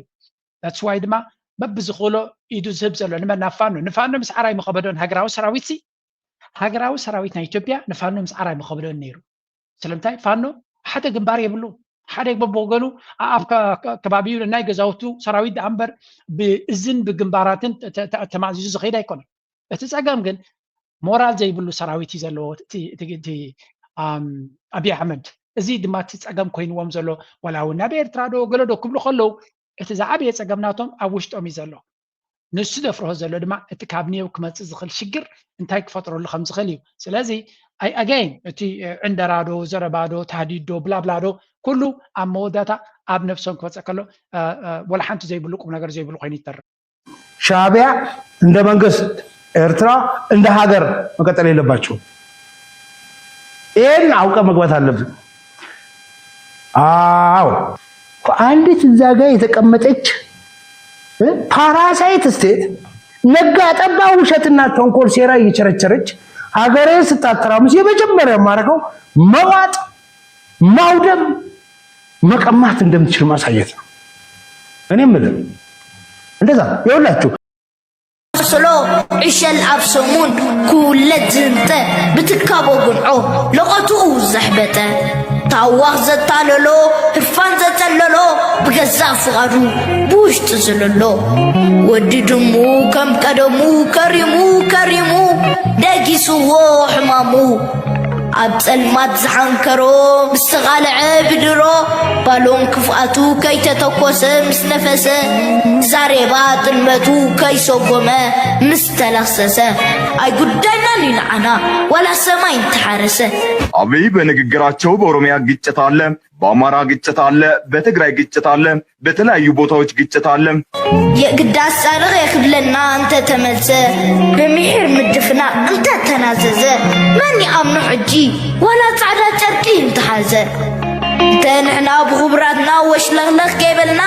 That's why ድማ በብዝኽእሎ ኢዱ ዝህብ ዘሎ ንመን ናብ ፋኖ ንፋኖ ምስ ዓራይ መኸበዶን ሃገራዊ ሰራዊት ሲ ሃገራዊ ሰራዊት ናይ ኢትዮጵያ ንፋኖ ምስ ዓራይ መኸበዶን ነይሩ። ስለምንታይ ፋኖ ሓደ ግንባር የብሉ ሓደ በብወገኑ ኣብ ከባቢኡ ናይ ገዛውቱ ሰራዊት ደኣ እምበር ብእዝን ብግንባራትን ተማእዚዙ ዝኸይድ ኣይኮነን። እቲ ፀገም ግን ሞራል ዘይብሉ ሰራዊት እዩ ዘለዎ እቲ ኣብይ ኣሕመድ። እዚ ድማ እቲ ፀገም ኮይንዎም ዘሎ ዋላ እውን ናብ ኤርትራ ዶ ገለ ዶ ክብሉ ከለዉ እቲ ዝዓበየ ፀገም ናቶም ኣብ ውሽጦም እዩ ዘሎ። ንሱ ዘፍርሆ ዘሎ ድማ እቲ ካብ ኒዮው ክመፅእ ዝኽእል ሽግር እንታይ ክፈጥረሉ ከም ዝኽእል እዩ። ስለዚ ኣይ ኣገይን እቲ ዕንደራ ዶ ዘረባ ዶ ታህዲድ ዶ ብላብላ ዶ ኩሉ ኣብ መወዳእታ ኣብ ነብሶም ክመፀ ከሎ ወላ ሓንቲ ዘይብሉ ቁም ነገር ዘይብሉ ኮይኑ ይተርፍ። ሻዕቢያ እንደ መንግስት፣ ኤርትራ እንደ ሀገር መቀጠል የለባቸውም። ይህን አውቀ መግባት አለብን። አዎ አንዲት እዛ ጋ የተቀመጠች ፓራሳይት ስቴት ነጋ ጠባ ውሸትና ተንኮል ሴራ እየቸረቸረች ሀገሬን ስታተራምስ የመጀመሪያ የማደርገው መዋጥ ማውደም መቀማት እንደምትችል ማሳየት ነው። እኔ የምልህ እንደዛ ነው። ይኸውላችሁ ስሎ ዕሸል ኣብ ሰሙን ክውለድ ዝህንጠ ብትካቦ ጉንዖ ለቐትኡ ዘሕበጠ ታዋኽ ዘታለሎ ህፋን ዘጸለሎ ብገዛእ ፍቓዱ ብውሽጢ ዝለሎ ወዲ ድሙ ከም ቀደሙ ከሪሙ ከሪሙ ደጊስዎ ሕማሙ ኣብ ጸልማት ዝሓንከሮ ምስ ተቓልዐ ብድሮ ባሎም ክፍኣቱ ከይተተኮሰ ምስ ነፈሰ ዛሬባ ጥልመቱ ከይሰጎመ ምስ ተለኽሰሰ ኣይጉዳይናን እዩ ንዓና ዋላ ሰማይ እንተሓረሰ። አብይ በንግግራቸው በኦሮሚያ ግጭት አለ፣ በአማራ ግጭት አለ፣ በትግራይ ግጭት አለ፣ በተለያዩ ቦታዎች ግጭት አለ። የግዳ ኣሳርቕ የክብለና እንተ ተመልሰ ብምሒር ምድፍና እንተ ተናዘዘ መን ይኣምኖ ሕጂ ዋላ ጻዕዳ ጨርቂ እንተሓዘ እንተ ንሕና ብኽቡራትና ወሽለኽለኽ ከይበልና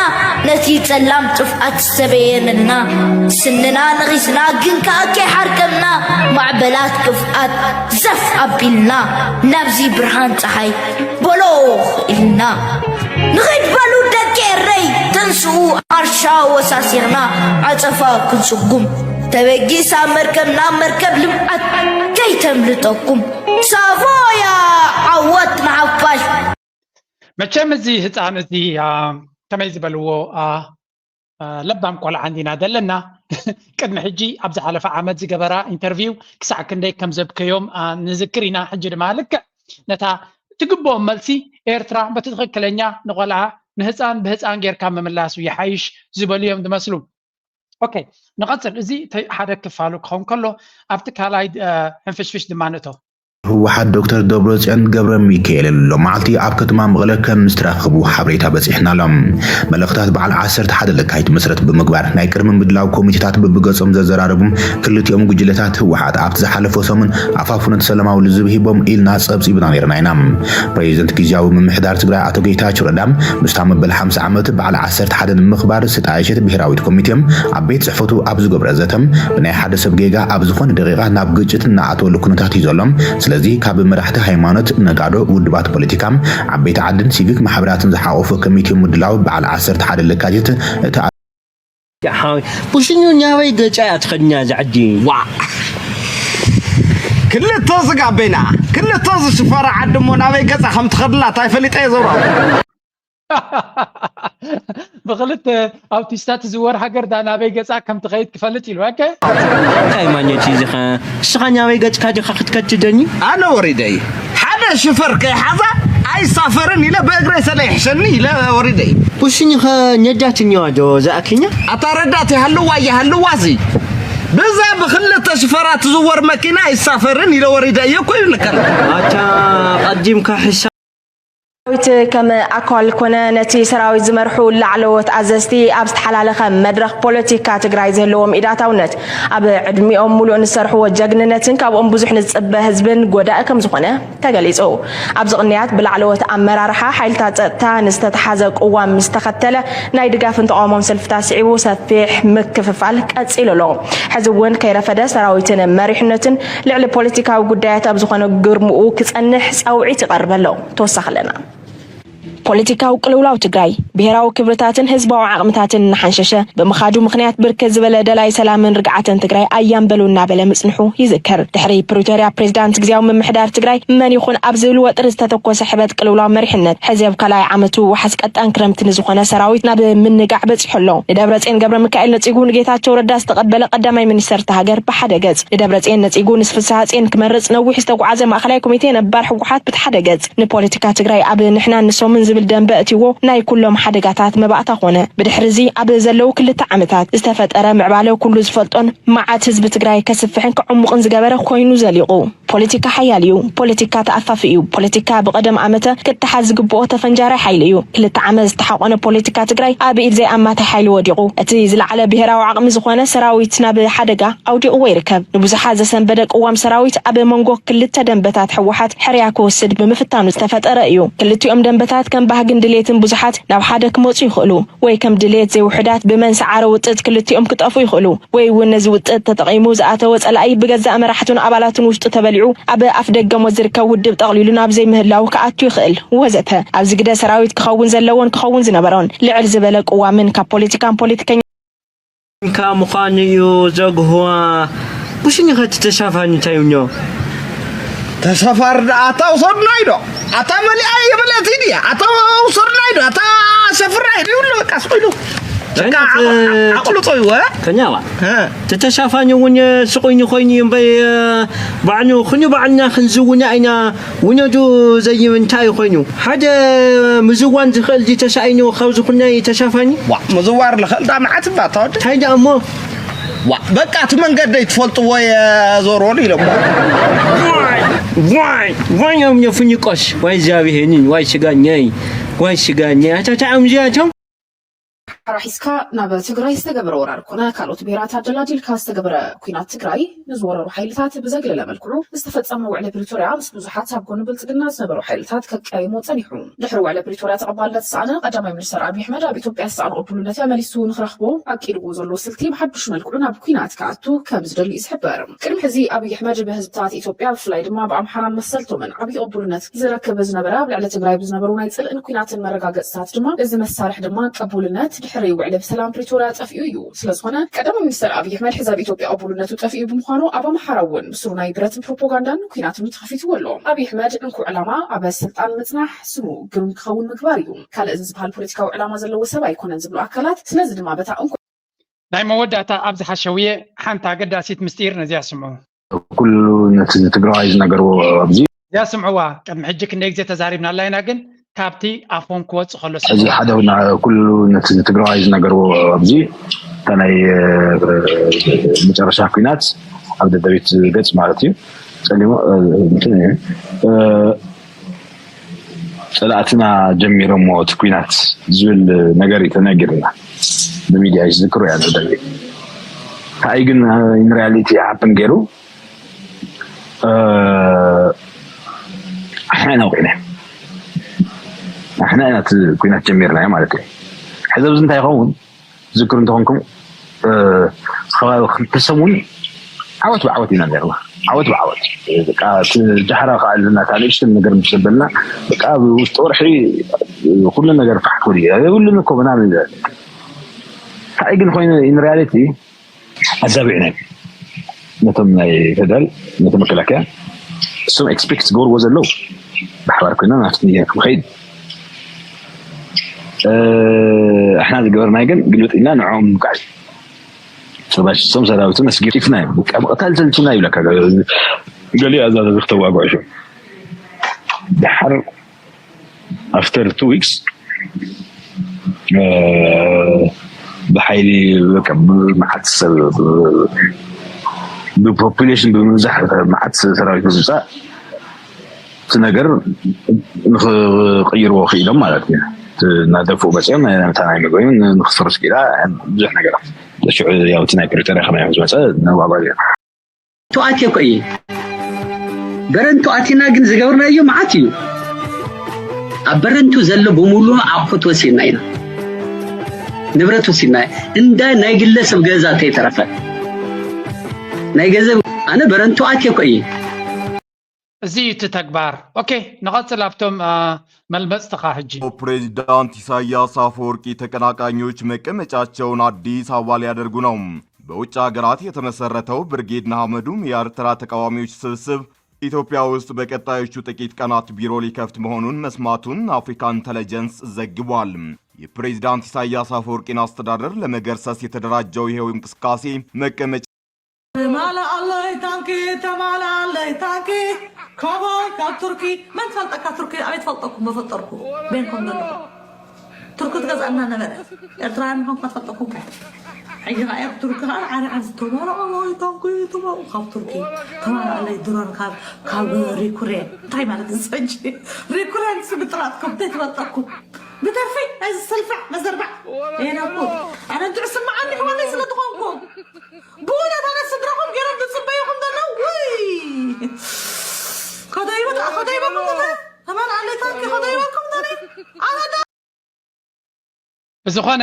ነቲ ጸላም ጥፍኣት ዝተበየነልና ስንና ነኺስና ግን ከኣ ከይሓርከምና ማዕበላት ክፍኣት ዘፍ ኣቢልና ናብዚ ብርሃን ጸሓይ በሎ ኢልና ንኺድ በሉ ደቂ ኤረይ ተንስኡ ኣርሻ ወሳሲርና ዓጸፋ ክንስጉም ተበጊሳ መርከብና መርከብ ልምዓት ከይተምልጠኩም ሳቮያ ዓወት ንሓፋሽ። መቸም እዚ ህፃን እዚ ከመይ ዝበልዎ ለባም ቆልዓ እንዲና ዘለና ቅድሚ ሕጂ ኣብ ዝሓለፈ ዓመት ዝገበራ ኢንተርቪው ክሳዕ ክንደይ ከም ዘብከዮም ንዝክር ኢና። ሕጂ ድማ ልክዕ ነታ ትግብኦም መልሲ ኤርትራ በቲ ትኽክለኛ ንቆልዓ ንህፃን ብህፃን ጌርካ ምምላሱ ይሓይሽ ዝበሉ እዮም ዝመስሉ። ኦኬ ንቐፅል። እዚ ሓደ ክፋሉ ክኸውን ከሎ ኣብቲ ካልኣይ ሕንፍሽፍሽ ድማ ንእቶ። ህወሓት ዶክተር ደብረፅዮን ገብረሚካኤል ሎማዕልቲ ኣብ ከተማ መቐለ ከም ዝተራኸቡ ሓበሬታ በፂሕና ኣሎ። መልእኽታት በዓል ዓሰርተ ሓደ ለካቲት መሰረት ብምግባር ናይ ቅድሚ ምድላው ኮሚቴታት በብገፆም ዘዘራረቡም ክልቲኦም ጉጅለታት ህወሓት ኣብቲ ዝሓለፈ ሰሙን ኣፋፍኖት ሰላማዊ ልዝብ ሂቦም ኢልና ፀብፂብና ነይርና ኢና። ፕሬዚደንት ግዝያዊ ምምሕዳር ትግራይ ኣቶ ጌታቸው ረዳ ምስታ መበል ሓምሳ ዓመት በዓል ዓሰርተ ሓደ ንምኽባር ዝተጣየሸት ብሄራዊት ኮሚቴ ኣብ ቤት ፅሕፈቱ ኣብ ዝገብረ ዘተ ብናይ ሓደ ሰብ ጌጋ ኣብ ዝኾነ ደቂቓ ናብ ግጭት እናኣተወሉ ኩነታት እዩ ዘሎ። ስለዚ ካብ መራሕቲ ሃይማኖት፣ ነጋዶ፣ ውድባት ፖለቲካ፣ ዓበይቲ ዓድን ሲቪክ ማሕበራትን ዝሓቆፈ ኮሚቴ ምድላው በዓል ዓሰርተ ሓደ ለካቲት እቲ ሓወይ ቡሽኙ ናበይ ገጻ እያ ትኸድና እዛ ዓዲ ዋዕ ክልተ ዝጋበይና ክልተ ዝሽፈራ ዓዲ እሞ ናበይ ገጻ ከም ትኸድላ ታይ ፈሊጠ እየ ዘውራ ብክልተ ኣውቲስታ ትዝወር ሃገር ዳ ናበይ ገጻ ከም ትኸይድ ክፈልጥ ኢሉ። ኦኬ። እንታይ ማኘት እዩ ዝኸ ንስኻ ናበይ ገጽካ ዲኻ ክትከድ ትደኒ? ኣነ ወሪደይ ሓደ ሽፈር ከይሓዛ ኣይሳፈርን ኢለ ብእግረይ ሰለ ይሕሸኒ ኢለ ወሪደይ። ውሽኝ ኸ ነዳት እኛዋ ዶ ዝኣክኛ? ኣታ ረዳት ይሃልዋ ይሃልዋ ሲ ብዛ ብክልተ ሽፈራ ትዝወር መኪና ኣይሳፈርን ኢለ ወሪደ እየ እኮ ይብልካ። ኣታ ቀዲምካ ሕሳ ሰራዊት ከም ኣካል ኮነ ነቲ ሰራዊት ዝመርሑ ላዕለዎት ኣዘዝቲ ኣብ ዝተሓላለኸ መድረኽ ፖለቲካ ትግራይ ዝህልዎም ኢዳታውነት ኣብ ዕድሚኦም ሙሉእ ንዝሰርሕዎ ጀግንነትን ካብኦም ብዙሕ ንዝፅበ ህዝብን ጎዳኢ ከም ዝኾነ ተገሊፁ። ኣብዚ ቅንያት ብላዕለዎት ኣመራርሓ ሓይልታት ፀጥታ ንዝተተሓዘ ቅዋም ምስ ተኸተለ ናይ ድጋፍን ተቃውሞን ሰልፍታት ስዒቡ ሰፊሕ ምክፍፋል ቀፂሉ ኣሎ። ሕዚ እውን ከይረፈደ ሰራዊትን መሪሕነትን ልዕሊ ፖለቲካዊ ጉዳያት ኣብ ዝኾነ ግርምኡ ክፀንሕ ፃውዒት ይቐርብ ኣሎ። ተወሳኺ ኣለና። ፖለቲካዊ ቅልውላው ትግራይ ብሄራዊ ክብርታትን ህዝባዊ ዓቕምታትን እናሓንሸሸ ብምኻዱ ምኽንያት ብርክት ዝበለ ደላይ ሰላምን ርግዓትን ትግራይ ኣያምበሉ እናበለ ምፅንሑ ይዝከር። ድሕሪ ፕሪቶርያ ፕሬዚዳንት ግዝያዊ ምምሕዳር ትግራይ መን ይኹን ኣብ ዝብል ወጥሪ ዝተተኮሰ ሕበጥ ቅልውላው መሪሕነት ሕዚ ኣብ ካልኣይ ዓመቱ ዋሕስ ቀጣን ክረምቲ ንዝኾነ ሰራዊት ናብ ምንጋዕ በፂሑ ኣሎ። ንደብረፅዮን ገብረ ሚካኤል ነፂጉ ንጌታቸው ረዳ ዝተቐበለ ቀዳማይ ሚኒስተር እታ ሃገር ብሓደ ገፅ፣ ንደብረፅዮን ነፂጉ ንፍስሃፅዮን ክመርፅ ነዊሕ ዝተጓዓዘ ማእኸላይ ኮሚቴ ነባር ህወሓት ብቲ ሓደ ገፅ፣ ንፖለቲካ ትግራይ ኣብ ንሕናን ንሶምን ዝብል ደንበ እትይዎ ናይ ኩሎም ሓደጋታት መባእታ ኮነ። ብድሕሪ እዚ ኣብ ዘለዉ ክልተ ዓመታት ዝተፈጠረ ምዕባለ ኩሉ ዝፈልጦን መዓት ህዝቢ ትግራይ ከስፍሕን ከዕሙቕን ዝገበረ ኮይኑ ዘሊቑ። ፖለቲካ ሓያል እዩ። ፖለቲካ ተኣፋፊ እዩ። ፖለቲካ ብቐደም ኣመተ ክተሓዝ ዝግብኦ ተፈንጃሪ ሓይሊ እዩ። ክልተ ዓመት ዝተሓቖነ ፖለቲካ ትግራይ ኣብ ኢድ ዘይኣማታይ ሓይሊ ወዲቑ። እቲ ዝለዓለ ብሄራዊ ዓቕሚ ዝኾነ ሰራዊት ናብ ሓደጋ ኣውዲቕዎ ይርከብ። ንብዙሓት ዘሰንበደ ቅዋም ሰራዊት ኣብ መንጎ ክልተ ደንበታት ህወሓት ሕርያ ክወስድ ብምፍታኑ ዝተፈጠረ እዩ። ክልቲኦም ደንበታት ከም ባህግን ድሌትን ብዙሓት ናብ ሓደ ክመፁ ይኽእሉ፣ ወይ ከም ድሌት ዘይውሑዳት ብመን ሰዓረ ውጥጥ ክልቲኦም ክጠፍኡ ይኽእሉ፣ ወይ እውን ነዚ ውጥጥ ተጠቒሙ ዝኣተወ ፀላኢ ብገዛእ መራሕቱን ኣባላቱን ውሽጡ ተበሊዑ ኣብ ኣፍ ደገ ሞት ዝርከብ ውድብ ጠቕሊሉ ናብ ዘይምህላው ክኣቱ ይኽእል ወዘተ። ኣብዚ ግደ ሰራዊት ክኸውን ዘለዎን ክኸውን ዝነበሮን ልዕል ዝበለ ቅዋምን ካብ ፖለቲካን ፖለቲከኛ እንካ ምዃኑ እዩ ዘግህዋ። ብሽኒ ኸቲ ተሳፋኒ እንታይ እብሎ? ተሳፋሪ ደኣ ኣታ ውሰድናይ ዶ ኣታ መሊኣ የመለቲ ድያ ኣታ ውሰድናይ ዶ ኣታ ሰፍራይ ድዩ ኣሎ በቃ ስቑ ኢሉ በቃ ከኛ ኸ- ዓቕሉ ፀይወ ከኛዋ ተተሳፋኒ እውን ስቑይኒ ኮይኑ እዩ እምበይ ባዕሉ ኩኒ ባዕልና ክንዝውና ኢና። ውነዱ ዘይምንታይ ኮይኑ ሓደ ምዝዋን ዝኽእል ተሳኢኑ ካብ ዝኹነ ተሳፋኒ። ዋ ምዝዋር ልኽእል ዳ መዓት እባ ተወደ እንታይ ደኣ እሞ ዋ በቃ እቲ መንገደይ ትፈልጥዎ የዞርዎሉ ኢሎም ዋይ ዋይ እዮም ፍንቆስ ዋይ ዛብሄንን ዋይ ስጋኛይ ዋይ ስጋኛይ ኣታታዕምዚያቶም ኣራሒስካ ናብ ትግራይ ዝተገበረ ወራር ኮነ ካልኦት ብሄራት ኣደላዲልካ ዝተገበረ ኲናት ትግራይ ንዝወረሩ ሓይልታት ብዘግለለ መልክዑ ዝተፈፀመ ውዕሊ ፕሪቶርያ ምስ ብዙሓት ኣብ ጎኒ ብልፅግና ዝነበሩ ሓይልታት ከቀያይሞ ፀኒሑ። ድሕሪ ውዕሊ ፕሪቶርያ ተቐባልነት ዝሰኣነ ቀዳማይ ሚኒስተር ኣብዪ ኣሕመድ ኣብ ኢትዮጵያ ዝሰኣኖ ቅቡልነት መሊሱ ንክረኽቦ ኣቂድዎ ዘሎ ስልቲ ብሓዱሽ መልክዑ ናብ ኲናት ክኣቱ ከም ዝደሊ እዩ ዝሕበር። ቅድሚ ሕዚ ኣብዪ ኣሕመድ ብህዝብታት ኢትዮጵያ ብፍላይ ድማ ብኣምሓራን መሰልቶምን ዓብዪ ቅቡልነት ዝረክብ ዝነበረ ኣብ ልዕሊ ትግራይ ብዝነበሩ ናይ ፅልእን ኲናትን መረጋገፅታት ድማ እዚ መሳርሒ ድማ ቅቡልነት ድሕሪ ውዕሊ ሰላም ፕሪቶርያ ጠፊኡ እዩ። ስለዝኾነ ቀዳማይ ሚኒስተር ኣብይ ኣሕመድ ሕዚ ኣብ ኢትዮጵያ ቅቡልነቱ ጠፊኡ ብምዃኑ ኣብ ኣምሓራ እውን ብስሩ ናይ ብረትን ፕሮፓጋንዳን ኲናት ተኸፊትዎ ኣሎ። ኣብይ ኣሕመድ እንኮ ዕላማ ኣብ ስልጣን ምፅናሕ ስሙ ግሩም ክኸውን ምግባር እዩ። ካልእ እዚ ዝበሃል ፖለቲካዊ ዕላማ ዘለዎ ሰብ ኣይኮነን ዝብሉ ኣካላት ስለዚ ድማ በታ እንኮ ናይ መወዳእታ ኣብዚ ሓሸውየ ሓንቲ ኣገዳሲት ምስጢር ነዚኣ ስምዑ። ኩሉ ነቲ ትግራዋይ ዝነገርዎ ኣብዚ እዚኣ ስምዕዋ። ቅድሚ ሕጂ ክንደይ ግዜ ተዛሪብናላ ኢና፣ ግን ካብቲ ኣፎም ክወጽእ ከሎ እዚ ሓደ ኩሉ ነቲ ትግራዋይ ዝነገርዎ ኣብዚ እታ ናይ መጨረሻ ኩናት ኣብ ደደቢት ገጽ ማለት እዩ ጸሊሙ ጸላእትና ጀሚሮሞ እቲ ኩናት ዝብል ነገር እዩ ተነጊርና ብሚድያ ዝዝክሩ እያ ደደቢት እንታይ ግን in reality happen ገይሩ ኣሕና ኢና ውዒና ኣሕና ኢና እቲ ኩናት ጀሚርናዮ ማለት እዩ ሕዚ ኣብዚ እንታይ ይኸውን ዝክሩ እንተኾንኩም ከባቢ ክልተ ሰሙን ዓወት ብዓወት ኢና ነርና ዓወት ብዓወት ጃሕራ ከኣልና እታ ንእሽትን ነገር ምስ ዘበልና በቃ ኣብ ውሽጢ ወርሒ ኩሉ ነገር ፋሕ ክብል እዩ የብሉን እኮ ምናምን እንታይ ግን ኮይኑ in reality ኣዛቢዕና ነቶም ናይ ፌደራል ነቶም መከላከያ እሶም expect ዝገብርዎ ዘለዉ ብሓባር ኮይና ናብቲ ንያ ክንኸይድ ኣሕና ዝገበርናይ ግን ግልብጥ ኢልና ንዕኦም ምቃዕ ሰባሽሶም ሰራዊቱ መስጊድ ጢፍና እዩ። በቃ ምቕታል ሰልችና ይብለካ። ገሊኡ ኣዛዘ ክተዋግዖ ሽዑ ድሓር after two weeks ብሓይሊ በቃ ብመዓት ሰብ ብፖፑሌሽን ብምብዛሕ መዓት ሰራዊት ምስምፃእ እቲ ነገር ንክቅይርዎ ክኢሎም ማለት እዩ። እናደፍኡ መፅኦም ናይታ ናይ ምግቢ ንክስርስ ክኢላ ብዙሕ ነገራት ሽዑ ያው እቲ ናይ ፕሪቶሪያ ከመይ ዝመፀ ነዋጓል እዩ። ተዋቴ እኮ እየ በረንቱ ኣቲና ግን ዝገብርናዮ መዓት እዩ። ኣብ በረንቱ ዘሎ ብምሉ ኣቑሑት ወሲድና ኢና፣ ንብረት ወሲድና እንዳ ናይ ግለሰብ ገዛ ተይተረፈ ናይ ገንዘብ ኣነ በረንቱ ኣቴ እኮ እየ። እዚ እዩ እቲ ተግባር። ኦኬ ንቐፅል ኣብቶም መልመፅትኻ ሕጂ። ፕሬዚዳንት ኢሳያስ አፈወርቂ ተቀናቃኞች መቀመጫቸውን አዲስ አበባ ሊያደርጉ ነው። በውጭ ሀገራት የተመሰረተው ብርጌድ ንሓመዱም የኤርትራ ተቃዋሚዎች ስብስብ ኢትዮጵያ ውስጥ በቀጣዮቹ ጥቂት ቀናት ቢሮ ሊከፍት መሆኑን መስማቱን አፍሪካ ኢንተለጀንስ ዘግቧል። የፕሬዚዳንት ኢሳያስ አፈወርቂን አስተዳደር ለመገርሰስ የተደራጀው ይኸው እንቅስቃሴ መቀመጫ ተማልኣለይ ታንኪ ተማልኣለይ ታንኪ ካባይ ካብ ቱርኪ መን ትፈልጠካ ቱርኪ ኣበይ ትፈልጠኩም መፈጠርኩ ቤንኩም ዘለኹ ቱርኪ ትገዝኣና ነበረ ኤርትራውያን ምዃንኩም ትፈልጠኩም ሕጂ ከዓ ቱርኪ ከዓ ዓሪዓን ተማልኣለይ ታንኪ ተማልኡ ካብ ቱርኪ ተማልኣለይ ድሮን ካብ ካብ ሪኩሬን እንታይ ማለት ዝሰጂ ሪኩሬን ስብጥራትኩም እንታይ ትፈልጠኩም ብደርፊ ናይ ዝስልፋዕ መዘርባዕ የነኩ ኣነ እንድዑ ስምዓኒ ሕዋነይ ስለ ዝኾንኩም ብእውነት ኣነ ስድራኹም ገይሮም ዝፅበዩኹም ዘለዉ ውይ ከደይቡ ከደይበኩም ተመን ኣለይታንኪ ከደይበኩም ተነ ኣነ ብዝኾነ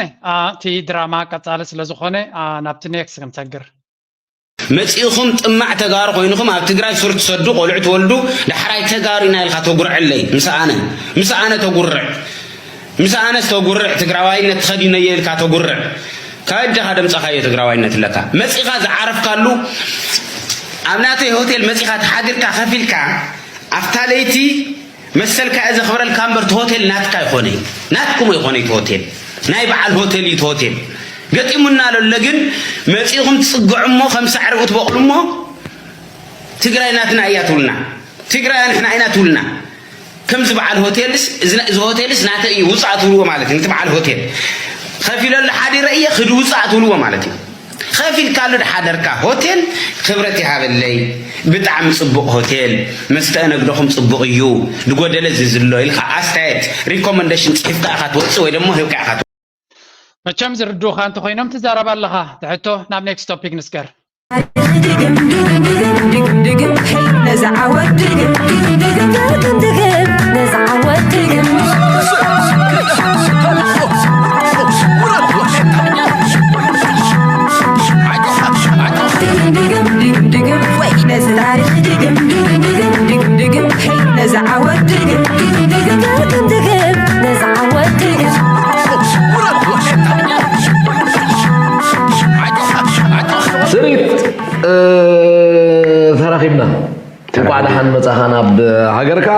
እቲ ድራማ ቀፃሊ ስለዝኾነ ናብቲ ኔክስት ክንሰግር መፂእኹም ጥማዕ ተጋሩ ኮይንኹም ኣብ ትግራይ ሱር ትሰዱ ቆልዑ ትወልዱ ዳሕራይ ተጋሩ ኢና ኢልካ ተጉርዐለይ ምስ ኣነ ምስ ኣነ ተጉርዕ ምስ ኣነስ ተጉርዕ ትግራዋይነት ተኸዲነየ ኢልካ ተጉርዕ ካብ ደኻ ደምፀኻዮ ትግራዋይነት ኣለካ መፂኻ ዝዓረፍካሉ ኣብ ናተይ ሆቴል መፂኻ ተሓዲርካ ከፊልካ ኣብታ ለይቲ መሰልካ እየ ዘኽብረልካ እምበር እቲ ሆቴል ናትካ ይኾነ ናትኩም ኣይኾነ እቲ ሆቴል ናይ በዓል ሆቴል እዩ እቲ ሆቴል ገጢሙና ለሎ ግን መፂእኹም ትፅግዑ እሞ ከም ሳዕሪ ክትበቕሉ እሞ ትግራይ ናትና እያ ትብሉና ትግራይ ንሕና ኢና ትብሉና ከምዚ በዓል ሆቴልስ እዚ ሆቴልስ ናተ እዩ ውፃእ ትብልዎ ማለት እዩ ነቲ በዓል ሆቴል ከፊለሉ ሓዲረ እየ ክዲ ውፃእ ትብልዎ ማለት እዩ ከፊልካሉ ድሓደርካ ሆቴል ክብረት ይሃበለይ ብጣዕሚ ፅቡቅ ሆቴል መስተእነግዶኹም ፅቡቅ እዩ ዝጎደለ እዚ ዝሎ ኢልካ ኣስተያየት recommendation ፅሒፍካ ኢካ ትወፅእ ወይ ደሞ ሂብካ ኢካ መቸም ዝርድኡኻ እንተኾይኖም ትዛረብ ኣለኻ ትሕቶ ናብ next topic ንስገር ድግም ድግም ድግም ድግም ድግም ድግም ነዛ ዓወት ድግም ድግም ድግም ድግም ድግም ነዛ ዓወት ድግም ድግም ድግም ድግም ድግም ወይ ነዚ ታሪኽ ድግም ድግም ድግም ድግም ድግም ነዛ ዓወት ድግም ድግም ድግም ድግም ድግም ነዛ ዓወት ድግም ስሪት ተራኺብና እንኳዕ ደሓን መጻኻ ናብ ሃገርካ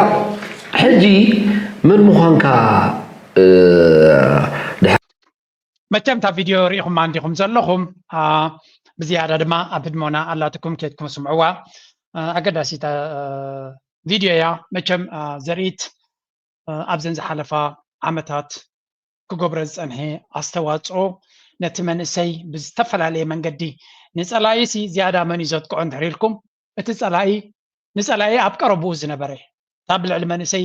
ሕጂ መን ምዃንካ መቸም እታ ቪድዮ ርኢኹማ እንዲኹም ዘለኹም ብዝያዳ ድማ ኣብ ህድሞና ኣላትኩም ኬድኩም ስምዕዋ ኣገዳሲት ቪድዮ እያ መቸም ዘርኢት ኣብዘን ዝሓለፋ ዓመታት ክገብሮ ዝፀንሐ ኣስተዋፅኦ ነቲ መንእሰይ ብዝተፈላለየ መንገዲ ንፀላኢ ሲ ዝያዳ መን እዩ ዘጥቅዖ እንድሕር ኢልኩም እቲ ፀላኢ ንፀላኢ ኣብ ቀረብኡ ዝነበረ እታ ብልዕሊ መንእሰይ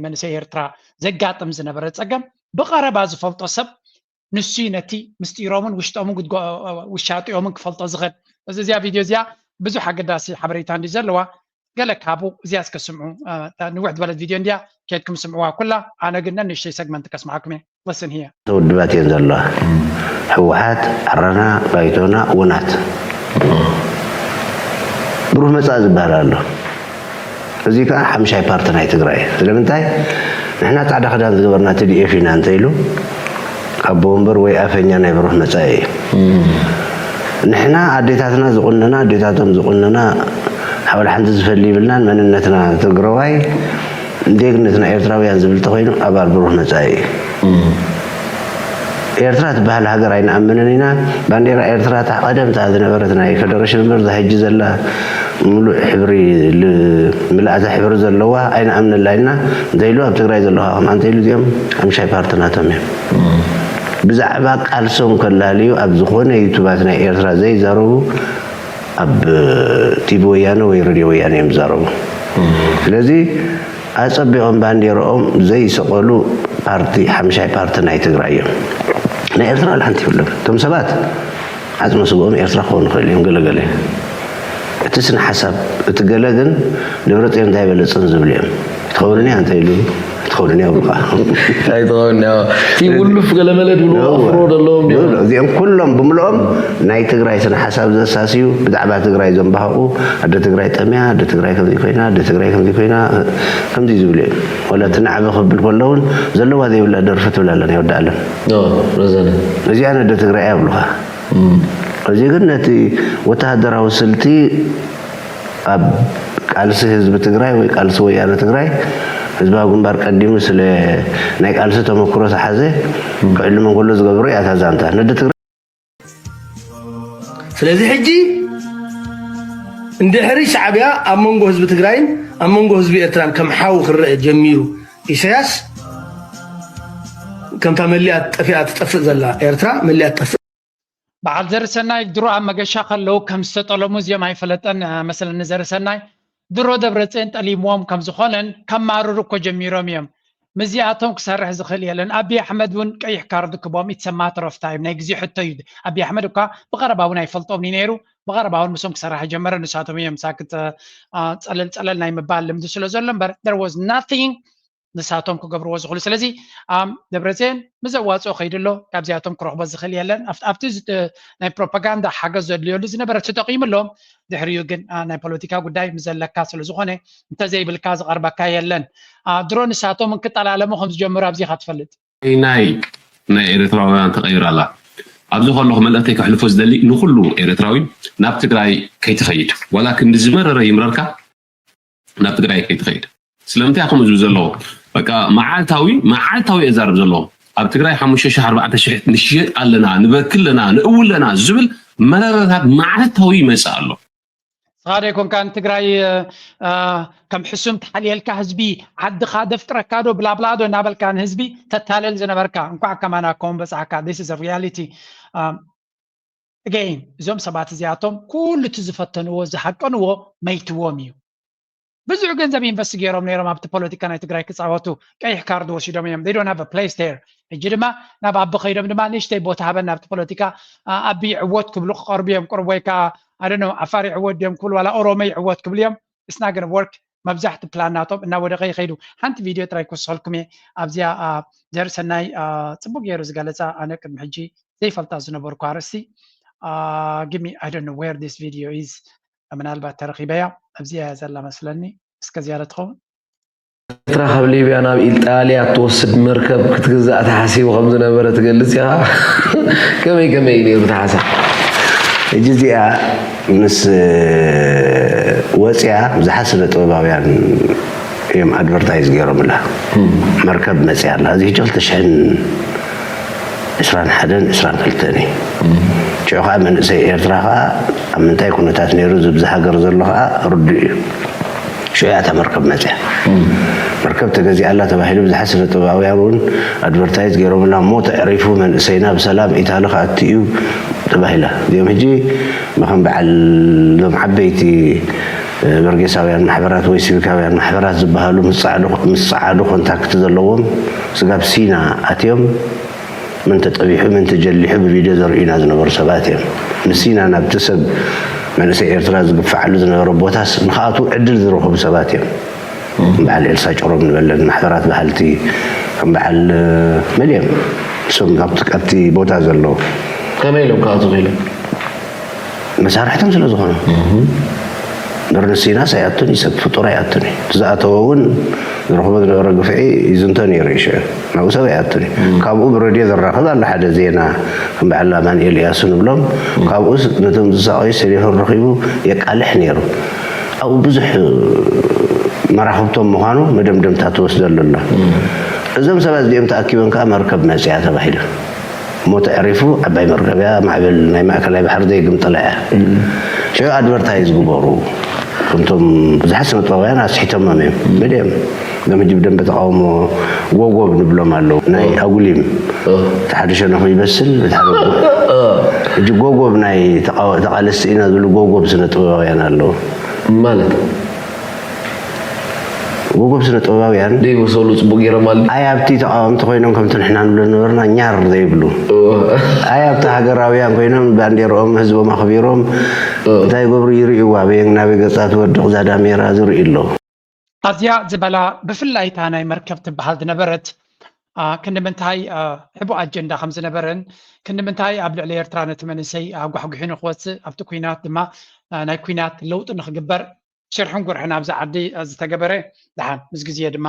መንእሰይ ኤርትራ ዘጋጥም ዝነበረ ፀገም ብቐረባ ዝፈልጦ ሰብ ንሱ ነቲ ምስጢሮምን ውሽጦምን ውሻጢኦምን ክፈልጦ ዝኽእል እዚ እዚኣ ቪድዮ እዚኣ ብዙሕ ኣገዳሲ ሓበሬታ እንዲ ዘለዋ ገለ ካብኡ እዚኣ እስከ ስምዑ ንውሕ ዝበለት ቪድዮ እንዲያ ኬድኩም ስምዕዋ ኩላ ኣነ ግን ንእሽተይ ሰግመንት ከስምዓኩም እየ ወስን ህየ ውድባት እየን ዘለዋ ህወሓት ዓረና ባይቶና ውናት ብሩህ መፃእ ዝበሃል ኣሎ እዚ ከዓ ሓምሻይ ፓርቲ ናይ ትግራይ እዩ ስለምንታይ ንሕና ፃዕዳ ክዳን ዝገበርና ትዲኤፍ ኢና እንተኢሉ ኣቦ ወንበር ወይ ኣፈኛ ናይ ብሩህ መፃኢ እዩ ንሕና ኣዴታትና ዝቁነና ኣዴታቶም ዝቁነና ሓወል ሓንቲ ዝፈሊ ይብልናን መንነትና ትግረዋይ ዜግነትና ኤርትራውያን ዝብል ተኮይኑ ኣባል ብሩህ መፃኢ እዩ ኤርትራ ትበሃል ሃገር ኣይንኣምንን ኢና። ባንዴራ ኤርትራ እታ ቀደም እታ ዝነበረት ናይ ፌደሬሽን እምበር እዛ ሕጂ ዘላ ምሉእ ሕብሪ ል- ምልኣተ ሕብሪ ዘለዋ ኣይንኣምነላ ኢና። እንተኢሉ ኣብ ትግራይ ዘለዋ ከም ኣንተ ኢሉ እዚኦም ሓምሻይ ፓርቲ ናቶም እዮም። ብዛዕባ ቃልሶም ከላልዩ ኣብ ዝኾነ ዩቱባት ናይ ኤርትራ ዘይዛረቡ ኣብ ቲቪ ወያነ ወይ ሬድዮ ወያነ እዮም ዝዛረቡ። ስለዚ ኣጸቢቖም ባንዴርኦም ዘይሰቐሉ ፓርቲ ሓምሻይ ፓርቲ ናይ ትግራይ እዮም። ናይ ኤርትራ ዋላ ሓንቲ ይብሎም። እቶም ሰባት ዓጽመ ስግኦም ኤርትራ ክኾኑ ይኽእል እዮም ገለገለ። እቲ ስነ ሓሳብ እቲ ገለ ግን ደብረጽዮን እንታይ በለጽን ዝብል እዮም። ትኸውን እያ እንተ ኢሉ ትኸውን እያ ብልካ። ኣይትኸውን እቲ ውሉፍ ገለመለ ድብሉ ኣፍሮ ዘለዎም እዮም። እዚኦም ኩሎም ብምልኦም ናይ ትግራይ ስነ ሓሳብ ዘሳስዩ ብዛዕባ ትግራይ ዘንባህቑ ኣደ ትግራይ ጠምያ ኣደ ትግራይ ከምዚ ኮይና ኣደ ትግራይ ከምዚ ኮይና ከምዚ ዝብሉ እዮም። ወላ እቲ ናዕበ ክብል ከሎ እውን ዘለዋ ዘይብላ ደርፊ ትብል ኣላ ናይ ወዲ ኣለም። ረዘነ እዚኣ ነደ ትግራይ እያ ብሉኻ። እዚ ግን ነቲ ወተሃደራዊ ስልቲ ኣብ ቃልሲ ህዝቢ ትግራይ ወይ ቃልሲ ወያነ ትግራይ ህዝባዊ ግንባር ቀዲሙ ስለ ናይ ቃልሲ ተመክሮ ዝሓዘ ክዕልም እንከሎ ዝገብሮ እያ እታ ዛንታ። ነደ ትግራይ ስለዚ ሕጂ እንድሕሪ ሻዕብያ ኣብ መንጎ ህዝቢ ትግራይን ኣብ መንጎ ህዝቢ ኤርትራን ከም ሓው ክረአ ጀሚሩ ኢሳያስ ከምታ መሊኣ ጠፊኣ ትጠፍእ ዘላ ኤርትራ መሊኣ ትጠፍእ። በዓል ዘርሰናይ ድሮ ኣብ መገሻ ከለዉ ከም ዝተጠለሙ እዚኦም ኣይፈለጠን መሰለኒ ዘርሰናይ ድሮ ደብረፅዮን ጠሊምዎም ከም ዝኾነን ከማርሩ እኮ ጀሚሮም እዮም። ምስዚኣቶም ክሰርሕ ዝኽእል የለን። ኣቢ ኣሕመድ እውን ቀይሕ ካርድ ክቦም it's a matter of time ናይ ግዜ ሕቶ እዩ። ኣቢ ኣሕመድ እኳ ብቐረባ እውን ኣይፈልጦም እዩ ነይሩ። ብቐረባ እውን ምሶም ክሰርሕ ጀመረ። ንሳቶም እዮም ሳክት ጸለል ጸለል ናይ ምባል ልምዲ ስለ ዘሎ እምበር there was nothing ንሳቶም ክገብርዎ ዝኽእሉ። ስለዚ ኣም ደብረፅዮን ምዘዋፅኦ ከይዱ ኣሎ። ካብዚኣቶም ክረኽቦ ዝኽእል የለን። ኣብቲ ናይ ፕሮፓጋንዳ ሓገዝ ዘድልየሉ ዝነበረ ተጠቂሙ ኣሎ። ድሕሪኡ ግን ናይ ፖለቲካ ጉዳይ ምዘለካ ስለ ዝኾነ እንተዘይብልካ ዝቐርበካ የለን። ድሮ ንሳቶም እንክጠላለሙ ከም ዝጀመሩ ኣብዚኻ ትፈልጥ። ናይ ናይ ኤርትራውያን ተቐይራ ኣላ። ኣብዚ ከለኹ መልእኽተይ ከሕልፎ ዝደሊ ንኹሉ ኤርትራዊ ናብ ትግራይ ከይትኸይድ ዋላ ክንዲ ዝመረረ ይምረርካ ናብ ትግራይ ከይትኸይድ። ስለምንታይ ከምኡ ዝብል ዘለኹ በቃ መዓልታዊ መዓልታዊ እየ ዛረብ ዘለኹ። ኣብ ትግራይ ሓሙሽተ ሽሕ ኣርባዕተ ሽሕ ንሽየጥ ኣለና ንበኪ ኣለና ንእዊ ኣለና ዝብል መረረታት መዓልታዊ ይመፅእ ኣሎ። ንስኻ ዶ ኣይኮንካን ትግራይ ከም ሕሱም ተሓልየልካ ህዝቢ ዓድኻ ደፍቅረካ ዶ ብላብላ ዶ እናበልካ ንህዝቢ ተታለል ዝነበርካ እንኳዕ ከማና ከምኡ በፃሕካ this is reality። Again እዞም ሰባት እዚኣቶም ኩሉ እቲ ዝፈተንዎ ዝሃቀንዎ መይትዎም እዩ። ብዙሕ ገንዘብ ኢንቨስት ገይሮም ነይሮም ኣብቲ ፖለቲካ ናይ ትግራይ ክፃወቱ ቀይሕ ካርድ ወሲዶም እዮም they don't have a place there። ሕጂ ድማ ናብ ኣቢ ከይዶም ድማ ንእሽተይ ቦታ ሃበን ናብቲ ፖለቲካ ኣቢ ይዕወት ክብሉ ክቐርቡ እዮም ቅርብ ወይ ከዓ ኣደነ ዓፋር ይዕወት ድዮም ክብሉ ዋላ ኦሮሞ ይዕወት ክብሉ እዮም። It's not gonna work። መብዛሕቲ ፕላን ናቶም እናወደቀ ይኸይዱ። ሓንቲ ቪድዮ ጥራይ ክወስኸልኩም እየ ኣብዚኣ ዘርሰናይ ፅቡቅ ገይሩ ዝገለፃ ኣነ ቅድሚ ሕጂ ዘይፈልጣ ዝነበርኩ ኣርእስቲ give me I don't know where this video is ምናልባት ተረኺበያ ኣብዚኣ እያ ዘላ መስለኒ እስከ ዝያዳ ትኸውን። ኤርትራ ካብ ሊብያ ናብ ኢጣልያ እትወስድ መርከብ ክትግዛእ ተሓሲቡ ከም ዝነበረ ትገልጽ ኢኻ። ከመይ ከመይ እዩ ነይሩ እቲ ሓሳብ? ሕጂ እዚኣ ምስ ወፅያ ብዙሓት ስነ ጥበባውያን እዮም ኣድቨርታይዝ ገይሮምላ። መርከብ መፅያ ኣላ። እዚ ሕጂ ክልተ ሽሕን ዕስራን ሓደን ዕስራን ክልተን እዩ። ሽዑ ከዓ መንእሰይ ኤርትራ ከዓ ኣብ ምንታይ ኩነታት ነይሩ እዚ ብዚ ሃገር ዘሎ ከዓ ርዱእ እዩ። ሽዑ እያ እታ መርከብ መፅያ። መርከብ ተገዚኣላ ተባሂሉ ብዙሓት ስነ ጥበባውያን እውን ኣድቨርታይዝ ገይሮምላ እሞ ተዕሪፉ መንእሰይና ብሰላም ኢታሊ ክኣቱ እዩ ተባሂላ። እዚኦም ሕጂ ብከም በዓል እዞም ዓበይቲ በርጌሳውያን ማሕበራት ወይ ሲቪካውያን ማሕበራት ዝበሃሉ ምስ ጸዓዱ ምስ ጸዓዱ ኮንታክት ዘለዎም ስጋብ ሲና ኣትዮም መን ተጠቢሑ መን ተጀሊሑ ብቪድዮ ዘርእዩና ዝነበሩ ሰባት እዮም። ንሲና ናብቲ ሰብ መንእሰይ ኤርትራ ዝግፋዓሉ ዝነበረ ቦታስ ንክኣትዉ ዕድል ዝረኸቡ ሰባት እዮም። ከም በዓል ኤልሳ ጭሮም ንበለን ማሕበራት በሃልቲ ከም በዓል መን እዮም እሶም ካብቲ ካብቲ ቦታ ዘለዉ ከመይ ኢሎም ክኣትዉ ክኢሎም? መሳርሕቶም ስለ ዝኾኑ እምበር ንሲናስ ኣይኣቱን እዩ ሰብ ፍጡር ኣይኣቱን እዩ እቲ ዝኣተወ እውን ዝረኽቦ ዝነበረ ግፍዒ ይዝንቶ ነይሩ እዩ ሽዑ ናብኡ ሰብ ኣይኣቱን እዩ ካብኡ ብረድዮ ዘራኽብ ኣሎ ሓደ ዜና ከም በዓል ኣማንኤል እያሱ ንብሎም ካብኡስ ነቶም ዝሳቐዩ ቴሌፎን ረኺቡ የቃልሕ ነይሩ ኣብኡ ብዙሕ መራኽብቶም ምዃኑ መደምደምታ ትወስደሉ ኣሎ እዞም ሰባት እዚኦም ተኣኪቦም ከዓ መርከብ መፅያ ተባሂሉ ሞት ኣዕሪፉ ዓባይ መርገቢያ ማዕበል ናይ ማእከላይ ባሕሪ ዘይግምጥላ እያ። ሽዑ ኣድቨርታይዝ ግበሩ። ከምቶም ብዙሓት ስነ ጥበባውያን ኣስሒቶሞም እዮም። ብድም ሎም ሕጂ ብደንበ ተቃውሞ ጎጎብ ንብሎም ኣለዉ። ናይ ኣጉሊም እቲ ሓደ ሸነኹ ይበስል፣ እቲ ሓደ ጎ-፣ ሕጂ ጎጎብ ናይ ተቃወ-፣ ተቃለስቲ ኢና ዝብሉ ጎጎብ ስነ ጥበባውያን ኣለዉ። ማለት ጎጎብ ስነ ጥበባውያን ደይ መሰሉ ጽቡቅ ገይሮም ኣሉ ኣይ ኣብቲ ተቃወምቲ ኮይኖም ከምቲ ንሕና ንብሎ ነበርና ኛር ዘይብሉ ኣይ ኣብቲ ሃገራውያን ኮይኖም ባንዴርኦም ህዝቦም ኣኽቢሮም እንታይ ይገብሩ ይርእይዋ በየን ናበይ ገጻ ትወድቕ እዛ ዳሜራ ዝርእዩ ኣለዉ። ኣዝያ ዝበላ ብፍላይ እታ ናይ መርከብ ትበሃል ዝነበረት አ፣ ክንዲ ምንታይ አ፣ ሕቡእ ኣጀንዳ ከም ዝነበረን ክንዲ ምንታይ ኣብ ልዕሊ ኤርትራ ነቲ መንእሰይ ኣጓሕጒሑ ንክወፅእ ኣብቲ ኲናት ድማ አ፣ ናይ ኲናት ለውጢ ንክግበር ሽርሕን ጉርሕን ኣብዚ ዓዲ ዝተገበረ ደሓን ምስ ግዜ ድማ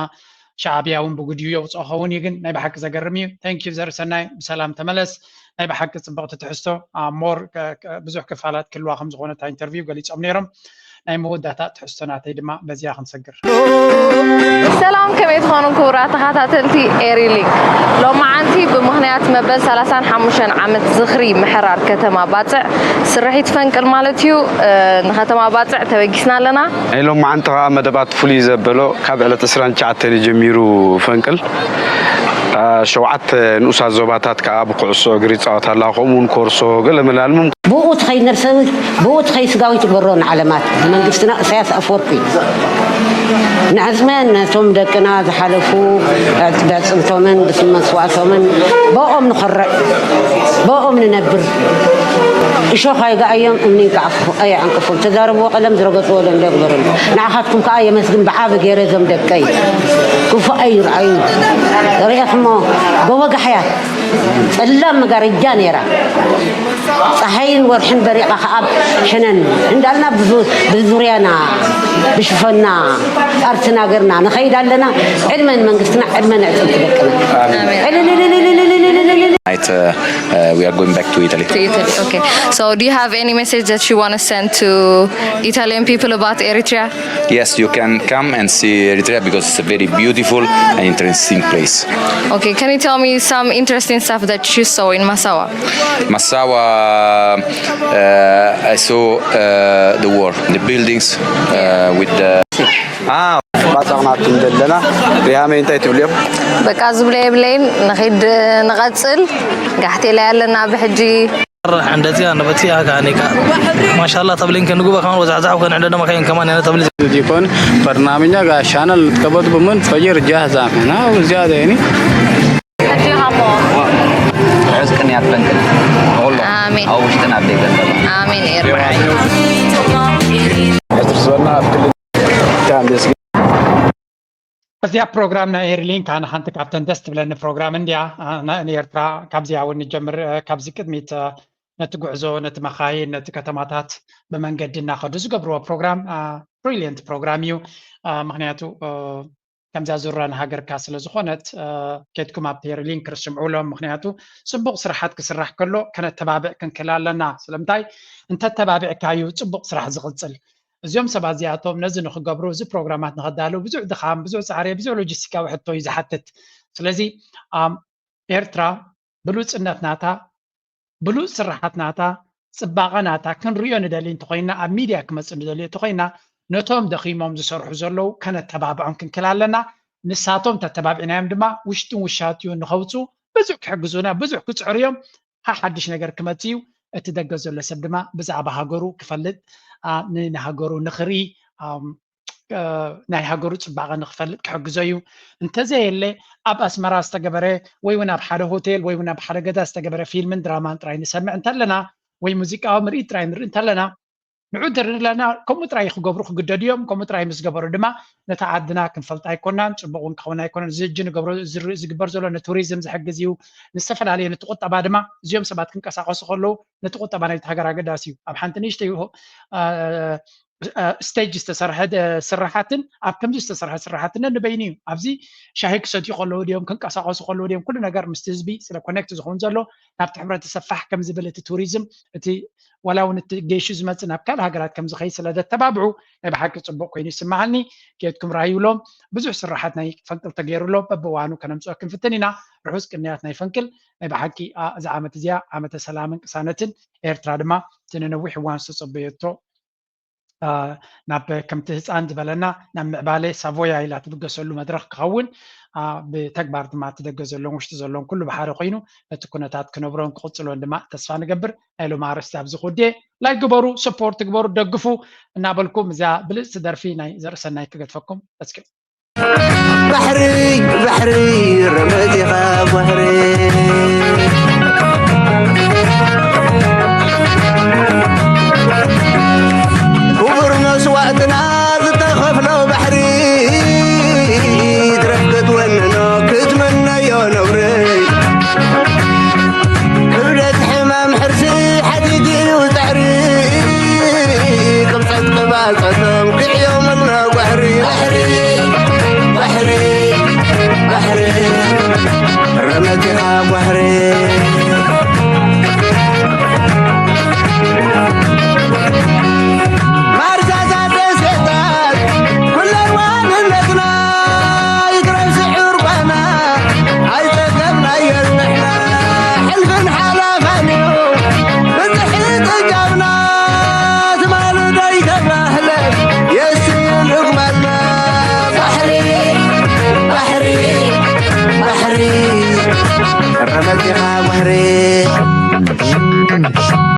ሻዕብያ እውን ብጉድዩ የውፅኦ ኸውን እዩ ግን ናይ ብሓቂ ዘገርም እዩ። Thank you ዘርሰናይ ብሰላም ተመለስ። ናይ ብሓቂ ፅብቕቲ ትሕዝቶ ሞር ብዙሕ ክፋላት ክልዋ ከም ዝኾነ እታ ኢንተርቪው ገሊፆም ነይሮም። ናይ መወዳእታ ትሕዝቶ ናተይ ድማ በዚኣ ክንሰግር። ሰላም ከመይ ትኾኑ ክቡራት ተኸታተልቲ ኤሪ ሊንክ። ሎማዓንቲ ብምኽንያት መበል ሰላሳን ሓሙሽተን ዓመት ዝኽሪ ምሕራር ከተማ ባፅዕ ስርሒት ፈንቅል ማለት እዩ ንከተማ ባፅዕ ተበጊስና ኣለና። ናይ ሎማዓንቲ ከዓ መደባት ፍሉይ ዘበሎ ካብ ዕለት ዕስራን ትሽዓተን ጀሚሩ ፈንቅል ሸውዓተ ንኡሳት ዞባታት ከዓ ብኩዕሶ እግሪ ይፃወት ኣላ። ከምኡ እውን ኮርሶ ገለ መላልሙ ብኡ ትኸይድ ነፍሳዊት ብኡ ትኸይድ ስጋዊት ትግበሮ ንዓለማት ንመንግስትና እሳያስ ኣፈወርቂ ንዕፅመ ነቶም ደቅና ዝሓለፉ ብዕፅምቶምን ብመስዋእቶምን ብኦም ንኸርዕ ብኦም ንነብር እሾኽ ኣይገኣዮም እምኒ ይገዓፉ ኣየዕንቅፉን ተዛረብዎ ቀለም ዝረገፅዎ ደንዶ ይግበረሉ ንዓኻትኩም ከዓ የመስግን ብዓቢ ገይረ እዞም ደቀይ ክፉእ ኣይርኣዩ ርኤኽሞ ጎቦ ጋሕያት ፀላም መጋረጃ ነይራ ፀሓይን ወርሕን በሪቓ ከዓ ሕነን እንዳልና ብዙርያና ብሽፈና ኣርትና ገርና ንኸይድ ኣለና ዕድመ ንመንግስትና ዕድመ ንዕፅምቲ ደቅና Night, uh, uh, we are going back to Italy. To Italy, okay. So, do you have any message that you want to send to Italian people about Eritrea? Yes, you can come and see Eritrea because it's a very beautiful and interesting place. Okay, can you tell me some interesting stuff that you saw in Massawa? Massawa, uh, I saw uh, the war, the buildings uh, with the. Ah, ባጻቕናት እንደለና ሪሃመይ እንታይ ትብልዮም? በቃ ዝብለ የብለይን ንኺድ ንቐጽል ጋሕቴላ ኣለና ብሕጂ ሕንደጽያ ነበጽያ ከኣኔካ ማሻላ ተብሊን ከንጉበ ከማን ወዛዕዛዕ ከን ዕንደ ደማ ከየን ከማን ያነ ተብሊ ዲኮን በርናምኛ ጋሻና ልትከበቱ ብምን ፈጅር ጃህ ዛመና ውዚያ ዘይኒ ርዝቅን ያትፈንቅል ንኹሎም ኣብ ውሽጥን ኣብ ደገን ዘሎ ኣሜን ኤርትራ እዚኣ ፕሮግራም ናይ ኤርሊንክ ኣነ ሓንቲ ካብተን ደስ ትብለኒ ፕሮግራም እንድያ ንኤርትራ ካብዚኣ እውን ንጀምር ካብዚ ቅድሚት ነቲ ጉዕዞ ነቲ መኻይን ነቲ ከተማታት ብመንገዲ እናኸዱ ዝገብርዎ ፕሮግራም ብሪሊየንት ፕሮግራም እዩ ምክንያቱ ከምዚኣ ዙራ ንሃገርካ ስለ ዝኾነት ኬድኩም ኣብ ቴሪ ሊንክ ርስምዑሎም ምክንያቱ ፅቡቅ ስራሓት ክስራሕ ከሎ ከነተባብዕ ክንክል ኣለና ስለምንታይ እንተተባቢዕካ እዩ ፅቡቅ ስራሕ ዝቕፅል እዚኦም ሰባት እዚኣቶም ነዚ ንክገብሩ እዚ ፕሮግራማት ንከዳልው ብዙሕ ድኻም ብዙሕ ፃዕሪ ብዙሕ ሎጂስቲካዊ ሕቶ እዩ ዝሓትት ስለዚ ኤርትራ ብሉፅነት ናታ ብሉፅ ስራሓት ናታ ፅባቐ ናታ ክንሪኦ ንደሊ እንተኮይና ኣብ ሚድያ ክመፅእ ንደሊ እንተኮይና ነቶም ደኺሞም ዝሰርሑ ዘለዉ ከነተባብዖም ክንክል ኣለና ንሳቶም ተተባቢዕናዮም ድማ ውሽጥን ውሻትኡ ንኸውፁ ብዙሕ ክሕግዙና ብዙሕ ክፅዕሩ እዮም ሓሓድሽ ነገር ክመፅእ እዩ እቲ ደገ ዘሎ ሰብ ድማ ብዛዕባ ሃገሩ ክፈልጥ ንሃገሩ ንኽርኢ ናይ ሃገሩ ፅባቐ ንክፈልጥ ክሕግዞ እዩ እንተዘየለ ኣብ ኣስመራ ዝተገበረ ወይ እውን ኣብ ሓደ ሆቴል ወይ እውን ኣብ ሓደ ገዛ ዝተገበረ ፊልምን ድራማን ጥራይ ንሰምዕ እንተለና ወይ ሙዚቃዊ ምርኢት ጥራይ ንርኢ እንተለና ንዑ እንተደለና ከምኡ ጥራይ ክገብሩ ክግደዱ እዮም ከምኡ ጥራይ ምስ ገበሩ ድማ ነታ ዓድና ክንፈልጣ ኣይኮናን ፅቡቅ እውን ክኸውን ኣይኮነን እዚ እጂ ንገብሮ ዝግበር ዘሎ ንቱሪዝም ዝሕግዝ እዩ ንዝተፈላለየ ንትቁጠባ ድማ እዚኦም ሰባት ክንቀሳቀሱ ከለዉ ነቲ ቁጠባ ናይቲ ሃገር ኣገዳሲ እዩ ኣብ ሓንቲ ንእሽተይ ስቴጅ ዝተሰርሐ ስራሓትን ኣብ ከምዚ ዝተሰርሐ ስራሓትን ንበይኑ እዩ። ኣብዚ ሻሂ ክሰትዩ ከለዉ ድዮም ክንቀሳቀሱ ከለዉ ድዮም ኩሉ ነገር ምስቲ ህዝቢ ስለ ኮኔክት ዝኸውን ዘሎ ናብቲ ሕብረተሰብ ፋሕ ከም ዝብል እቲ ቱሪዝም እቲ ዋላ እውን እቲ ገይሹ ዝመፅእ ናብ ካልእ ሃገራት ከም ዝኸይድ ስለ ዘተባብዑ ናይ ብሓቂ ፅቡቅ ኮይኑ ይስምዓኒ። ኬድኩም ራእዩ ኢሎም ብዙሕ ስራሓት ናይ ፈንቅል ተገይሩ ኣሎ። በብእዋኑ ከነምፅኦ ክንፍትን ኢና። ርሑስ ቅንያት ናይ ፈንቅል። ናይ ብሓቂ እዚ ዓመት እዚኣ ዓመተ ሰላምን ቅሳነትን ኤርትራ ድማ እቲ ንነዊሕ እዋን ዝተፀበየቶ ናብ ከምቲ ህፃን ዝበለና ናብ ምዕባለ ሳቮያ ኢላ ትብገሰሉ መድረክ ክኸውን ብተግባር ድማ እቲ ደገ ዘሎን ውሽጢ ዘሎን ኩሉ ብሓደ ኮይኑ ነቲ ኩነታት ክነብሮን ክቕፅሎን ድማ ተስፋ ንገብር። ናይ ሎም ኣርእስቲ ኣብዚ ክውድየ። ላይክ ግበሩ፣ ሰፖርት ግበሩ፣ ደግፉ እናበልኩም እዛ ብልፅቲ ደርፊ ናይ ዘርእሰናይ ክገድፈኩም። እስኪ ባሕሪ ባሕሪ ረመት ኢኻ ባሕሪ ክቡር መስዋእትና ዝተኸፍሎ ባሕሪ ትረፍ ክትወንኖ ክትመነዮ ነብሪ ክብደት ሕማም ሕርሲ ሓዲግ እዩ ፃዕሪ ቅብፀት ቅባፀቶም ክዕዮምና ባሕሪ ባሕሪ ባሕሪ ባሕሪ ረመት ኢኻ ባሕሪ ማርሳታት ደሴታት ኩለን ዋንነትና ይትረፍ ስዑር ጓና ኣይጸገብናዮ ንሕና ሕልፍን ሓላፋን እዩ ብጽሒ ጥጃብና ትማሊ ዶ ይተባህለ የስዩ ልግመልና ባሕሪ ባሕሪ ባሕሪ ረመት ኢኻ